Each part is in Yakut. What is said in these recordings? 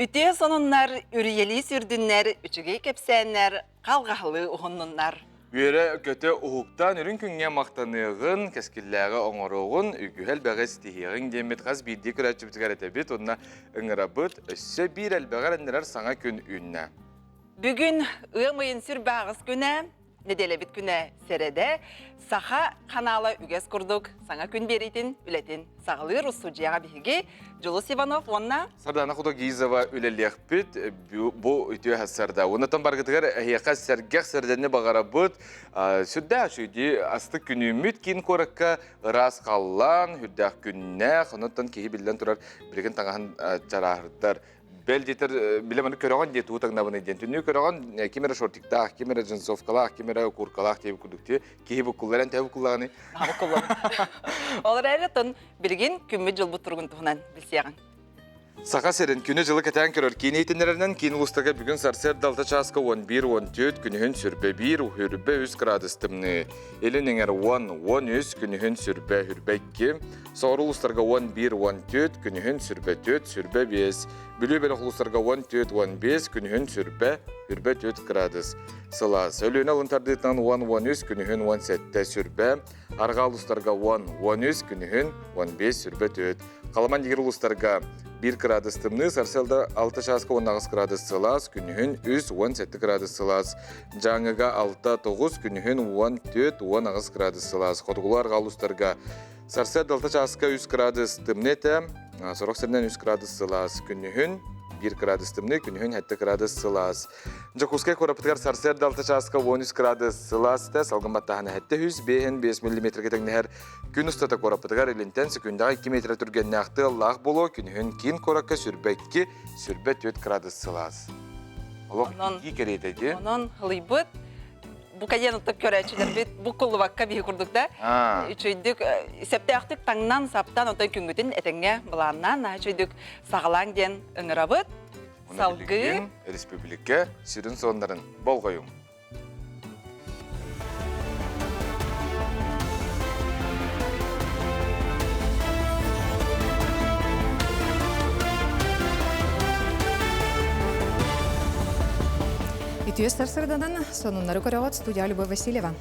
Үтүө сонуннар, үрүйэлии сүрдүннэр, үчүгэй кэпсээннэр, халҕаһалыы уһуннуннар. Үөрэ-көтө уһуктаан үрүҥ күҥҥэ махтаныаҕын, кэскиллээҕи оҥоруоҕун, үгүһү элбэҕи ситиһиэҕиҥ диэммит хас биирдии көрөөччүбүтүгэр этэбит уонна ыҥырабыт. Өссө биир элбэҕи эрэннэрэр саҥа күн үүннэ. Бүгүн ыам ыйын сүрбааҕыс күнэ, Нэдиэлэбит күнэ сэрэдэ, Саха ханаала үгэс курдук саҥа күн биэриитин үлэтин саҕалыыр устудьуйаҕа биһиги Дьулус Иванов уонна Сардана Худогизова үлэлиэхпит бу үтүө сарда. Оннотон баргытыгар эһиэхэ сэргэх сэрдэни баҕарабыт. Сүрдээх үчүгэй астык күнүүммүт киин куоракка ыраас халлаан, үрдээх күннээх, оннотон киһи биллэн турар билигин таҥаһын чарааһырдар. Бэл диэтэр, билэ маны көрөҕүн диэ тугу таҥнабыный диэн. Түннүү көрөҕүн, ким эрэ шортиктаах, ким эрэ джинсовкалаах, ким эрэ куркалаах диэбит курдук ти киһи буккуллар эн төһө буккуллаҕыный? Буккуллабын. Ол эрээри оттон билигин күммүт-дьылбыт туругун туһунан билсиэҕиҥ. Саха сирин күнү-дьылы кэтээн көрөр киин иһитиннэрэринэн киин улуустарга бүгүн сарсыарда 6 чааска 11-14, күнүһүн сүрбэ 1, үрбэ 3 градус тымныы. Илин эҥэр 10, 13, күнүһүн сүрбэ, үрбэ 2, Соҕуруу улуустарга 11-14, күнүһүн сүрбэ 4, сүрбэ 5, Бүлүү бөлөх улуустарга 14-15, күнүһүн сүрбэ, үрбэ 4 градус. Сылаас. Өлүөнэ алын тардыытынан 10-13, күнүһүн 17 сүрбэ, Арҕаа улуустарга 10-13, күнүһүн 15 сүрбэ 4. Халыман дигир улуустарга 1 градус тымныы, сарсыарда 6 чааска 18 градус сылаас, күнүһүн 3-17 градус сылаас. Дьааҥыга 6-9, күнүһүн 14-18 градус сылаас. Хотугулуу арҕаа улуустарга Сарсыарда алта чааска 3 градус тымныы этэ, сорох сиринэн 3 градус сылаас. Күнүһүн 1 градус тымныы, күнүһүн 7 градус сылаас. Дьокуускай куораппытыгар сарсыарда алта чааска 13 градус сылаас этэ, салгын баттааһына 705 5 миллиметргэ тэҥнэһэр. Күн устата куораппытыгар илинтэн секундаҕа 2 метр түргэннээх тыаллаах буолуо, күнүһүн киин куоракка сүрбэ 2, сүрбэ 4 градус сылаас. Олох итии кэриэтэ дии. Онон ылыйбыт бу кайан ытык көрөөччүлэрбит буккуллубакка биһи курдук да үчүйдүк сөптөөхтүк таҥнан саптан отой күҥҥүтүн этэҥҥэ былааннаан наһаа үчүйдүк саҕалааҥ диэн ыҥырабыт салгыы республика сүрүн соннарын болҕойуҥ. Үтүө сарсырданан сонуннары көрөҕүт студия Любовь Васильева.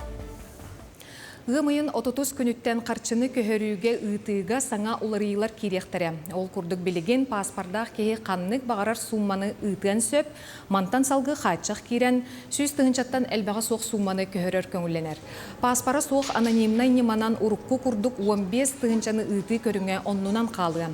Ыам ыйын 30 күнүттэн харчыны көһөрүүгэ ыытыыга саҥа уларыйыылар киириэхтэрэ. Ол курдук билигин пааспардаах киһи ханнык баҕарар суумманы ыытыан сөп, Мантан салгыы хааччах киирэн, 100 тыһыынчаттан элбэҕэ суох суумманы көһөрөр көҥүллэнэр. Пааспара суох анонимнай ньыманан урукку курдук 15 тыһыынчаны ыытыы көрүҥэ оннунан хаалыа.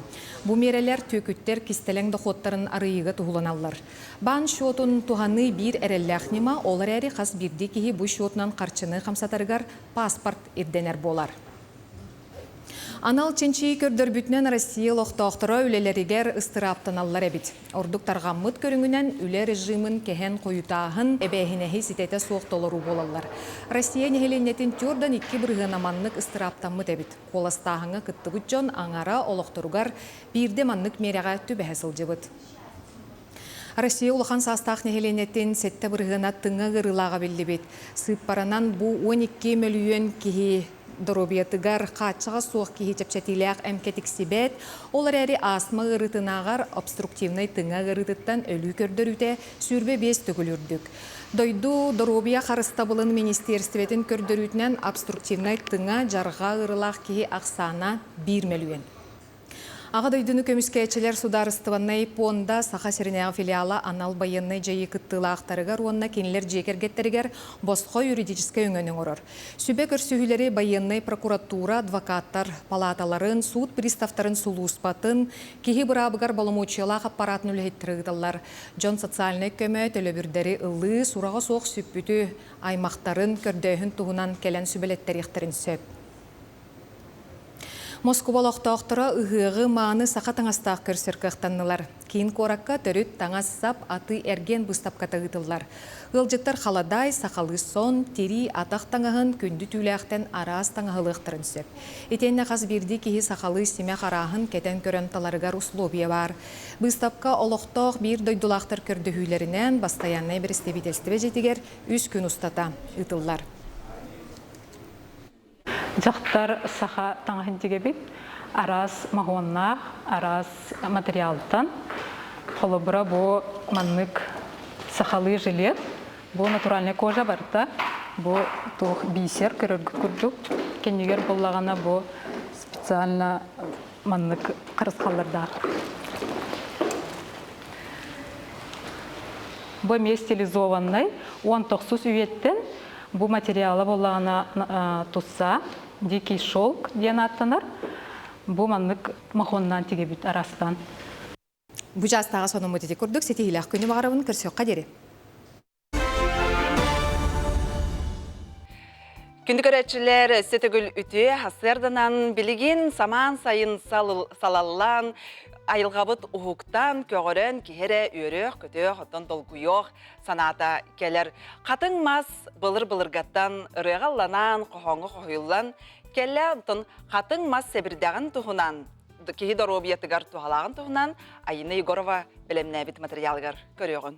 Бу миэрэлэр түөкүттэр кистэлэҥ дохуоттарын арыйыыга туһуланаллар. Баан счетун туһаныы биир эрэллээх ньыма, ол эрээри хас биирдии киһи бу счетунан харчыны хамсатарыгар паспорт ирдэнэр буолар. Анал чинчийии көрдөрбүтүнэн Россия олохтоохторо үлэлэригэр ыстырааптаналлар эбит. Ордук тарҕаммыт көрүҥүнэн үлэ режимин кэһэн хойутааһын, эбээһинэһи ситэтэ суох толоруу буолаллар. Россия нэһилиэнньэтин төрдөн 2 бырыһыана маннык ыстырааптаммыт эбит. Куоластааһыҥҥа кыттыбыт дьон аҥара олохторугар биирдэ маннык миэрэҕэ түбэһэ сылдьыбыт. Россия улахан саастаах нэһилиэнньэтин 7 бырыһыана тыҥа ыарыылааҕа биллибит. Сыыппаранан бу 12 мөлүйүөн киһи доруобуйатыгар хааччаҕа суох киһи чэпчэтиилээх эмкэ тиксибэт, ол эрээри астма ыарыытынааҕар обструктивнай тыҥа ыарыытыттан өлүү көрдөрүүтэ 25 төгүл үрдүк. Дойду доруобуйа харыстабылын министиэристибэтин көрдөрүүтүнэн обструктивнай тыҥа дьарҕа ыарыылаах киһи ахсаана 1 мөлүйүөн. Аҕа дойдуну көмүскээччилэр судаарыстыбаннай пуонда Саха сиринээҕи филиала анал байыаннай дьайыы кыттыылаахтарыгар уонна кинилэр дьиэ кэргэттэригэр босхо юридическай өҥөнү оҥорор. Сүбэ көрсүһүүлэри байыаннай прокуратура, адвокаттар палааталарын, суут приставтарын сулууспатын, киһи быраабыгар боломуочуйалаах аппараатын үлэһиттэрэ ыыталлар. Дьон социальнай көмө, төлөбүрдэри ылыы, сураҕа суох сүппүтү, аймахтарын көрдөөһүн туһунан кэлэн сүбэлэттэриэхтэрин сөп. Москуба олохтоохторо ыһыаҕы мааны саха таҥастаах көрсөр кыахтаннылар. Киин куоракка төрүт таҥас-сап, атыы-эргиэн быыстапката ыытыллар. Ыалдьыттар халадаай, сахалыы сон, тирии, атах таҥаһын, күндү түүлээхтэн араас таҥаһылыахтарын сөп. Итиэннэ хас биирдии киһи сахалыы симэх арааһын кэтэн көрөн таларыгар условия баар. Быыстапка олохтоох биир дойдулаахтар көрдөһүүлэринэн бастайааннай бэрэстэбиитэлстибэ дьиэтигэр 3 күн устата ыытыллар. Дьахтар саха таҥаһын тигэбит араас моһуоннаах, араас материалтан. Холобура бу маннык сахалыы жилет, бу натуральная кожа барыта, бу туох бисер көрөргүт курдук. Кэннигэр буоллаҕына бу специально маннык харысхаллардаах. Бу эмиэ стилизованнай 19 үйэттэн бу материала буоллаҕына тусса дикий шелк диэн ааттанар. Бу маннык махоннаан тигибит араастаан. Бу чаастааҕы сонуммут ити курдук ситиһиилээх күнү баҕарабын көрсүөххэ диэри. Күндү көрөөччүлэр, өссө төгүл үтүө сарсыарданан билигин самаан сайын салаллан, айылҕабыт уһуктан, көҕөрөн, киһи эрэ үөрүөх-көтүөх, оттон долгуйуох санаата кэлэр. Хатыҥ мас былыр-былыргаттан ырыаҕа ылланан, хоһооҥҥо хоһуйуллан кэллэ, онтон хатыҥ мас сэбирдэҕин туһунан киһи доруобуйатыгар туһалааҕын туһунан Айина Егорова бэлэмнээбит материалыгар көрүөҕүҥ.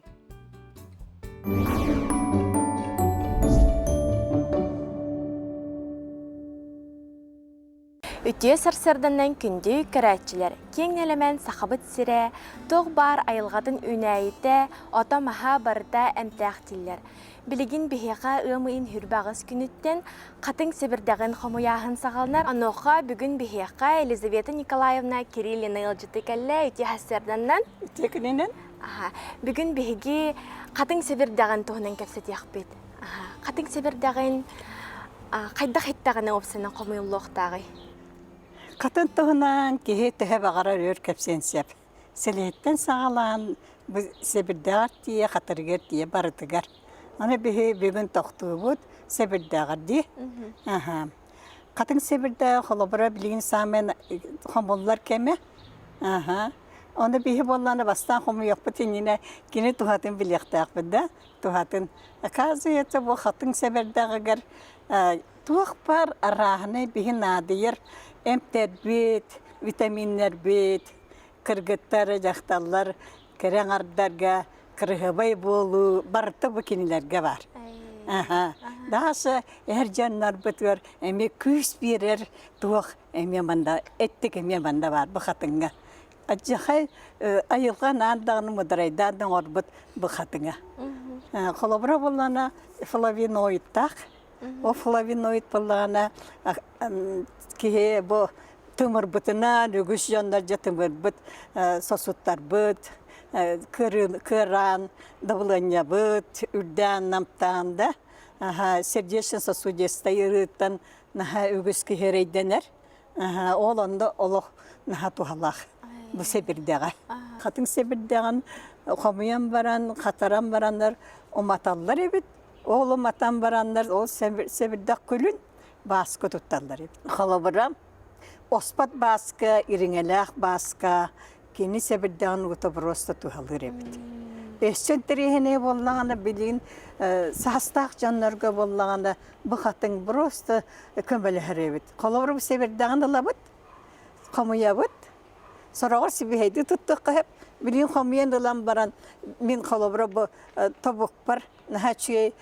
Үтүө сарсыарданан күндү көрөөччүлэр, киэҥ нэлэмэн Сахабыт сирэ, туох баар айылҕатын үүнээйитэ, ото-маһа барыта эмтээх дииллэр. Билигин биһиэхэ ыам ыйын хүрбэ аҕыс күнүттэн хатыҥ сэбирдэҕин хомуйааһын саҕаланар. Онуоха бүгүн биһиэхэ Елизавета Николаевна Кириллина ыалдьыты кэллэ. Үтүө сарсыарданан. Үтүө күнүнэн. Бүгүн биһиги хатыҥ сэбирдэҕин туһунан кэпсэтиэхпит. Хатыҥ сэбирдэҕин хайдах иттэҕинэ уопсайынан хомуйуллуохтааҕый? Хатын туһунан киһи төһө баҕарар өр кэпсиэн сөп. Сэлиэттэн саҕалаан бу сэбирдэҕэр тиийэ, хатырыгар тиийэ барытыгар. Аны биһи бүгүн тохтуубут сэбирдэҕэр дии. Аха. Хатыҥ сэбирдэҕэ холобура билигин саамай хомуллар кэмэ. Аха. Ону биһи буоллаҕына бастаан хомуйуохпут иннинэ кини туһатын билиэхтээхпит да, туһатын. Оказывается, бу хатыҥ сэбирдэҕигэр туох баар арааһынай биһи наадыйар эмтэрбит, витаминнэрбит, кыргыттар, дьахталлар кэрэ аҥардарга кырыһыбай буолуу барыта бу кинилэргэ баар. Аха. Даша эр дьоннорбутугар эмиэ күүс биэрэр туох эмиэ манда эттик эмиэ манда баар бу хатыҥҥа. Адьахай айылҕа наан даҕаны мударайдаан да оҥорбут бу хатыҥа. Холобура буоллаҕына флавиноидтаах. Ол флавиноид буоллаҕына киһи бу тымырбытынан үгүс дьоннор дьэ тымырбыт сосуттарбыт кыараан дабылыанньабыт үрдээн намтаан да сердечно-сосудистай ыарыыттан наһаа үгүс киһи эрэйдэнэр ол онно олох наһаа туһалаах бу сэбирдэҕэ хатыҥ сэбирдэҕин хомуйан баран хатаран бараннар уматаллар эбит ол уматан бараннар ол сэбирдэх күлүн бааска тутталлар эбит. Холобура, оспот бааска, ириҥэлээх бааска кини сэбирдэҕин уута просто туһалыыр эбит. Өссө интэриэһинэй буоллаҕына, билигин саастаах дьоннорго буоллаҕына, бу хатыҥ просто көмөлөһөр эбит. Холобура, бу сэбирдэҕин ылабыт, хомуйабыт, сороҕор сибиһэйдии туттуохха сөп. Билигин хомуйан ылан баран, мин холобура бу тобукпар наһаа үчүгэй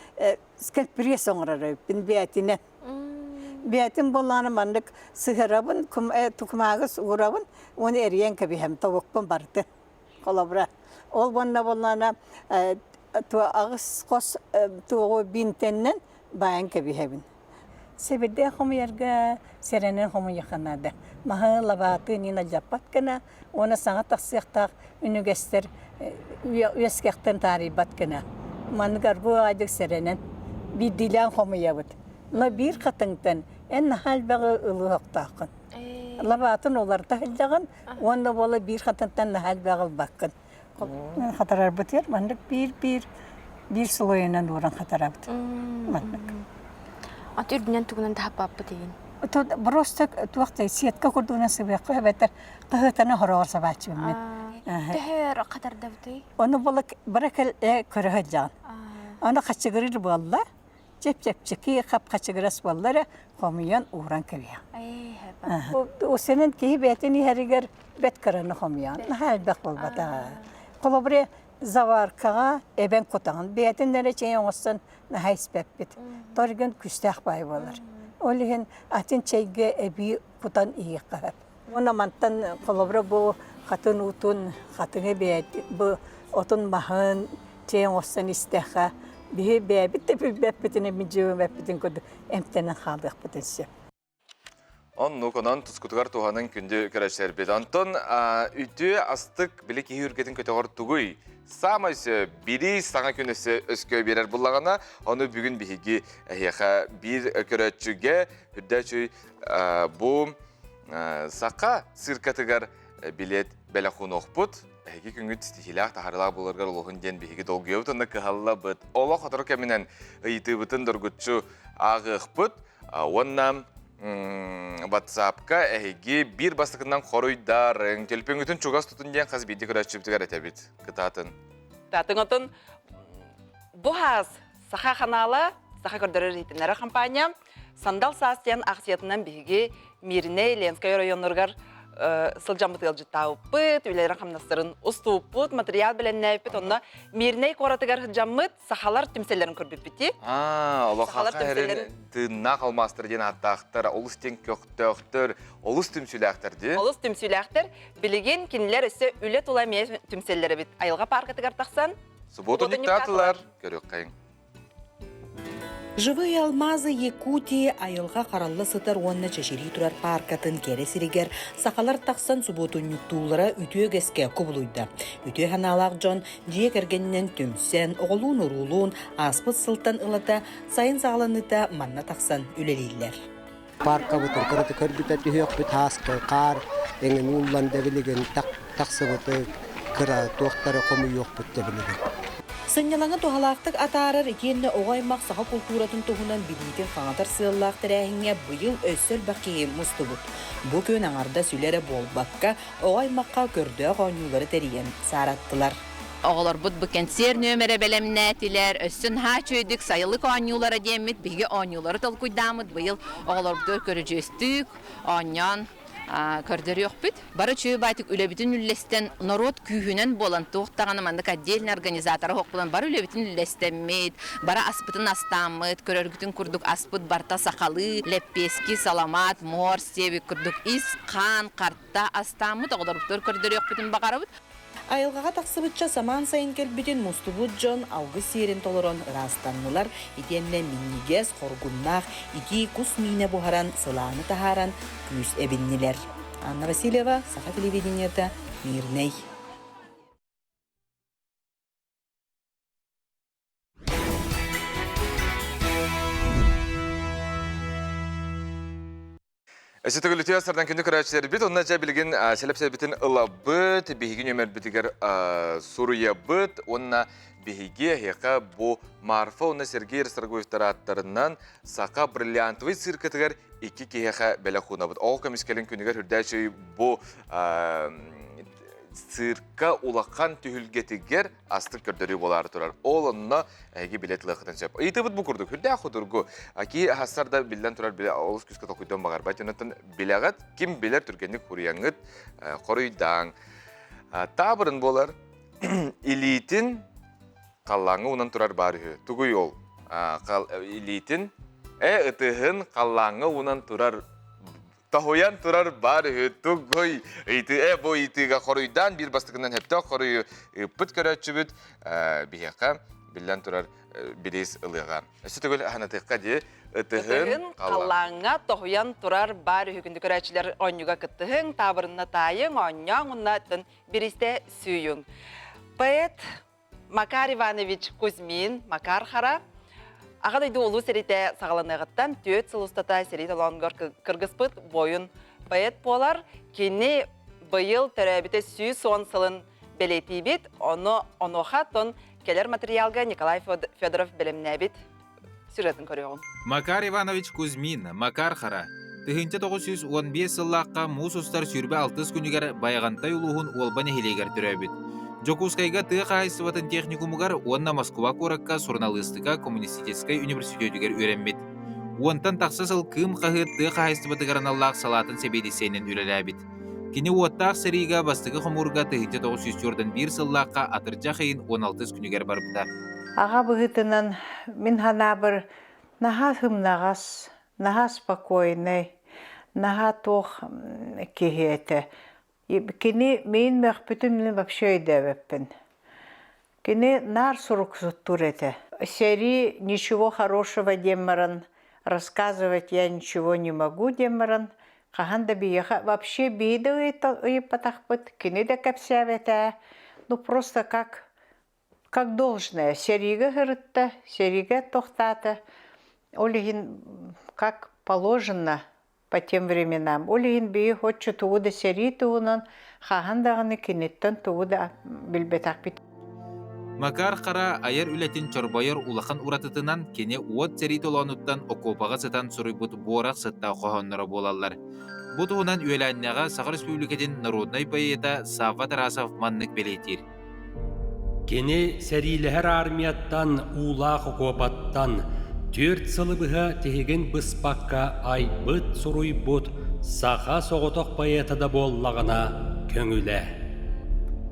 скальпресс оҥорор эбиппин бээтинэн. Бээтин буоллаҕына маннык сыһырабын, тукумаагы уурабын уонна эрийэн кэбиһэм тобукпун барытын. Холобура, ол уонна буоллаҕына аҕыс хос туоҕу бинтэннэн баайан кэбиһэбин. Сэбирдээх хомуйарга сэрэнэн хомуйуохха наада. Маһы, лабааты нина дьаппат гына уонна саҥа тахсыахтаах үнүгэстэр үөскэхтэн таарыйбат гына. Маннык аргу аайдык сэрэнэн биирдиилээн хомуйабыт. Но биир хатыҥтан эн наһаа элбэҕи ылыахтааххын. Лабаатын уларыта сылдьаҕын уонна буола биир хатыҥтан наһаа элбэҕи ылбаккын. Хатарарбытыгар маннык биир-биир биир слойунан ууран хатарабыт. Маннык. Ат үрдүнэн тугунан таһаппаппыт игин? Просто туох да сетка курдугунан сыбыахха эбэтэр хаһыатаны хороҕор сабааччыбын мин. Төһөр хатардабытый? Ону була бара кэл көрө сылдьаҕын. Аны хачыгырыр буолла, чэп-чэпчэки хап-хачыгырас буолла эрэ хомуйан ууран кэбиһэҕин. Усенен киһи бэйэтин иһэригэр бэт кыраны хомуйан, наһаа элбэх буолбатаҕа. Холобура, заваркаҕа эбэн кутаҕын, бэйэтин эрэ чэй оҥостон наһаа испэппит. Торгун күстээх баай буолар. Ол иһин атын чэйгэ эбии кутан иһиэххэ сөп. Уонна мантан холобура бу Хатын уутун, хатыҥы бэйэт бу отун маһын чэй оҥостон истэххэ, биһи бэйэбит да билбэппитин, мидьиэбэппитин курдук эмтэнэн хаалыахпытын сөп. Оннук, онон тускутугар туһанын күндү көрөөччүлэрбит. Онтон үтүө астык били киһи үргэтин көтөҕөр тугуй? Саамай сөп, бири саҥа күн өссө өскө биэрэр буллаҕына, ону бүгүн биһиги эһиэхэ биир көрөөччүгэ үрдээчүй бу саха циркатыгар билет бэлэх уунуохпут. Эһиги күҥҥүт ситиһиилээх таһаарыылаах буоларгар олоһун диэн биһиги долгуйабыт уонна кыһаллабыт. Олох сотору кэминэн ыйытыыбытын доргуччу ааҕыахпыт. Уонна WhatsApp-ка эһиги биир бастакынан хоруйдарыҥ, төлөпүөҥҥүтүн чугас тутун диэн хас биирдии көрөөччүбүтүгэр этэбит. Кытаатын. Кытаатын отун бу хаас Саха ханаала, Саха көрдөрөр иһитиннэрэр компания Сандал саас диэн аахсыйатынан биһиги Мииринэй, Ленскэй оройуоннарыгар сылдьаммыт ыалдьыттаабыппыт, үлэлэрин-хамнастарын устубуппут, материал бэлэмнээбиппит. Онно Мииринэй куоратыгар сылдьаммыт сахалар түмсэллэрин көрбүппүт. Аа, олох саха тыыннаах алмаастар диэн ааттаахтар, олус диэн көхтөөхтөр, олус түмсүүлээхтэр дии. Олус түмсүүлээхтэр. Билигин кинилэр өссө үлэ тула эмиэ түмсэллэр эбит. Айылҕа пааркатыгар тахсан Субботунньуктаатылар. Көрүөххэйиҥ. Живые алмазы Якутии айылҕа харалла сытар уонна чэчирии турар пааркатын кэрэ сиригэр сахалар тахсан субуотунньуктууллара үтүө үгэскэ кубулуйда. Үтүө санаалаах дьон дьиэ кэргэнинэн түмсэн, оҕолуун-уруулуун ааспыт сылтан ылата сайын саҕаланыыта манна тахсан үлэлииллэр. Пааркабытын кыраты көрбүтэ түһүөхпүт ааскы хаар эҥин ууллан да билигин тахсыбыты кыра туохтары хомуйуохпут да билигин. Сынньалаҥы туһалаахтык атаарар итиэннэ оҕо аймах саха култууратын туһунан билиитин хаҥатар сыаллаах тэрээһиҥҥэ быйыл өссө элбэх киһи мустубут. Бу күн аҥардас үлэ эрэ буолбакка, оҕо аймахха көрдөөх оонньуулары тэрийэн саараттылар. Оҕолорбут бу кэнсиэр нүөмэрэ бэлэмнээтилэр, өссө наһаа үчүгэйдик сайылык оонньуулара диэммит биһиги оонньуулары толкуйдааммыт быйыл оҕолорбутугар көрүдьүөстүүк оонньоон көрдөрүөхпүт. Бары үчүгэй баайтык үлэбитин үллэстэн, норуот күүһүнэн буолан, туох даҕаны маннык отдельный организатора суох буолан, бары үлэбитин үллэстэммит, бары аспытын астааммыт, көрөргүтүн курдук аспыт барыта сахалыы, лэппиэски, саламаат, морс диэбит курдук ис, хаан, харта астааммыт оҕолорбутугар көрдөрүөхпүтүн баҕарабыт. Айылҕаҕа тахсыбычча самаан сайын кэлбитин мустубут дьон алгыс сиэрин толорон ыраастаннылар итиэннэ минньигэс, хоргуннаах итии кус миинэ буһаран, сылааны таһааран күүс эбиннилэр. Анна Васильева, Саха телевидениета, Мирнэй. Өссө төгүл үтүө сардан күндү көрөөччүлэрбит, онно дьэ билигин сэлэпсэбитин ылабыт, биһиги нөмөрбүтүгэр суруйабыт уонна биһиги эһиэхэ бу Марфа уонна Сергей Расторгуевтар ааттарынан Саха бриллиантовый циркатыгар икки киһиэхэ бэлэх уунабыт. Ол көмүскэлин күнүгэр үрдээчүй бу цирка улахан түһүлгэтигэр астык көрдөрүү буолаары турар. Ол онно эһиги билет ылыаххытын сөп. Ыйытыбыт бу курдук, үрдээх худургу. Ки хассар да биллэн турар биле олус күүскэ толкуйдуон баҕарбат. Онтон билэҕит, ким билэр түргэнник хуруйаҥҥыт, хоруйдааҥ. Таабырын буолар илиитин халлааҥҥа уунан турар баар үһү. Тугуй ол? Илиитин, э ытыһын халлааҥҥа уунан турар Тоһуйан турар баар үһү тугуй ыйытыы э бу ыйытыыга хоруйдаан биир бастакынан сөптөөх хоруйу ыыппыт көрөөччүбүт биһиэхэ биллэн турар бириис ылыаҕа. Өссө төгүл аһанатыахха дии ытыһын халлааҥҥа тоһуйан турар баар үһү күндү көрөөччүлэр оонньууга кыттыһыҥ, таабырынна таайыҥ, оонньооҥ уонна бириистэ сүүйүҥ. Поэт Макар Иванович Кузьмин, Макар Хара, Аҕа дойду улуу сэриитэ саҕаланыаҕыттан түөрт сыл устата сэрии толоонугар кыргыспыт буойун поэт буолар. Кини быйыл төрөөбүтэ 110 сылын бэлиэтиибит. Ону онуоха тон кэлэр материалга Николай Федоров бэлэмнээбит сюжетын көрүөҕүҥ. Макар Иванович Кузьмин, Макар Хара, 1915 сыллаахха муус устар 26 күнүгэр Байаҕантай улууһун Уолба нэһилиэгэр төрөөбүт. Дьокуускайга тыа хаһаайыстыбатын техникумугар уонна Москва куоракка суруналыыстыка коммунистическай университетыгар үөрэммит. Уонтан тахса сыл Кыым хаһыат тыа хаһаайыстыбатыгар аналлаах салаатын сэбиэдиссэйинэн үлэлээбит. Кини уоттаах сэриигэ бастакы хомуурга 1941 сыллаахха атырдьах ыйын 16 күнүгэр барбыта. Аҕа быһыытынан мин санаабар наһаа сымнаҕас, наһаа спокойнай, наһаа туох киһи этэ. Кини миин мөхпүтүн мин вообще өйдөөбөппүн. Кини наар суруксуттуур этэ. Сэрии ничего хорошего диэн баран, рассказывать я ничего не могу диэн баран, хаһан да биһиэхэ вообще биһи да ыйыппатахпыт, кини да кэпсээбэтэ. Ну просто как как должное. Сэриигэ сырытта, сэриигэ тохтаата. Ол иһин как положено по тем временам. Ол иһин биһи оччо тугу да сэрии туһунан хаһан даҕаны киниттэн тугу да билбэтэхпит. Макар Хара айар үлэтин чорбойор улахан уратытынан кини уот сэрии толоонуттан окуопаҕа сытан суруйбут буорах сыттаах хоһоонноро буолаллар. Бу туһунан үөлээннэҕэ Саха Республикатын народнай поэта Савва Тарасов маннык бэлиэтиир. Кини сэриилэһэр армияттан уулаах окуопаттан түөрт сылы быһа тиһигин быспакка айбыт-суруйбут саха соҕотох поэта да буоллаҕына көҥүлэ.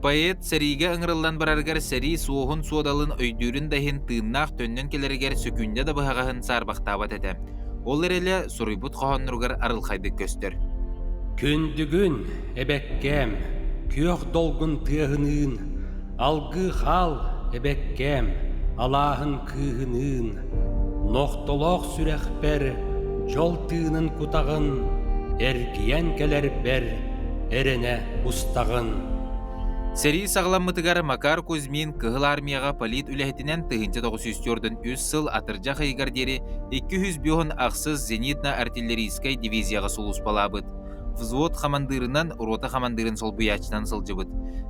Поэт сэриигэ ыҥырыллан барарыгар сэрии суоһун-суодалын өйдүүрүн да иһин тыыннаах төннөн кэлэригэр сөкүүндэ да быһаҕаһын саарбахтаабат этэ. Ол эрэлэ суруйбут хоһоонноругар арылхайдык көстөр. Күндүгүн, эбэккээм, күөх долгун тыаһыныын, алгыы хаал, эбэккээм, алааһын кыыһыныын, нохтолоох сүрэхпэр дьол тыынын кутаҕын, эргийэн кэлэрбэр эрэнэ устаҕын. Сэрии саҕаламмытыгар Макар Кузьмин Кыһыл Армияҕа полит үлэһитинэн 1943 сыл атырдьах ыйыгар диэри 258 зенитно-артиллерийскай дивизияҕа сулууспалаабыт. Взвод хамандыырынан, рота хамандыырын солбуйааччынан сылдьыбыт.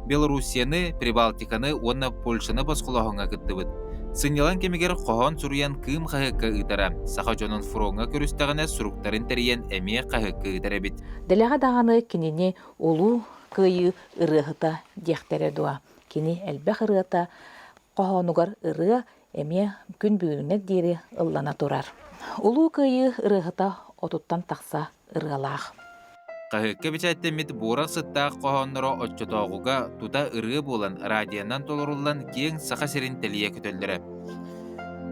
Белоруссияны, Прибалтиканы уонна Польшаны босхолооһуҥҥа кыттыбыт. Сынньалаҥ кэмигэр хоһоон суруйан Кыым хаһыакка ыытара. Саха дьонун фроҥҥа көрүстэҕинэ суруктарын тэрийэн эмиэ хаһыакка ыытар эбит. Дэлэҕэ даҕаны кинини Улуу Кыайыы ырыаһыта диэхтэрэ дуо? Кини элбэх ырыата хоһоонугар ырыа эмиэ күн бүгүнүгэр диэри ыллана турар. Улуу Кыайыы ырыаһыта отуттан тахса ырыалаах. Хаһыакка бэчээттэммит буорах сыттаах хоһоонноро оччотооҕуга тута ырыа буолан радионан толоруллан киэҥ Саха сирин тэлийэ көтөллөрө.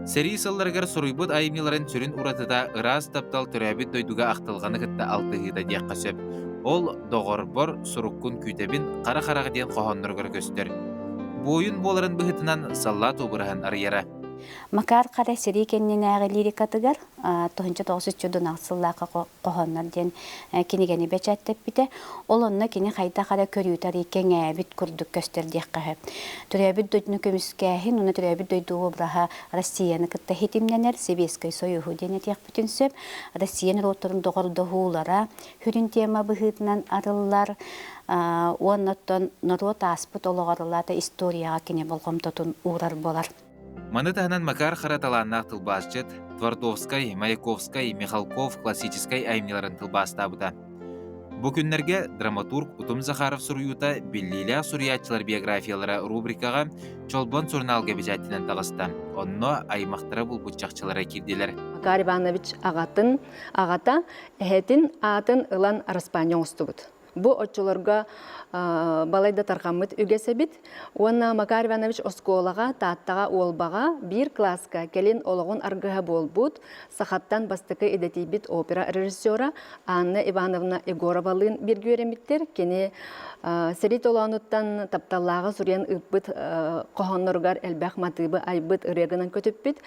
Сэрии сылларыгар суруйбут айымньыларын сүрүн уратыта ыраас таптал төрөөбүт дойдуга ахтылҕаны кытта алтыһыыта диэххэ сөп. Ол «Доҕорбор суруккун күүтэбин, хара харах» диэн хоһоонноругар көстөр. Буойун буоларын быһыытынан саллаат обраһын арыйара. Макар Хара сэрии кэннинээҕи лирикатыгар 1916 сыллаахха хоһооннор диэн кинигэни бэчээттэппитэ. Ол онно кини хайдах эрэ көрүүтэ арый кэҥээбит курдук көстөр диэххэ сөп. Төрөөбүт дойдуну көмүскээһин уонна төрөөбүт дойду обраһа Россияны кытта хитимнэнэр Сэбиэскэй Союһу диэн этиэхпитин сөп. Россия норуоттарын доҕордоһуулара сүрүн тема быһыытынан арыллар уонна оттон норуот ааспыт олоҕор ылаата историяҕа кини болҕомтотун уурар буолар. Маны таһынан Макар Хара талааннаах тылбаасчыт, Твардовскай, Маяковскай, Михалков классическай айымньыларын тылбаастаабыта. Бу күннэргэ драматург Утум Захаров суруйуута «Биллиилээх суруйааччылар биографиялара» рубрикаҕа Чолбон сурунаалга бэчээттэнэн таҕыста. Онно аймахтара булбут чахчылара киирдилэр. Макар Иванович аҕатын аҕата эһэтин аатын ылан араспаанньа оҥостубут. Бу оччолорго балайда тарҕаммыт үгэс эбит. Уонна Макар Иванович оскуолаҕа, Тааттаҕа, Уолбаҕа биир кылааска кэлин олоҕун аргыһа буолбут, сахаттан бастакы идэтийбит опера режиссера Анна Ивановна Егоровалыын бииргэ үөрэммиттэр. Кини сэрии толоонуттан тапталлааҕы суруйан ыыппыт хоһоонноругар элбэх матыыбы айбыт ырыа гынан көтүппүт.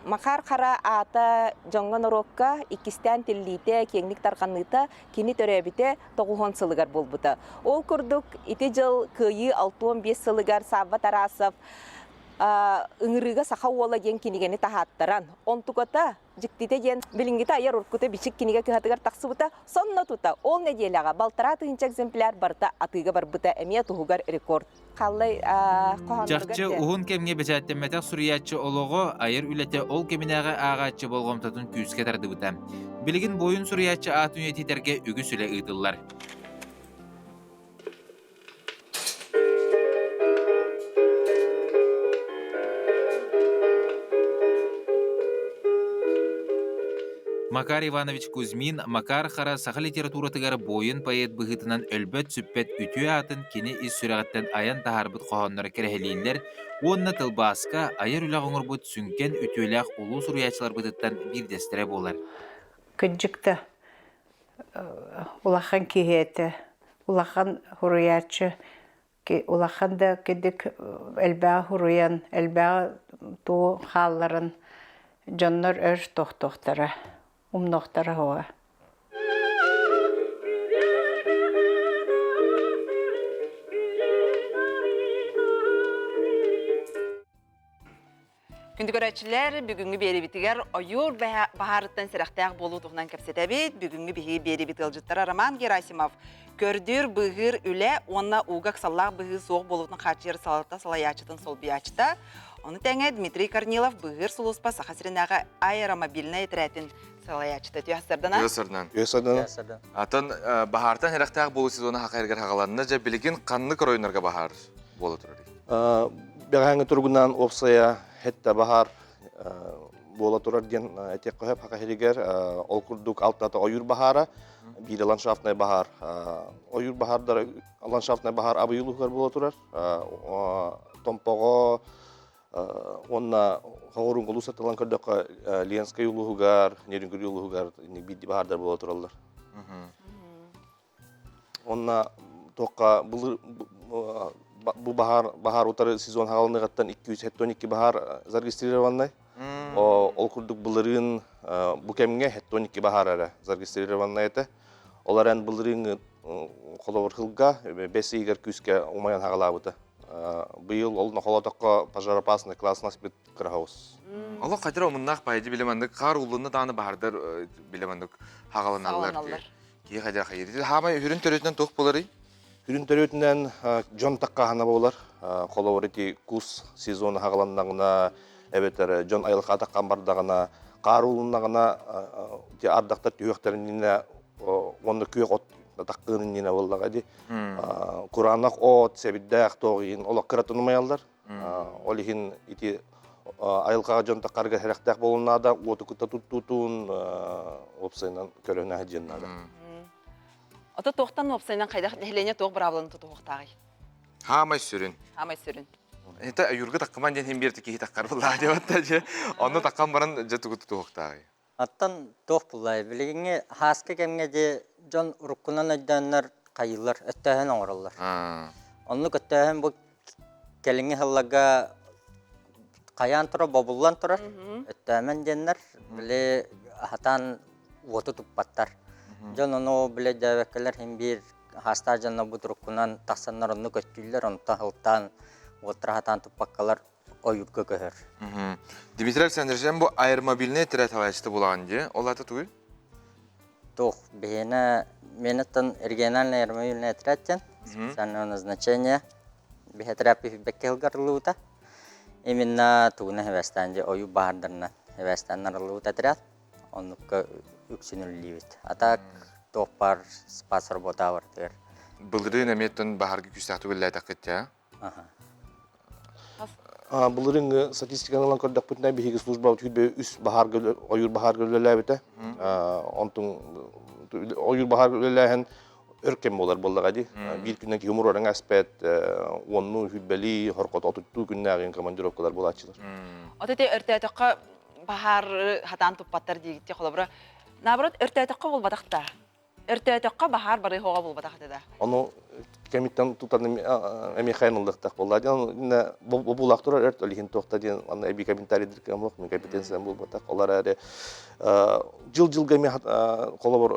Макар Хара аата дьоҥҥо-норуокка иккистээн тиллиитэ, киэҥник тарҕаныыта кини төрөөбүтэ тоҕуһуон сылыгар буолбута. Ол курдук ити дьыл Кыайыы 65 сылыгар Савва Тарасов ыҥырыыга саха уола диэн кинигэни таһааттаран, онтуката дьиктитэ диэн билиҥҥитэ айар уруккута бичик кинигэ кыһатыгар тахсыбыта сонно тута ол нэдиэлэҕэ балтараа тыһыынча экземпляр барыта атыыга барбыта эмиэ туһугар рекорд. Халлай Чахчы уһун кэмҥэ бэчээттэммэтэх суруйааччы олоҕо, айар үлэтэ ол кэминээҕи ааҕааччы болҕомтотун күүскэ тардыбыта. Билигин буойун суруйааччы аатын үйэтитэргэ үгүс үлэ ыытыллар. Макар Иванович Кузьмин Макар Хара саха литературатыгар буойун-поэт быһыытынан өлбөт-сүппэт үтүө аатын кини ис сүрэҕиттэн айан таһаарбыт хоһоонноро кэрэһилииллэр уонна тылбааска айар үлэҕэ оҥорбут сүҥкэн үтүөлээх улуу суруйааччыларбытыттан биирдэстэрэ буолар. Кырдьык да, улахан киһи этэ. Улахан хуруйааччы улахан да кидик элбэҕи хуруйан, элбэҕи туу хаалларан дьоннор өр тохтуохтара, умнуохтара суоҕа. Күндү көрөөччүлэр, бүгүҥҥү биэрибитигэр ойуур баһаарыттан сэрэхтээх буолуу туһунан кэпсэтэбит. Бүгүҥҥү биһиги биэрибит ыалдьыттара Роман Герасимов көрдүүр быыһыыр үлэ уонна ууга ыксаллаах быһыы суох буолуутун хааччыйар салалта салайааччытын солбуйааччыта. Ону тэҥэ Дмитрий Корнилов быыһыыр сулууспа Саха сиринээҕи аэромобильнай этэрээтин салайааччыта. Үтүө сарданан. Үтүө сарданан. Үтүө сарданан. Атын баһаартан сэрэхтээх буолуу сезона хахайыргар хагаланна. Дьэ билигин ханнык оройуоннарга баһаар буола турар? Бэҕэһээҥҥи туругунан уопсайа хетте баһаар буола турар диэн этиэххэ сөп Хаха сиригэр. Ол курдук алтата ойуур баһаара, биирэ ландшафтнай баһаар. Ойуур баһаардара ландшафтнай баһаар Абый улууһугар буола турар. Томпоҕо уонна Хоҕуруҥ улуус аттылан көрдөххө Ленскэй улууһугар, Нерюнгри улууһугар биирдии баһаардар буола тураллар. Уонна туохха былыр бу баһаар баһаар утары сезон хаалыныгыттан 272 баһаар зарегистрированный. Ол курдук былырыын бу кэмҥэ 72 баһаар эрэ зарегистрированный этэ. Ол эрэн былырыыҥҥы холобур сылга бэс ыйыгар күүскэ умайан хаҕалаабыта. Быйыл ол нохолотоххо пожароопасный класс бит кыраһаус. Олох хатыр омуннаах байди биле маннык хаар уллунна дааны баһардар биле маннык хагаланаллар. Киһи хайдах хайыр. Хаамай үрүн төрүтүнэн туох буоларый? Үрүн төрүтүнэн дьон таккаһана буолар. Холобур ити кус сезона хагаланнаҕына эбэтэр дьон айылҕа атаххан бардаҕына хаар уулуннаҕына ити ардахтар түһүөхтэрин иннинэ уонна күөх от таккыын иннинэ буоллаҕа ди кураанах от сэбирдээх туох иһин олох кыратын умайаллар ол иһин ити айылҕаҕа дьон таккарга сэрэхтээх буолуон наада уоту кытта туттуутун уопсайынан көрөн диэн наада Ото туохтан уопсайынан хайдах нэһилиэнньэ туох быраабыланы тутуһуохтааҕый? Хаамай сүрүн. Хаамай сүрүн. Это юрга таккаман диэн хин биир киһи таккар буллаа диэбэтта же. Онно таккан баран дьэ тугу тутуһуохтааҕый? Оттон туох буллай билигиҥҥи һааскы кэмҥэ дьи дьон уруккунан өйдөөннөр хайыылар өттөөһүн оҥороллор. Оннук өттөөһүн бу кэлиҥҥи сылларга хайаан турар бобуллан турар өттөөмөн диэннэр били аһатаан уоту туппаттар. Дьон ону били өйдөөбөккөлөр син биир хаастаах дьоннор бу туруккунан тахсаннар оннук өттүүллэр онтон сылтаан уоттара сатаан туппаккалар ойуурга көһөр. Дмитрий Александрович, эн бу аэромобильнай тирэталааччыта булаҕын дии. Ол аата тугуй? Туох, биһиэнэ менеттан региональный аэромобильный отряд диэн специального назначения биһи отряд үһүбэккэ сылгарыллыбыта. Именно тугуна хэвэстээн дьэ ойуу баһаардарынан хэвэстээн арыллыбыт отряд. Оннукка үксүн үлэлиибит. А так туох баар спас работа барытыгар. Былырыын эмиэттэн баһаарга күүстээхтик үлэлээтэххит дии, Былырыыҥҥы статистиканы ылан көрдөхпүтүнэ, биһиги службабыт сүүрбэ үс баһаарга ойуур баһаарга үлэлээбитэ. Онтун ойуур баһаарга үлэлээһин өр кэм буолар буоллаҕа дии. Биир күннэн киһи умуруоран ааспат, уоннуу, сүүрбэлии, хоркото отуттуу күннээҕин командировкалар буолааччылар. От ити өртөөтөххө баһаар хатаан туппаттар диигит холобура. Наоборот, өртөөтөххө буолбатах да. Өртөөтөххө баһаар барыы хоҕо булбатах этэ да. Ону кэмиттэн тутан эмиэ хайаныллыахтаах буолла. Диэн бобуулаах турар өрт ол иһин туохта диэн аны эбии комментарийдир кыамлах мен компетенциям буолбатах. Олар эрэ жыл-жылга эмиэ холобур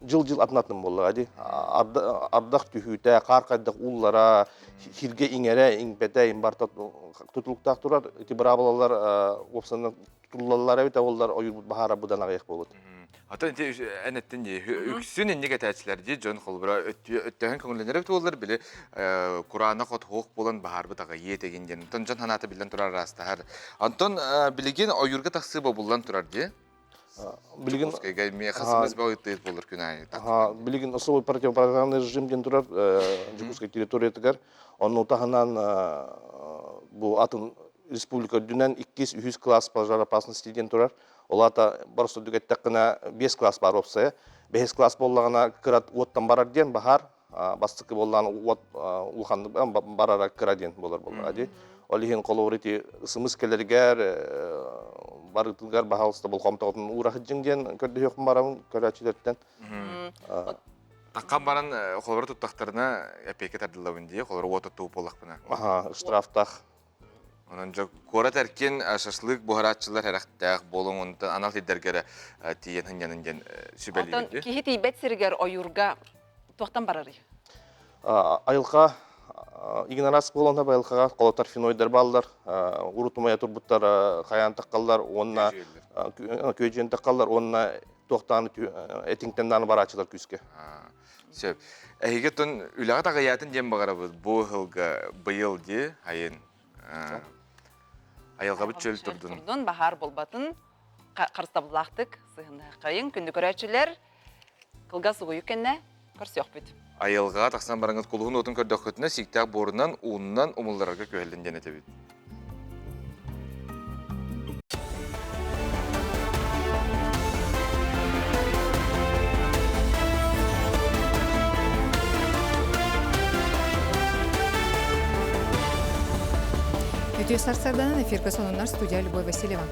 жыл-жыл атын-атын буоллаҕа дии. Ардах түһүүтэ, хаар хайдах ууллара, сиргэ иҥэрэ, иҥпэтэ, им барыта тутулуктаах турар. Ити быраабылалар уопсанан тутуллаллар эбит, оллар ойуурбут баһаара быдан аҕыйах буолбут. Атын ити эн эттин дии, үксүн инник этээччилэр дии, дьон холобура өттөһөн көҥүллэнэр эбит буоллар, били кураанах от хуох буолан баһаарбыт аҕыйыы этэгин диэн. Онтон дьон санаата биллэн турар араастаһар. Онтон билигин ойуурга тахсыы бобуллан турар дии. Билигин Дьокуускайга эмиэ хасымыс бөҕөтүт буолар күн аайы. Билигин особый противопожарный режим диэн турар Дьокуускай территориятыгар. Онну таһынан бу атын республика үрдүнэн иккис, үһүс класс пожароопасности диэн турар. Ол аата боростуойдук эттэххинэ, биэс класс баар уопсайа. Бэһис класс буоллаҕына кыра уоттан барар диэн баһаар, бастакы буоллаҕына уот улаханнык барара кыра диэн буолар буоллаҕа дии. Ол иһин холобур ити ысымыс кэлэригэр барытыгар баһаалыста болҕомтоҕутун уура сылдьыҥ диэн көрдөһүөхпүн барабын көрөөччүлэртэн. Таххан баран холобура туттахтарына эпиэкэ тардыллабын дии, холобура уот оттуу буоллахпына. Аха, штрафтаах. Онон дьэ куорат эркин шашлык буһарааччылар эрэхтээх буолуҥ, онтон анал сирдэргэ эрэ тиийэн сынньанын диэн сүбэлиибит. Оттон киһи тиийбэт сиригэр ойуурга туохтан барарый? Айылҕа игнорас буолан айылҕаҕа холотор фенойдар бааллар, урут умайа турбуттар хайаан таххаллар уонна күөдьүйэн таххаллар уонна туохтаан этиҥтэн дааны барааччылар күүскэ. Сөп. Эһиги тун үлэҕэ таҕыйаатын диэн баҕарабыт бу ыһылга быйыл дии айын айылҕабыт чөл турдун. Турдун, баһаар буолбатын, харыстабыллаахтык сыһынныаххайын күндү көрөөччүлэр кылгас угуйу кэннэ көрсүөхпүт. Айылҕаҕа тахсан бараҥҥыт кулуһун уотун көрдөххүтүнэ сииктээх буорунан, ууннан умулларарга күһэллин диэн этэбит. Үтүө сарсыарданан эфиргэ сонуннар студия Любовь Васильева.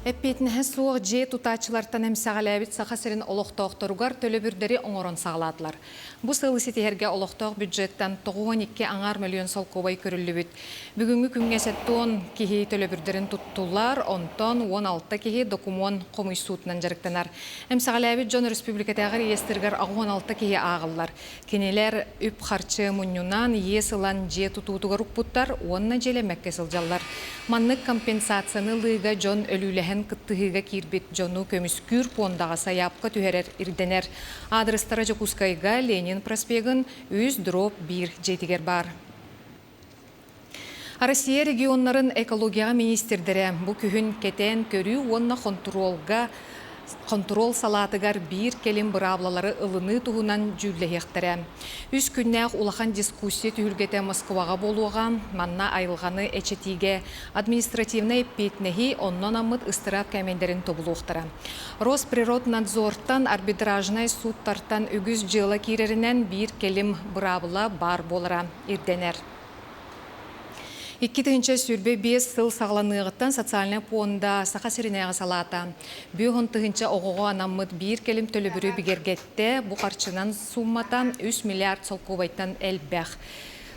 Эппиэтинэһэ суох дьиэ тутааччылартан эмсэҕэлээбит Саха сирин олохтоохторугар төлөбүрдэри оҥорон саҕалаатылар. Бу сылы ситиһэргэ олохтоох бюджеттан 92 аҥаар мөлүйүөн солкуобай көрүллүбүт. Бүгүҥҥү күҥҥэ 70 киһи төлөбүрдэрин туттулар, онтон 16 киһи докумуон хомуйсуутунан дьарыктанар. Эмсэҕэлээбит дьон өрөспүүбүлүкэтээҕи реестригэр 86 киһи ааҕыллар. Кинилэр үп-харчы мунньунан, иэс ылан дьиэ тутуутугар укпуттар уонна дьиэлэммэккэ сылдьаллар. Маннык компенсацияны ылыыга дьон өлүүлэһэн кыттыһыыга киирбит дьону көмүскүүр пуондаҕа сайаапка түһэрэр ирдэнэр. Аадырыстара Дьокуускайга Ленин проспегын 3 дробь 1 дьиэтигэр баар. Россия регионнарын экологияҕа министрдэрэ бу күһүн кэтээн көрүү уонна хонтуруолга хонтуруол салаатыгар биир кэлим быраабылалары ылыныы туһунан дьүүллэһиэхтэрэ. Үс күннээх улахан дискуссия түһүлгэтэ Москваҕа буолуоҕа. Манна айылҕаны эчэтиигэ административнай эппиэтинэһи онно анаммыт ыстыраап кээмэйдэрин тобулуохтара. Росприроднадзортан арбитражнай сууттартан үгүс дьыала киирэринэн биир кэлим быраабыла баар буолара ирдэнэр. 2025 сыл саҕаланыаҕыттан социальнай пуонда Саха сиринээҕи салаата бүөһүн тыһыынча оҕоҕо анаммыт биир кэлим төлөбүрү бигэргэттэ. Бу харчынан сууммата 3 миллиард солкуобайтан элбэх.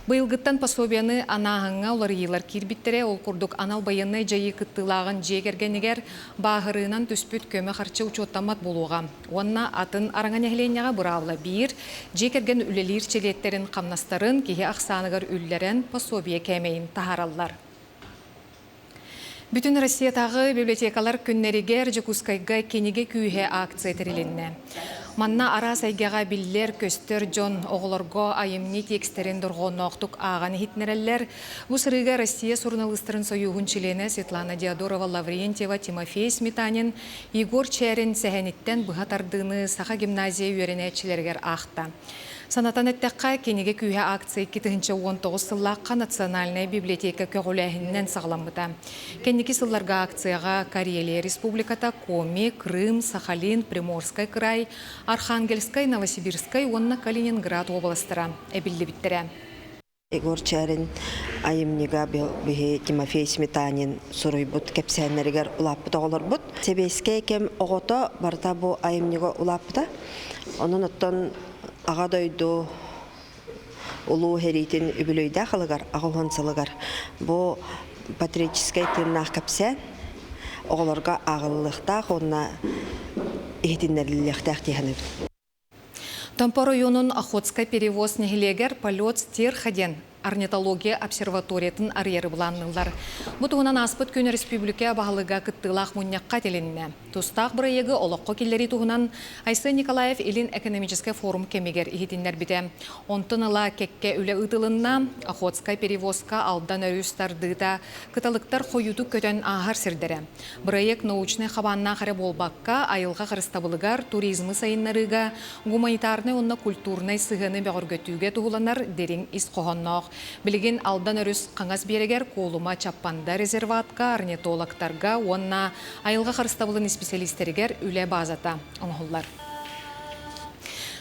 Быйылгыттан пособиены анааһыҥҥа уларыйыылар киирбиттэрэ. Ол курдук анал байыаннай дьайыы кыттыылааҕын дьиэ кэргэнигэр бааһырыынан түспүт көмө харчы учуоттаммат буолуоҕа. Уонна атын араҥа нэһилиэнньэҕэ быраабыла биир, дьиэ кэргэн үлэлиир чилиэттэрин хамнастарын киһи ахсааныгар үллэрэн пособие кээмэйин таһаараллар. Бүтүн Россиятааҕы библиотекалар күннэригэр Дьокуускайга Кинигэ күүһэ акция тэрилиннэ. Манна араас эйгэҕэ биллэр-көстөр дьон оҕолорго айымньы текстэрин дорҕоонноохтук ааҕан иһитиннэрэллэр. Бу сырыыга Россия суруналыыстарын сойууһун чилиэнэ Светлана Диодорова-Лаврентьева Тимофей Сметанин Егор Чээрин сэһэниттэн быһа тардыыны Саха гимназия үөрэнээччилэригэр аахта. Санатан эттэххэ, Кинигэ күүһэ акция 2019 сыллаахха Национальнай библиотека көҕүлээһининэн саҕаламмыта. Кэнники сылларга акцияҕа Карелия Республиката, Коми, Крым, Сахалин, Приморскай край, Архангельскай, Новосибирскай уонна Калининград уобаластара эбиллибиттэрэ. Егор Чээрин айымньыга биһи Тимофей Сметанин суруйбут кэпсээннэригэр улааппыт оҕолорбут. Сэбиэскэй кэм оҕото барыта бу айымньыга улааппыта. Онон оттон Аҕа дойду улуу сэриитин үбүлүөйдээх ылыгар, аҕыс сылыгар бу патриотическай тыыннаах кэпсээн оҕолорго ааҕыллыахтаах уонна иһитиннэриллиэхтээх дии саныыбын. Томпо оройуонун Охотскай перевоз нэһилиэгэр полет стерха диэн орнитология обсерваториятын арыйары былаанныыллар. Бу туһунан ааспыт күн республика баһылыга кыттыылаах мунньахха этилиннэ. Тустаах бырайыагы олоххо киллэрии туһунан Айсен Николаев Илин экономическай форум кэмигэр иһитиннэрбитэ. Онтон ыла кэккэ үлэ ыытылынна. Охотскай перевозка Алдан өрүс тардыыта, кыталыктар хойуутук көтөн ааһар сирдэрэ. Бырайыак научнай хабааннаах эрэ буолбакка, айылҕа харыстабылыгар, туризмы сайыннарыыга, гуманитарнай уонна культурнай сыһыаны бөҕөргөтүүгэ туһуланар дириҥ ис хоһоонноох. Билигин Алдан өрүс хаҥас биэрэгэр Куолума Чаппанда резерватка, орнитологтарга уонна айылҕа харыстабылын исписэлиистэригэр үлэ баазата оҥоһуллар.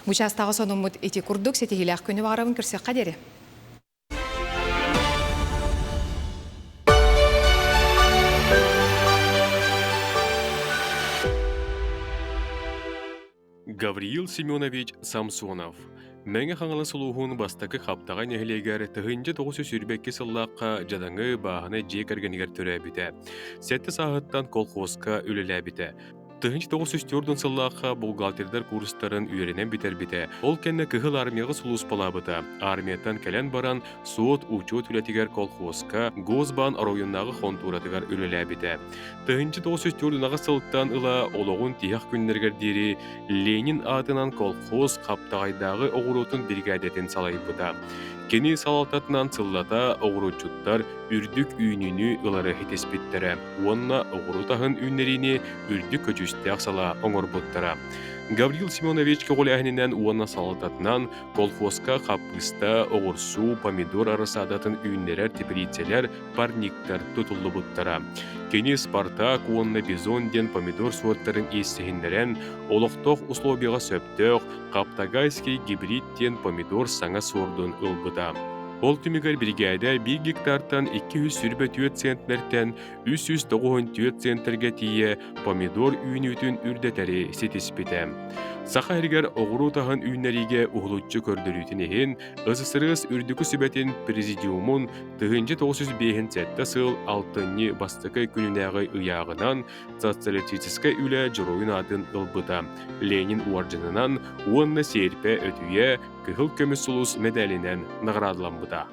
Бу чаастааҕы сонуммут ити курдук ситиһиилээх күнү баҕарабын көрсүөххэ диэри. Гавриил Семенович Самсонов Мэҥэ Хаҥалас улууһун бастакы Хаптаҕай нэһилиэгэр 1922 сыллаахха дьадаҥы бааһынай дьиэ кэргэнигэр төрөөбүтэ. Сэттэ сааһыттан колхуоска үлэлээбитэ. 1904 сыллаахха бухгалтердар курстарын үөрэнэн бүтэрбитэ. Ол кэннэ Кыһыл Армияҕа сулууспалаабыта. Армияттан кэлэн баран суот-учуот үлэтигэр колхуоска Госбаан оройуоннааҕы хонтуоратыгар үлэлээбитэ. 1904 сылтан ыла олоҕун тиһэх күннэригэр диэри Ленин аатынан колхоз Хаптаҕайдааҕы оҕуруотун биригээдэтин салайбыта. Кини салалтатынан сыллата оҕуруотчуттар үрдүк үүнүүнү ылары ситиспиттэрэ уонна оҕуруот аһын үүннэриини үрдүк көдьүүстээх салаа оҥорбуттара. Гаврил Семенович көҕүлээһининэн уонна салалтатынан колхозка хаппыыста, оҕурсуу, помидор арассаадатын үүннэрэр теплицэлэр, парниктар тутуллубуттара. Кини Спартак уонна Бизон диэн помидор суортарын иэстэһиннэрэн, олохтоох условияҕа сөптөөх Хаптагайский гибрид диэн помидор саҥа суордун ылбыта. Ол түмүгэр биригээдэ биир гектартан 224 центнертэн 394 центргэ тиийэ помидор үүнүүтүн үрдэтэри ситиспитэ. Саха сиригэр оҕуруот аһын үүннэриигэ уһулуччу көрдөрүүтүн иһин СССР Үрдүкү Сүбэтин Президиумун 1957 сыл алтынньы бастакы күнүнээҕи ыйааҕынан социалистическай үлэ дьоруойун аатын ылбыта, Ленин уордьанынан уонна Сиэрпэ өтүйэ Кыһыл көмүс сулус мэдээлинэн наҕараадаламмыта.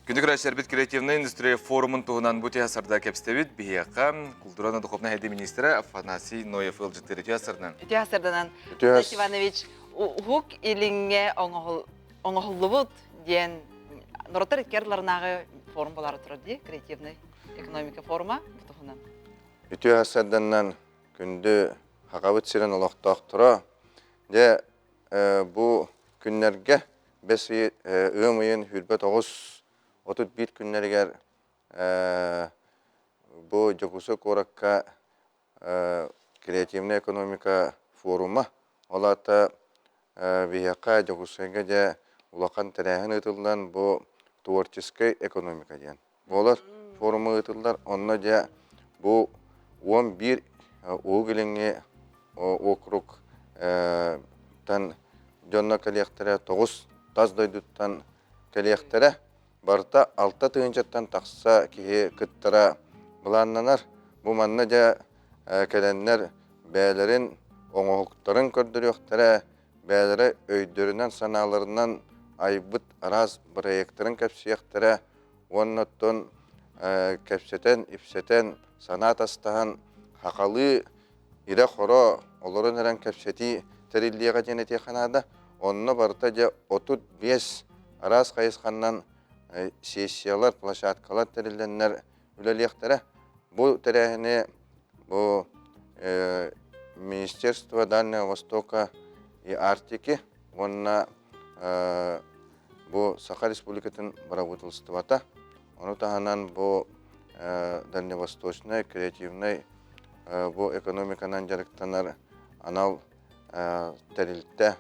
Күндү көрөөччүлэрбит креативнай индустрия форумун туһунан бу түһэ сарда кэпсэбит. Биһиэхэ култуура уонна духовнай сайдыы министрэ Афанасий Ноев ыалдьыттыыр. Үтүө сарынан. Үтүө сарданан. Афанасий Иванович, Уһук Илиҥҥэ оҥоһуллубут диэн норуоттар икки ардыларынааҕы форум буолаары турар дии, креативный экономика форума бу туһунан. Үтүө сарданынан күндү Хахабыт сирин олохтоохторо, дьэ бу күннэргэ бэс ыам ыйын 29 31 күннэригэр бу Дьокуускай куоракка креативная экономика форума, ол аата биһиэхэ Дьокуускайга дьэ улахан тэрээһин ыытыллан бу творческай экономика диэн буолар форума ыытыллар. Онно дьэ бу 11 Уһук Илиҥҥи округ тан дьонно кэлиэхтэрэ, тоҕус тас дойдуттан кэлиэхтэрэ. Барыта алта тыһыынчаттан тахса киһи кыттара былааннанар. Бу манна дьэ кэлэннэр бэйэлэрин оҥоһуктарын көрдөрүөхтэрэ, бэйэлэрэ өйдөрүнэн-санааларынан айбыт араас бырайыактарын кэпсиэхтэрэ уонна оттон кэпсэтэн, ипсэтэн, санаа тастаһан, хахалыы ирэ-хоро олорон эрэн кэпсэтии тэриллиэҕэ диэн этиэххэ наада. Онно барыта дьэ 35 араас хайысханнан сессиялар, площадкалар тэриллэннэр үлэлиэхтэрэ. Бу тэрээһини бу Министерство Дальнего Востока и Арктики уонна бу Саха Республикатын бырабыыталыстыбата, ону таһынан бу дальневосточнай креативнай бу экономиканан дьарыктанар анал тэрилтэ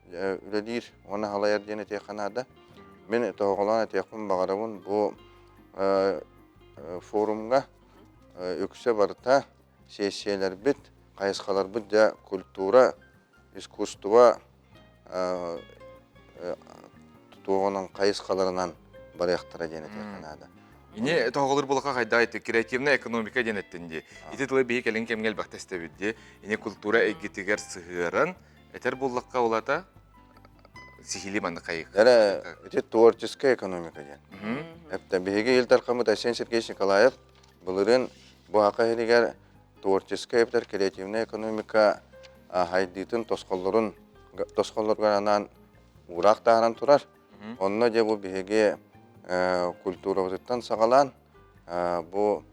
үлэлиир уонна халайар диэн этиэххэ наада. Мин тоһоҕолоон этиэхпин баҕарабын бу форумҥа үксэ барыта сиэссийэлэрбит, хайысхаларбыт дьэ культура, искусство туоҕунан хайысхаларынан барыахтара диэн этиэххэ наада. Ини тоһоҕолуур буоллахха хайдах ити креативная экономика диэн эттин дии. Ити тылы биһи кэлин кэмҥэ элбэхтэ истэбит дии. Ини культура эйгэтигэр сыһыаран этэр буоллахха улата сиһили маннык хайык. Эрэ ити творческая экономика диэн. Эптэ биһиги Ил Дархаммыт Айсен Сергеевич Николаев былырыын бу Саха сиригэр творческай эбэтэр креативная экономика хайдыытын тосхоллорун тосхоллоругар анаан уураах таһааран турар. Онно дьэ бу биһиги культурабытыттан саҕалаан бу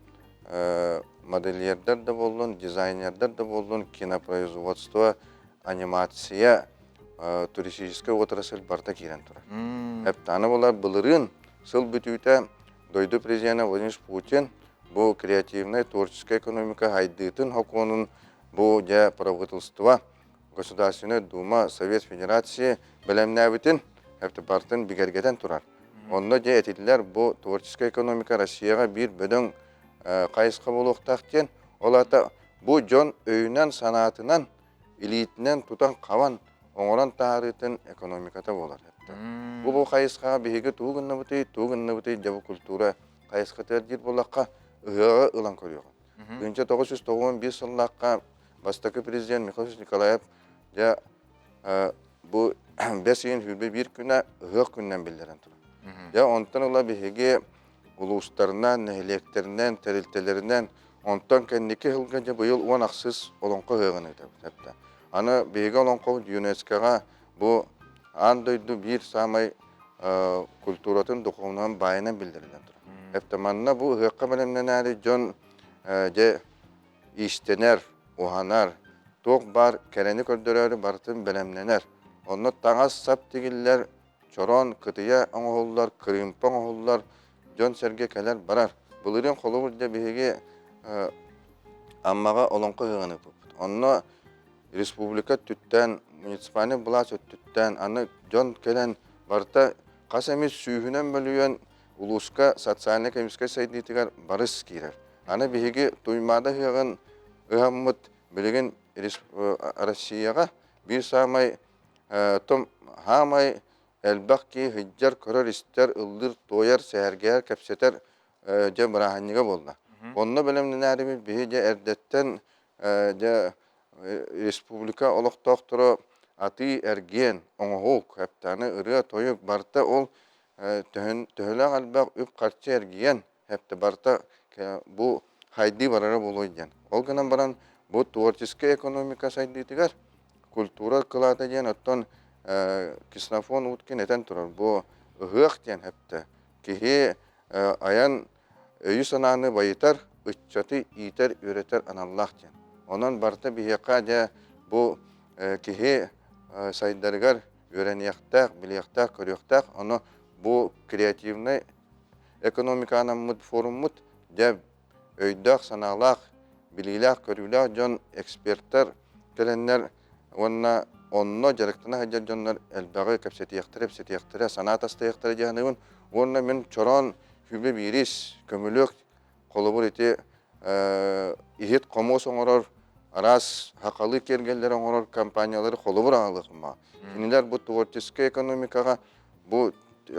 модельердар да буоллун, дизайнердар да буоллун, кинопроизводство, анимация, туристическай отрасль барыта киирэн турар. Эптааны буолар былырыын сыл бүтүүтэ дойду президенэ Владимир Путин бу креативнай творческай экономика хайдыытын сокуонун бу дьэ правительство Государственная Дума Совет Федерации бэлэмнээбитин барытын бигэргэтэн турар. Онно дьэ этиллэр бу творческай экономика Россияҕа биир бөдөҥ хайысха буолуохтаах диэн. Ол аата бу дьон өйүнэн-санаатынан илиитинэн тутан-хабан оҥорон таһаарыытын экономиката буолар. Бу бу хайысхаҕа биһиги тугу гынныбытый, тугу гынныбытый дьэ бу культура хайысхатыгар диир буоллахха, ыһыаҕы ылан көрүөҕүн. 1991 сыллаахха бастакы президент Михаил Николаев дьэ бу бэс ыйын 21 күнэ ыһыах күнүнэн биллэрэн турар. Дьэ онтон ыла биһиги улуустарынан, нэһилиэктэринэн, тэрилтэлэринэн онтон кэнники сылга дьэ быйыл 10 ахсыс олоҥхо ыһыаҕын ыытабыт. Аны биһиги олоҥхобут ЮНЕСКОҕа бу аан дойду биир саамай культуратын, духовнайын баайынан биллэринэн турар. Эптэ манна бу ыһыахха бэлэмнэнээри дьон дьэ иистэнэр, уһанар, туох баар кэрэни көрдөрөөрү барытын бэлэмнэнэр. Онно таҥас-сап тигиллэр, чороон, кытыйа оҥоһуллар, кырыымпа оҥоһуллар, дьон-сэргэ кэлэр-барар. Былырыын холобур дьэ биһиги Аммаҕа олоҥхо ыһыаҕын ыыппыппыт. Онно республика өттүттэн, муниципальнай былаас өттүттэн аны дьон кэлэн барыта хас эмит сүүһүнэн мөлүйүөн улууска социальнай-экономическай сайдыытыгар барыс киирэр. Аны биһиги Туймаада ыһыаҕын ыһаммыт билигин Россияҕа биир саамай том хаамай элбэх киһи сылдьар, көрөр-истэр, ыллыыр-туойар, сэһэргэһэр, кэпсэтэр дьэ бырааһынньыга буолла. Онно бэлэмнэнээрибит биһи дьэ эрдэттэн дьэ республика олохтоохторо атыы-эргиэн, оҥоһук, эптаны ырыа-тойук барыта ол төһөлөөх элбэх үп-харчы эргийэн эптэ барыта бу хайдыы барара буолуой диэн. Ол гынан баран бу творческай экономика сайдыытыгар культура кылаата диэн оттон Ксенофон Уткин этэн турар бу ыһыах диэн эптэ киһи айан өйү-санааны байытар, ыччаты иитэр-үөрэтэр аналлаах диэн. Онон барыта биһиэхэ дьэ бу киһи сайдарыгар үөрэниэхтээх, билиэхтээх, көрүөхтээх. Ону бу креативнай экономика анаммыт форуммут дьэ өйдөөх-санаалаах, билиилээх-көрүүлээх дьон, экспертэр кэлэннэр уонна онно дьарыктана сылдьар дьоннор элбэҕи кэпсэтиэхтэрэ, ипсэтиэхтэрэ, санаа тастыахтара дии саныыбын. Уонна мин чороон сүбэ биирис, көмүлүөк, холобур ити иһит хомуос оҥорор, араас хахалыы киэргэллэри оҥорор компаниялары холобур аҕалыахпын Кинилэр бу творческай экономикаҕа бу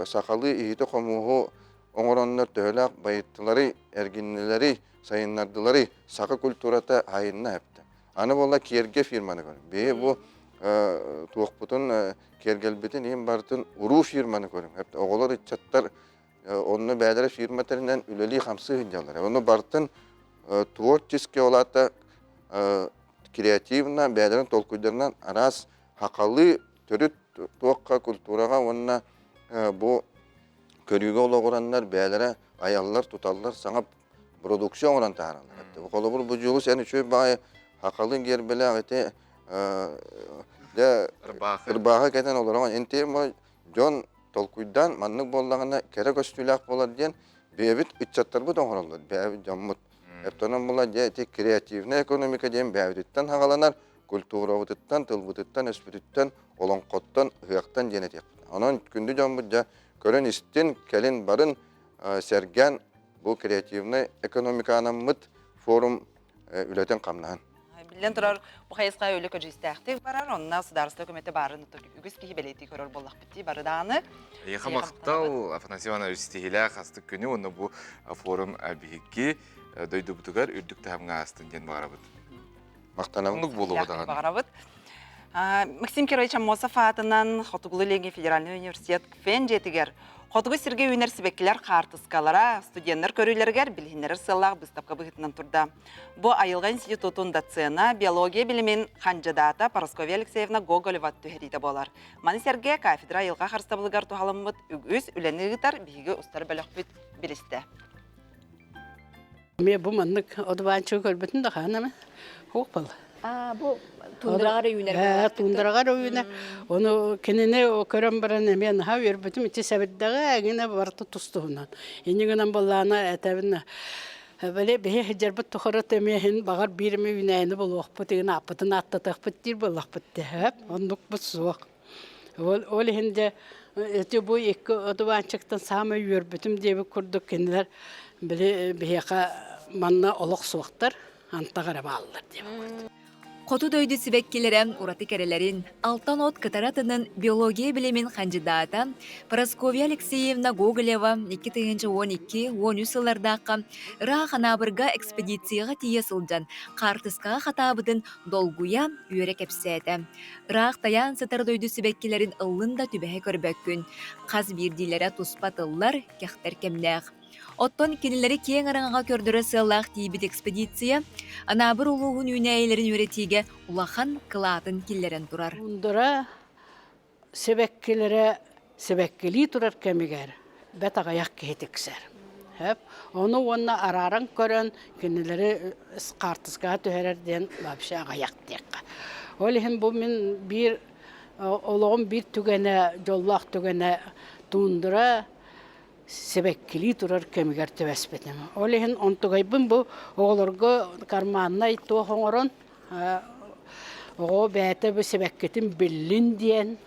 сахалыы иһити-хомуоһу оҥороннор төһөлөөх байыттыларый, эргиннилэрий, сайыннардыларый, саха культурата айынна эптэ. Аны буолла киэргэ фирманы көрүм. Биһи бу туохпутун киэргэлбитин иһин барытын уруу фирманы көрүм. Оҕолор ыччаттар онно бэйэлэрэ фирма тэринэн үлэлии-хамсыы сылдьаллар. Ону барытын творческий ол аата креативно бэйэлэрин толкуйдарынан араас хахалыы төрүт туохха культураҕа уонна бу көрүүгэ олоҕураннар бэйэлэрэ айаллар, туталлар, саҥа продукция оҥорон таһаараллар. Холобур, бу дьулус эн үчүгэй баҕайы хахалыы гиэрбэлээх ити дьэ ырбаахы кэтэн олороҕун. Эн дьон толкуйдаан маннык буоллаҕына кэрэ көстүүлээх буолар диэн бэйэбит ыччаттарбыт оҥороллор, бэйэбит дьоммут. Оттон була дьэ ити креативная экономика диэн бэйэбититтэн хаҕаланар, культурабытыттан, тылбытыттан, өспүтүттэн, олоҥхоттон, ыһыахтан диэн этиэхпит. Онон күндү дьоммут дьэ көрөн истин, кэлин барын сэргээн бу креативнай экономика анаммыт форум үлэтин хамнаһын. Биллэн турар, бу хайысха өлө көдьүүстээхтик барар, онно судаарыстыба көмөтө баарын үгүс киһи бэлиэтии көрөр буоллахпыт дии бары даҕаны. Эйиэхэ махтал, Афанасий Иванович ситиһиилээх астык күнү уонна бу форум биһикки дойдубутугар үрдүк таһымҥа аастын диэн баҕарабыт. Махтанабын. Оннук буолуоҕа даҕаны. Баҕарабыт. Максим Кирович Аммосов аатынан Хотугулуу-Илиҥҥи федеральнай университет КФЭН дьиэтигэр Хотугу сиргэ үүнэр сибэккилэр хаартыскалара студеннар көрүүлэригэр билиһиннэрэр сыаллаах быыстапка быһыытынан турда. Бу айылҕа институтун доцена, биология билимин хандьыдаата Парасковья Алексеевна Гоголева түһэриитэ буолар. Маны сэргэ кафедра айылҕа харыстабылыгар туһаламмыт үгүс үлэни ыытар биһиги устар бөлөхпүт билистэ. Эмиэ бу маннык одуванчыгы көрбүтүн да хаһан эмэ хуох буолла. Аа, бу тундраҕа эрэ үүнэр Ээ, тундраҕа эрэ үүнэр. Ону кинини көрөн баран эмиэ наһаа үөрбүтүм. Ити сэбирдэҕэ эҥинэ барыта тус-туһунан. Инньэ гынан буоллаҕына этэбин били биһи сылдьарбыт тухары эмиэ иһин баҕар биир эмэ үүнээйини булуохпут игин ааппытын ааттатыахпыт диир буоллахпыт дэһэп. Оннукпут суох. Ол, ол иһин дьэ ити бу икки одуванчиктан саамай үөрбүтүм диэбит курдук кинилэр били биһиэхэ манна олох суохтар, антах эрэ бааллар диэбит курдук. Хоту дойду сибэккилэрэ ураты кэрэлэрин, алтан от кытара тынын биология билимин хандьыдаата Парасковья Алексеевна Гоголева 2012-13 сыллардаахха ыраах Анаабырга экспедицияҕа тиийэ сылдьан хаартыскаҕа хатаабытын долгуйа, үөрэ кэпсээтэ. Ыраах тайаан сытар дойду сибэккилэрин ыллын да түбэһэ көрбөккүн. Хас биирдиилэрэ туспа тыллар, кэхтэр кэмнээх. Оттон кинилэри киэҥ араҥаҕа көрдөрөр сыаллаах тиийбит экспедиция Анаабыр улууһун үүнээйилэрин үөрэтиигэ улахан кылаатын киллэрэн турар. Тундра сибэккилэрэ сибэккилии турар кэмигэр бэрт аҕыйах киһи тиксэр. Сөп. Ону уонна арааран көрөн кинилэри хаартыскаҕа түһэрэр диэн вообще аҕыйах диэххэ. Ол иһин бу мин биир олоҕум биир түгэнэ, дьоллоох түгэнэ тундра сибэккилии турар кэмигэр түбэспитим. Ол иһин онтугайбын бу оҕолорго карманнай туох оҥорон оҕо бэйэтэ бу сибэккитин биллин диэн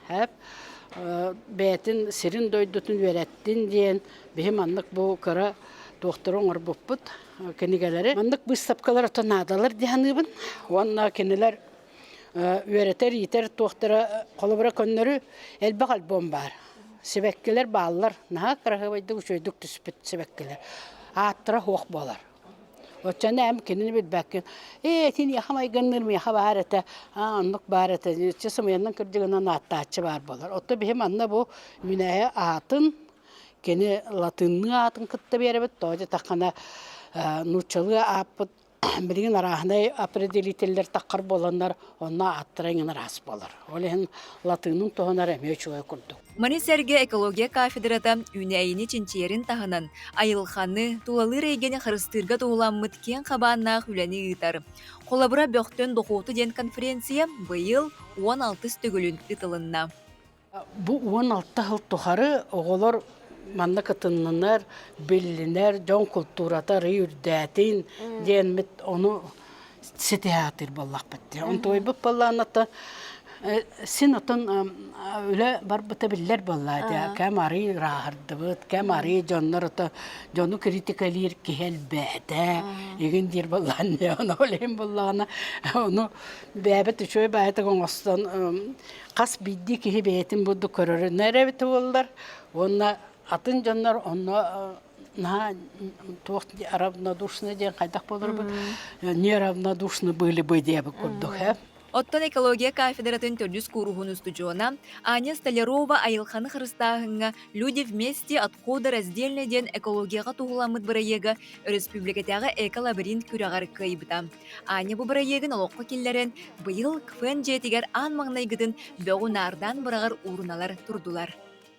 бэйэтин сирин дойдутун үөрэттин диэн биһи маннык бу кыра туохтары оҥорбуппут кинигэлэри. Маннык быыстапкалар ото наадалар дии саныыбын. Уонна кинилэр үөрэтэр, иитэр туохтара холобура көннөрү элбэх альбом баар. Сибэккилэр бааллар, наһаа кыраһыабайдык үчүгэйдик түспүт сибэккилэр. Ааттара суох буолар. Оччону эм кинини билбэккин. Ээ, итиниэхэ майгынныыр миэхэ баар этэ, аа, оннук баар этэ. Чэ, сымыйаннан кырдьыгынан ааттааччы баар буолар. Отто биһи манна бу мүнээһи аатын, кини латынныы аатын кытта биэрэбит, тоҕо диэтэххинэ, нууччалыы ааппыт билигин арааһынай определителлэр таххар буоланнар, онно ааттара иҥин араас буолар. Ол иһин латыынын туһанар эмиэ үчүгэй курдук. Маны сэргэ экология кафедрата үүнээйини чинчийэрин таһынан, айылҕаны, тулалыыр эйгэни харыстыырга туһуламмыт киэҥ хабааннаах үлэни ыытар. Холобура, Бөхтөн дохуоту диэн конференция быйыл 16 төгүлүн ыытылынна. Бу 16 сыл тухары оҕолор манна кытыннынар, биллинэр, дьон култуурата арый үрдээтин диэммит ону ситиһаатыыр буоллахпыт дии. Онтуойбут буоллаҕына син отон үлэ барбыта биллэр буоллаа дии. Кэм арый ырааһырдыбыт, кэм арый дьоннор ото дьону критикалиир киһи элбээтэ, игин диир буоллаҕына, ону ол иһин буоллаҕына, ону бэйэбит үчүгэй баайытык оҥостон хас биирдии киһи бэйэтин бурдук көрөрүнэ эрэ эбитэ буоллар уонна атын дьоннор онно наһаа туох равнодушны диэн хайдах буоларбыт неравнодушны были бы диэбит курдук э Оттон экология кафедратын төрдүс кууруһун устудьуона Аня Столярова айылҕаны харыстааһыҥҥа «Люди вместе отходы раздельно» диэн экологияҕа туһуламмыт бырайыага өрөспүүбүлүкэтээҕи эко-лабиринт күрэҕэр кыайбыта. Аня бу бырайыагын олоххо киллэрэн, быйыл КФН дьиэтигэр аан маҥнайгытын бөҕү наардаан быраҕар ууруналар турдулар.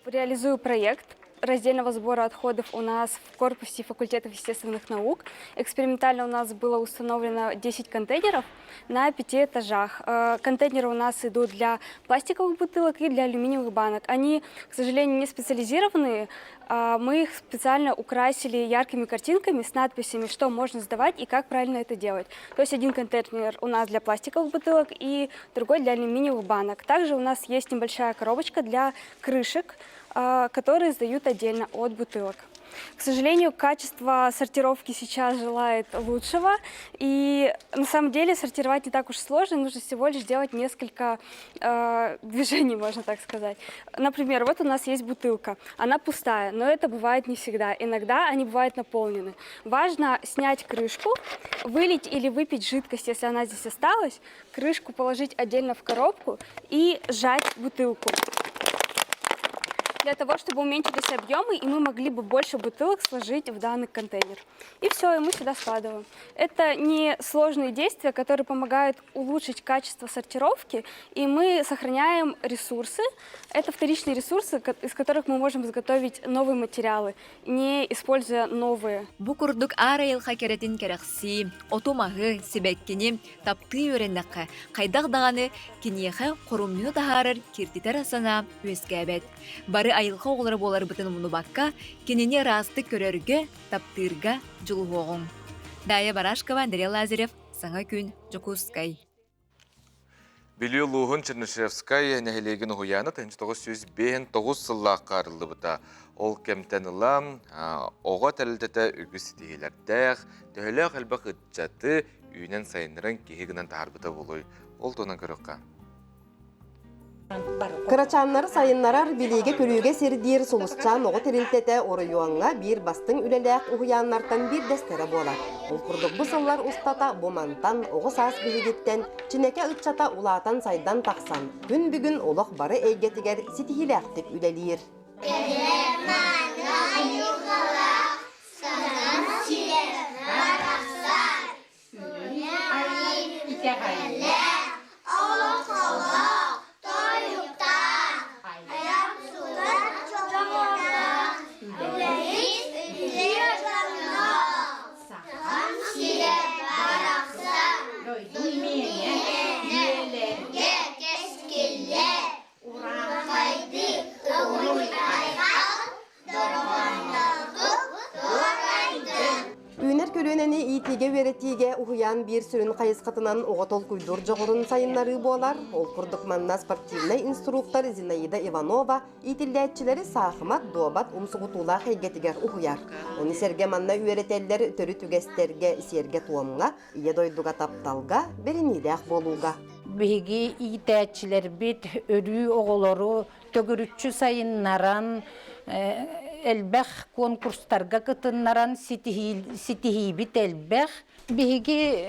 Реализую проект раздельного сбора отходов у нас в корпусе факультетов естественных наук. Экспериментально у нас было установлено 10 контейнеров на пяти этажах. Контейнеры у нас идут для пластиковых бутылок и для алюминиевых банок. Они, к сожалению, не специализированные, Мы их специально украсили яркими картинками с надписями, что можно сдавать и как правильно это делать. То есть один контейнер у нас для пластиковых бутылок и другой для алюминиевых банок. Также у нас есть небольшая коробочка для крышек, которые сдают отдельно от бутылок. К сожалению, качество сортировки сейчас желает лучшего. И на самом деле сортировать не так уж сложно, нужно всего лишь делать несколько э, движений, можно так сказать. Например, вот у нас есть бутылка, она пустая, но это бывает не всегда. Иногда они бывают наполнены. Важно снять крышку, вылить или выпить жидкость, если она здесь осталась, крышку положить отдельно в коробку и сжать бутылку для того, чтобы уменьшились объемы, и мы могли бы больше бутылок сложить в данный контейнер. И все, и мы сюда складываем. Это не сложные действия, которые помогают улучшить качество сортировки, и мы сохраняем ресурсы. Это вторичные ресурсы, из которых мы можем изготовить новые материалы, не используя новые. Бу курдук аар айылҕа кэрэтин кэрэхсии, оту-маһы, сибэккини таптыы үөрэннэххэ, хайдах даҕаны киниэхэ хорумньуну таһаарар киртитэр санаа үөскээбэт. Бары айылҕа оҕолоро буоларбытын умнубакка, кинини ыраастык көрөргө, таптыырга дьулуһуоҕуҥ. Дая Барашкова, Андрей Лазарев, Саҥа күн, Дьокуускай. Бүлүү улууһун Чернышевскай нэһилиэгин уһуйаана 1959 сыллаахха арыллыбыта. Ол кэмтэн ыла оҕо тэрилтэтэ үгүс ситиһиилэрдээх, төһөлөөх элбэх ыччаты үүнэн-сайыннаран киһи гынан таһаарбыта буолуой. Ол туһунан көрүөххэ. Кырачааннары сайыннарар, билиигэ-көрүүгэ сирдиир Сулусчаан оҕо тэрилтэтэ оройуоҥҥа биир бастыҥ үлэлээх уһуйааннартан биирдэстэрэ буолар. Ол курдук бу сыллар устата бу мантан оҕо саас биһигиттэн Чинэкэ ыччата улаатан-сайдан тахсан, күн бүгүн олох бары эйгэтигэр ситиһиилээхтик үлэлиир. Үүнэр көлүөнэни иитиигэ-үөрэтиигэ уһуйаан биир сүрүн хайысхатынан оҕо толкуйдуур дьоҕурун сайыннарыы буолар. Ол курдук манна спортивнай инструктор Зинаида Иванова иитиллээччилэри саахымат, дуобат умсугутуулаах эйгэтигэр уһуйар. Ону сэргэ манна үөрэтэллэр төрүт үгэстэргэ, сиэргэ-туомҥа, Ийэ дойдуга тапталга, бэриниилээх буолууга. Биһиги иитээччилэрбит өрүү оҕолору төгүрүччү сайыннаран, элбэх конкурстарга кытыннаран ситиһиибит элбэх. Биһиги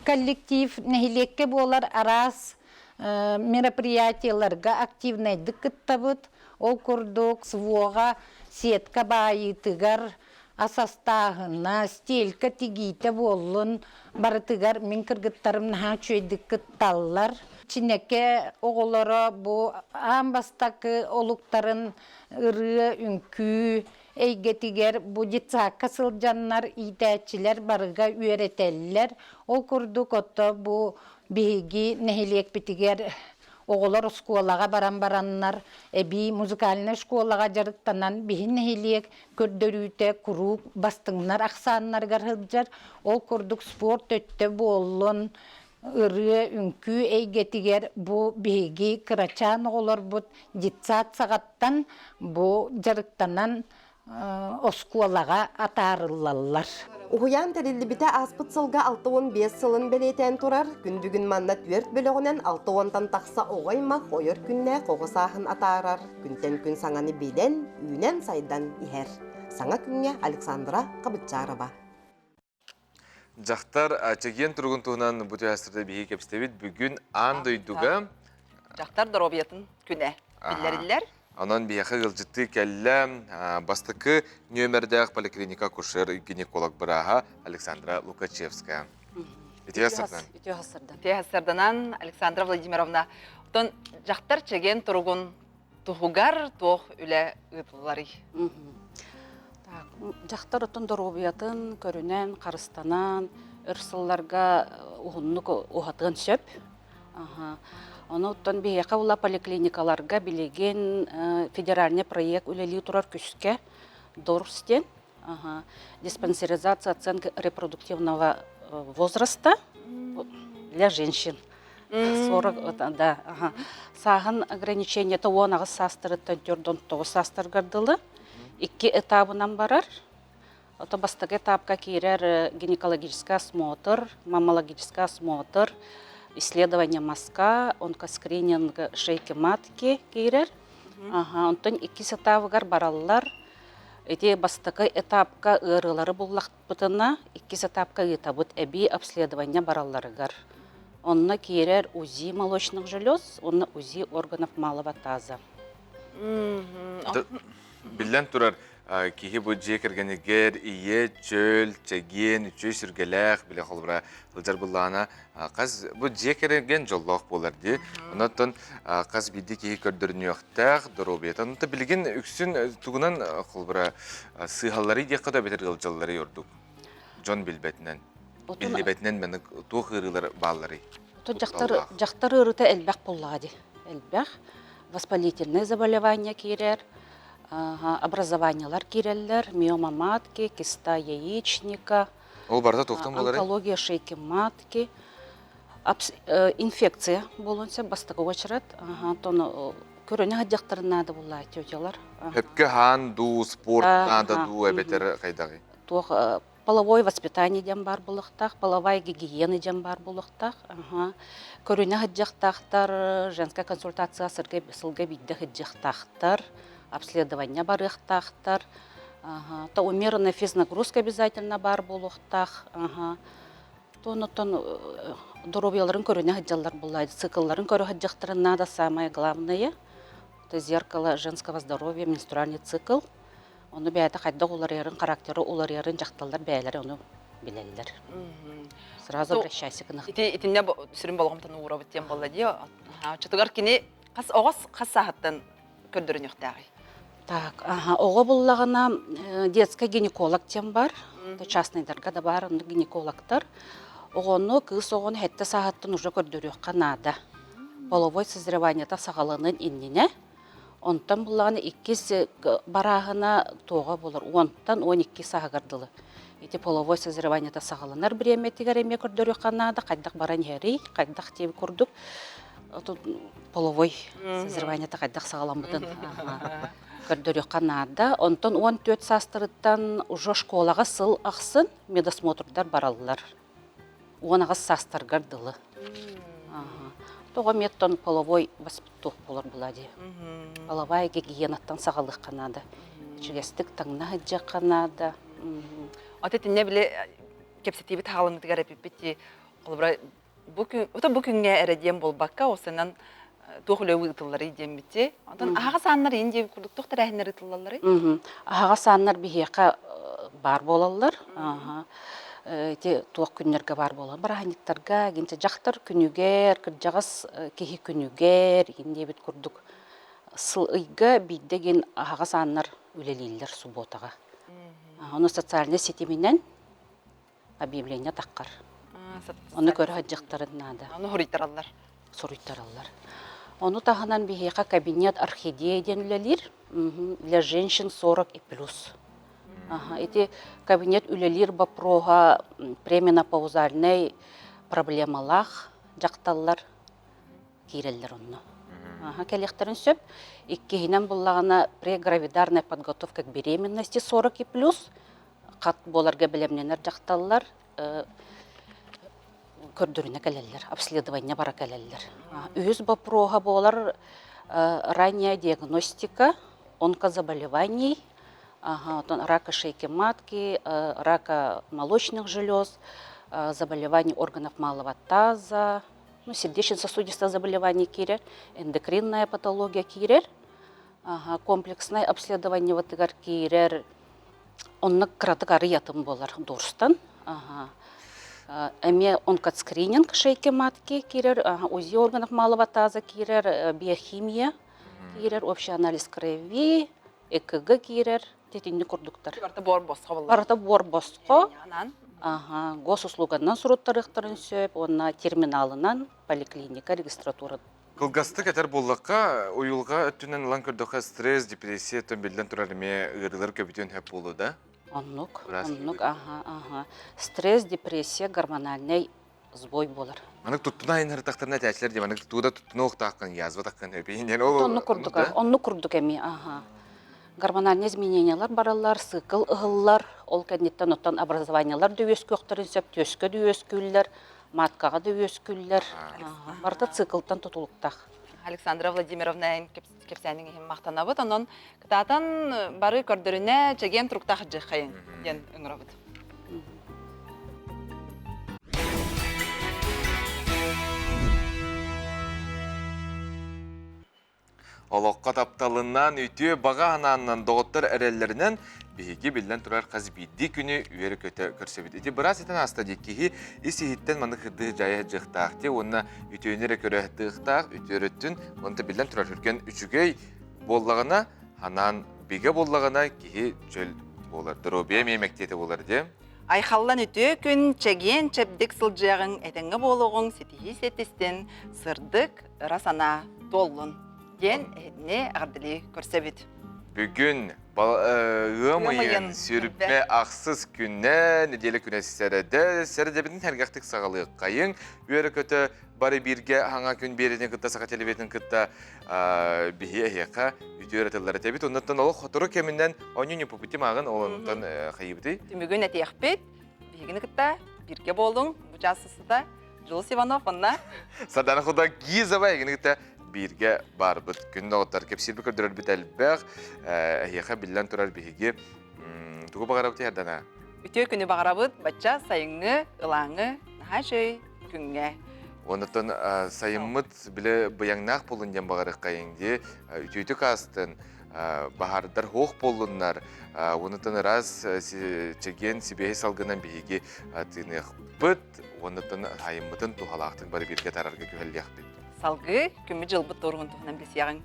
коллектив нэһилиэккэ буолар араас мероприятиеларга активнайдык кыттабыт. Ол курдук СВО-ҕа сетка баайыытыгар ас астааһына, стелька тигиитэ буоллун, барытыгар мин кыргыттарым наһаа үчүгэйдик кытталлар. Чинэкэ оҕолоро бу аан бастакы олуктарын ырыа, үҥкүү эйгэтигэр бу детсадка сылдьаннар иитээччилэр барыга үөрэтэллэр. Ол курдук ото бу биһиги нэһилиэкпитигэр Оҕолор оскуолаҕа баран бараннар, эбии музыкальнай школаҕа дьарыктанан биһи нэһилиэк көрдөрүүтэ куруук бастыҥнар ахсааннарыгар сылдьар. Ол курдук спорт өттө буоллун, ырыа, үҥкүү эйгэтигэр бу биһиги кырачаан оҕолорбут детсад саҕаттан бу дьарыктанан оскуолаҕа атаарыллаллар. Уһуйаан тэриллибитэ ааспыт сылга 65 сылын бэлиэтээн турар. Күн бүгүн манна түөрт бөлөҕүнэн 60-тан тахса оҕо аймах ойор күннээх оҕо сааһын атаарар. Күнтэн күн саҥаны билэн, үүнэн-сайдан иһэр. Саҥа күҥҥэ Александра Хабытчарова. Дьахтар чэгиэн туругун туһунан бу түһэстэрдэ биһиги кэпсэтэбит. Бүгүн аан дойдуга Дьахтар доруобуйатын күнэ биллэриллэр. Онон биһиэхэ ыалдьыттыы кэллэ бастакы нүөмэрдээх поликлиника акушер-гинеколог бырааһа Александра Лукачевская. Үтүө сардан. Үтүө сардан. Үтүө сарданан Александра Владимировна. Оттон дьахтар чэгиэн туругун туһугар туох үлэ ыытылларый? Так, дьахтар оттон доруобуйатын көрүнэн, харыстанан, өр сылларга уһуннук уһатыан сөп. Ону оттон биһиэхэ ула поликлиникаларга билигин федеральный проект үлэлии турар күскэ ДОРС диэн диспансеризация оценка репродуктивного возраста для женщин. 40, да, ага. Сааһын ограничениета 18 саастарыттан 49 саастаргар дылы. Икки этабынан барар. Ото бастакы этапка киирэр гинекологический осмотр, маммологический осмотр, исследование мазка, онкоскрининг шейки матки киирэр. Ага, онтон иккис этабыгар бараллар. Ити бастакы этапка ыарыылары буллахпытына, иккис этапка ыытабыт эбии обследование баралларыгар. Онно киирэр УЗИ молочных желез уонна УЗИ органов малого таза. Биллэн турар, киһи бу дьиэ кэргэнигэр ийэ, чөл, чэгиэн, үчүгэй сүргэлээх, бile холобура сылдьар буллаҕына, хас бу дьиэ кэргэн дьоллоох буолар дии. Онон хас биирдии киһи көрдөрүнүөхтээх, доруобуйата. Онон билигин үксүн тугунан холобура сыыһалларый диэххэ да эбэтэр ыалдьалларый ордук дьон билбэтинэн. Биллибэтинэн маны туох ыарыылар баалларый? Дьахтар, дьахтар ыарыыта элбэх буоллаҕа дии. Элбэх. Воспалительное заболевание киирэр, образованиелар киирэллэр, миома матки, киста яичника, Ол барыта туохтан буоларый? Онкология шейки матки, инфекция буолуон сөп бастакы уочарат. Онтон көрөнө сылдьахтарын наада буоллаа тетялар. Өпкө хаан дуу, спорт наада дуу эбэтэр хайдаҕый? Туох. Половое воспитание диэн баар буолуохтаах, половая гигиена диэн баар буолуохтаах. Аха. Көрүнэ сылдьыахтаахтар, женская консультация сылга биирдэ сылдьыахтаахтар, обследование барыахтаахтар. Ага. То умеренная физнагрузка обязательно баар буолуохтаах. Ага. То оннуттан доруобуйаларын көрүнэ сылдьаллар буолла, циклларын көрө сылдьыахтарын надо самое главное. Это зеркало женского здоровья, менструальный цикл. Ону бэйэтэ хайдах уларыйарын, характера уларыйарын дьахталлар бэйэлэрэ ону билэллэр. Сразу обращайся гынах. Ити итиннэ сүрүн болҕомтону уурабыт диэн буолла дии. Оччотугар кини хас оҕос хас сааһыттан көрдөрүнүөхтээҕий? Так, ага, оҕо буллаҕына детский гинеколог диэн бар, частныйдарга да бар оннук гинекологтар. Оҕону, кыыс оҕону сэттэ сааһыттан уже көрдөрүөххэ наада. Половой созреваниета саҕаланын иннинэ Онтон буллаҕына иккис барааһына туоҕа буолар уонтан 12 сааһыгар дылы. Ити половой созреваниета саҕаланар бириэмэтигэр эмиэ көрдөрүөххэ наада, хайдах баран иһэрий, хайдах диэби курдук половой созреваниета хайдах саҕаламмытын көрдөрүөххэ наада. Онтон 14 саастарыттан уже школаҕа сыл ахсын медосмотрдар бараллар. 18 саастаргар дылы. Тоҕо меттон половой воспитух буолар була дии. Половая гигиенаттан саҕалыахха наада. Үчүгэстик таҥна сылдьыахха наада. Ата итиннэ били кэпсэтиибит хаалымытыгар эпиппит дии. Холобура бу күн, бу күҥҥэ эрэ диэн буолбакка, осынан туох үлэ ыытылларый диэммити. Онтон аһаҕас ааннар иин диэбит курдук туох тэрээһиннэр ыытыллалларый? Аһаҕас ааннар биһиэхэ баар буолаллар. Ити туох күннэргэ баар буолар. Бырааһынньыктарга, гинчэ дьахтар күнүгэр, кырдьаҕас киһи күнүгэр, гин диэбит курдук сыл ыйга биирдэ гин аһаҕас ааннар үлэлииллэр субботаҕа. Ону социальнай ситиминэн объявление таххар. Ону көрө сылдьыахтарын наада. Ону суруйтараллар. Суруйтараллар. Ону таһынан биһиэхэ кабинет орхидея диэн үлэлиир. Для женщин 40 и плюс. Ити кабинет үлэлиир боппуруоһа пременопаузальнай проблемалаах дьахталлар киирэллэр онно. Кэлиэхтэрин сөп. Иккиһинэн буллаҕына прегравидарная подготовка к беременности 40 и плюс хат буоларга бэлэмнэнэр дьахталлар көрдөрүнэ кэлэллэр, обследование бара кэлэллэр. Үһүс боппуруоһа буолар ранняя диагностика онкозаболеваний, ага, рака шейки матки, рака молочных желез, заболеваний органов малого таза, ну, сердечно-сосудистое заболевание киирэр, эндокринная патология киирэр, ага, комплексное обследование киирэр, Онно кыратык арый атын буолар дурстан. Эмиэ онкоскрининг шейки матки киирэр, УЗИ органов малого таза киирэр, биохимия киирэр, общий анализ крови, ЭКГ киирэр, титинник курдуктар. Барыта буор босхо буолар. Барыта буор босхо. Ага, госуслуганан суруттарыахтарын сөп, уонна терминалынан поликлиника регистратура Кылгастык этэр буоллахха, уйулҕа өттүнэн ылан көрдөххө, стресс, депрессия өттүн биллэн турар эмиэ ыарыылар көбүтүөн сөп буолуо да? Оннук, оннук, аха, аха. Стресс, депрессия, гормональный сбой буолар. Маннык туттуна айыннарытахтарына этээчилэр дии, маннык тууда туттунуохтааххын, язва таххын өпиин ол Оннук курдук, оннук курдук эмиэ, аха. Гормональные изменениялар бараллар, цикл ыһыллар, ол кэнниттэн оттон образованиелар да үөскүөхтэрин сөп, түөскэ да үөскүүллэр, маткаҕа да үөскүүллэр. Барыта циклтан тутулуктаах. Александра Владимировна кэпсээниҥ иһин махтанабыт. Онон кытаатан бары көрдөрүнэ чэгиэн туруктаах дьыххайын диэн ыҥырабыт. Олоххо тапталынан, үтүө баҕа санааннан, доҕоттор эрэллэринэн биһиги биллэн турар хас биирдии күнү үөрэ-көтө көрсөбүт. Ити быраас этэн ааста дии киһи ис-иһиттэн маннык сырдыы дьайа дьыахтаах дии уонна үтүөнү эрэ көрө тыахтаах, үтүө өрүттүн уонна биллэн турар түргэн үчүгэй буоллаҕына, ханаан бигэ буоллаҕына киһи чөл буолар, доруобуйа эмиэ мэктиэтэ буолар дии. Айхаллан үтүө күн, чэгиэн чэбдик сылдьыаҕыҥ, этэҥҥэ буолуоҕуҥ, ситиһии сиэттистин, сырдык, ыра санаа туоллун диэн эһитини эҕэрдэлии көрсөбүт. Бүгүн ыам ыйын сүрбэ ахсыс күнэ, неделя күнэ сэрэдэ, сэрэдэбитин сэргэхтик саҕалыаххайыҥ. Үөрэ-көтө бары бииргэ хаҥа күн биэрини кытта саха телевизиятын кытта биһи эһиэхэ үтүө эрэ тыллар этэбит. Оннуттан олох сотору кэминэн онньу ньуппупути мааҕын олонтон хайыбытый? Түмүгүн этиэхпит. Биһигини кытта бииргэ буолуҥ. Бу чаас сыста Дьулус Иванов онна. Сардана Худагизова эгини кытта бииргэ баарбыт. Күн доҕоттор кэпсиирби көрдөрөрбүт элбэх. Эһиэхэ биллэн турар биһиги тугу баҕарабыт Сардана? Үтүө күнү баҕарабыт. Бачча сайыҥҥы, ылааҥы, наһаа үчүгэй күҥҥэ. Оннуттан сайыммыт биле быйаҥнаах буолун диэн баҕарыаххайыҥ дии. Үтүөтүк аастын, баһаардар хуох буоллуннар, оннуттан ыраас чэгиэн сибиэһи салгынан биһиги тыыныахпыт. Уоннаттан айыммытын туһалаахтык бары бииргэ тарарга күһэллиэхпит. Салгыы күммүт-дьылбыт туоругун туһунан билсиэҕиҥ.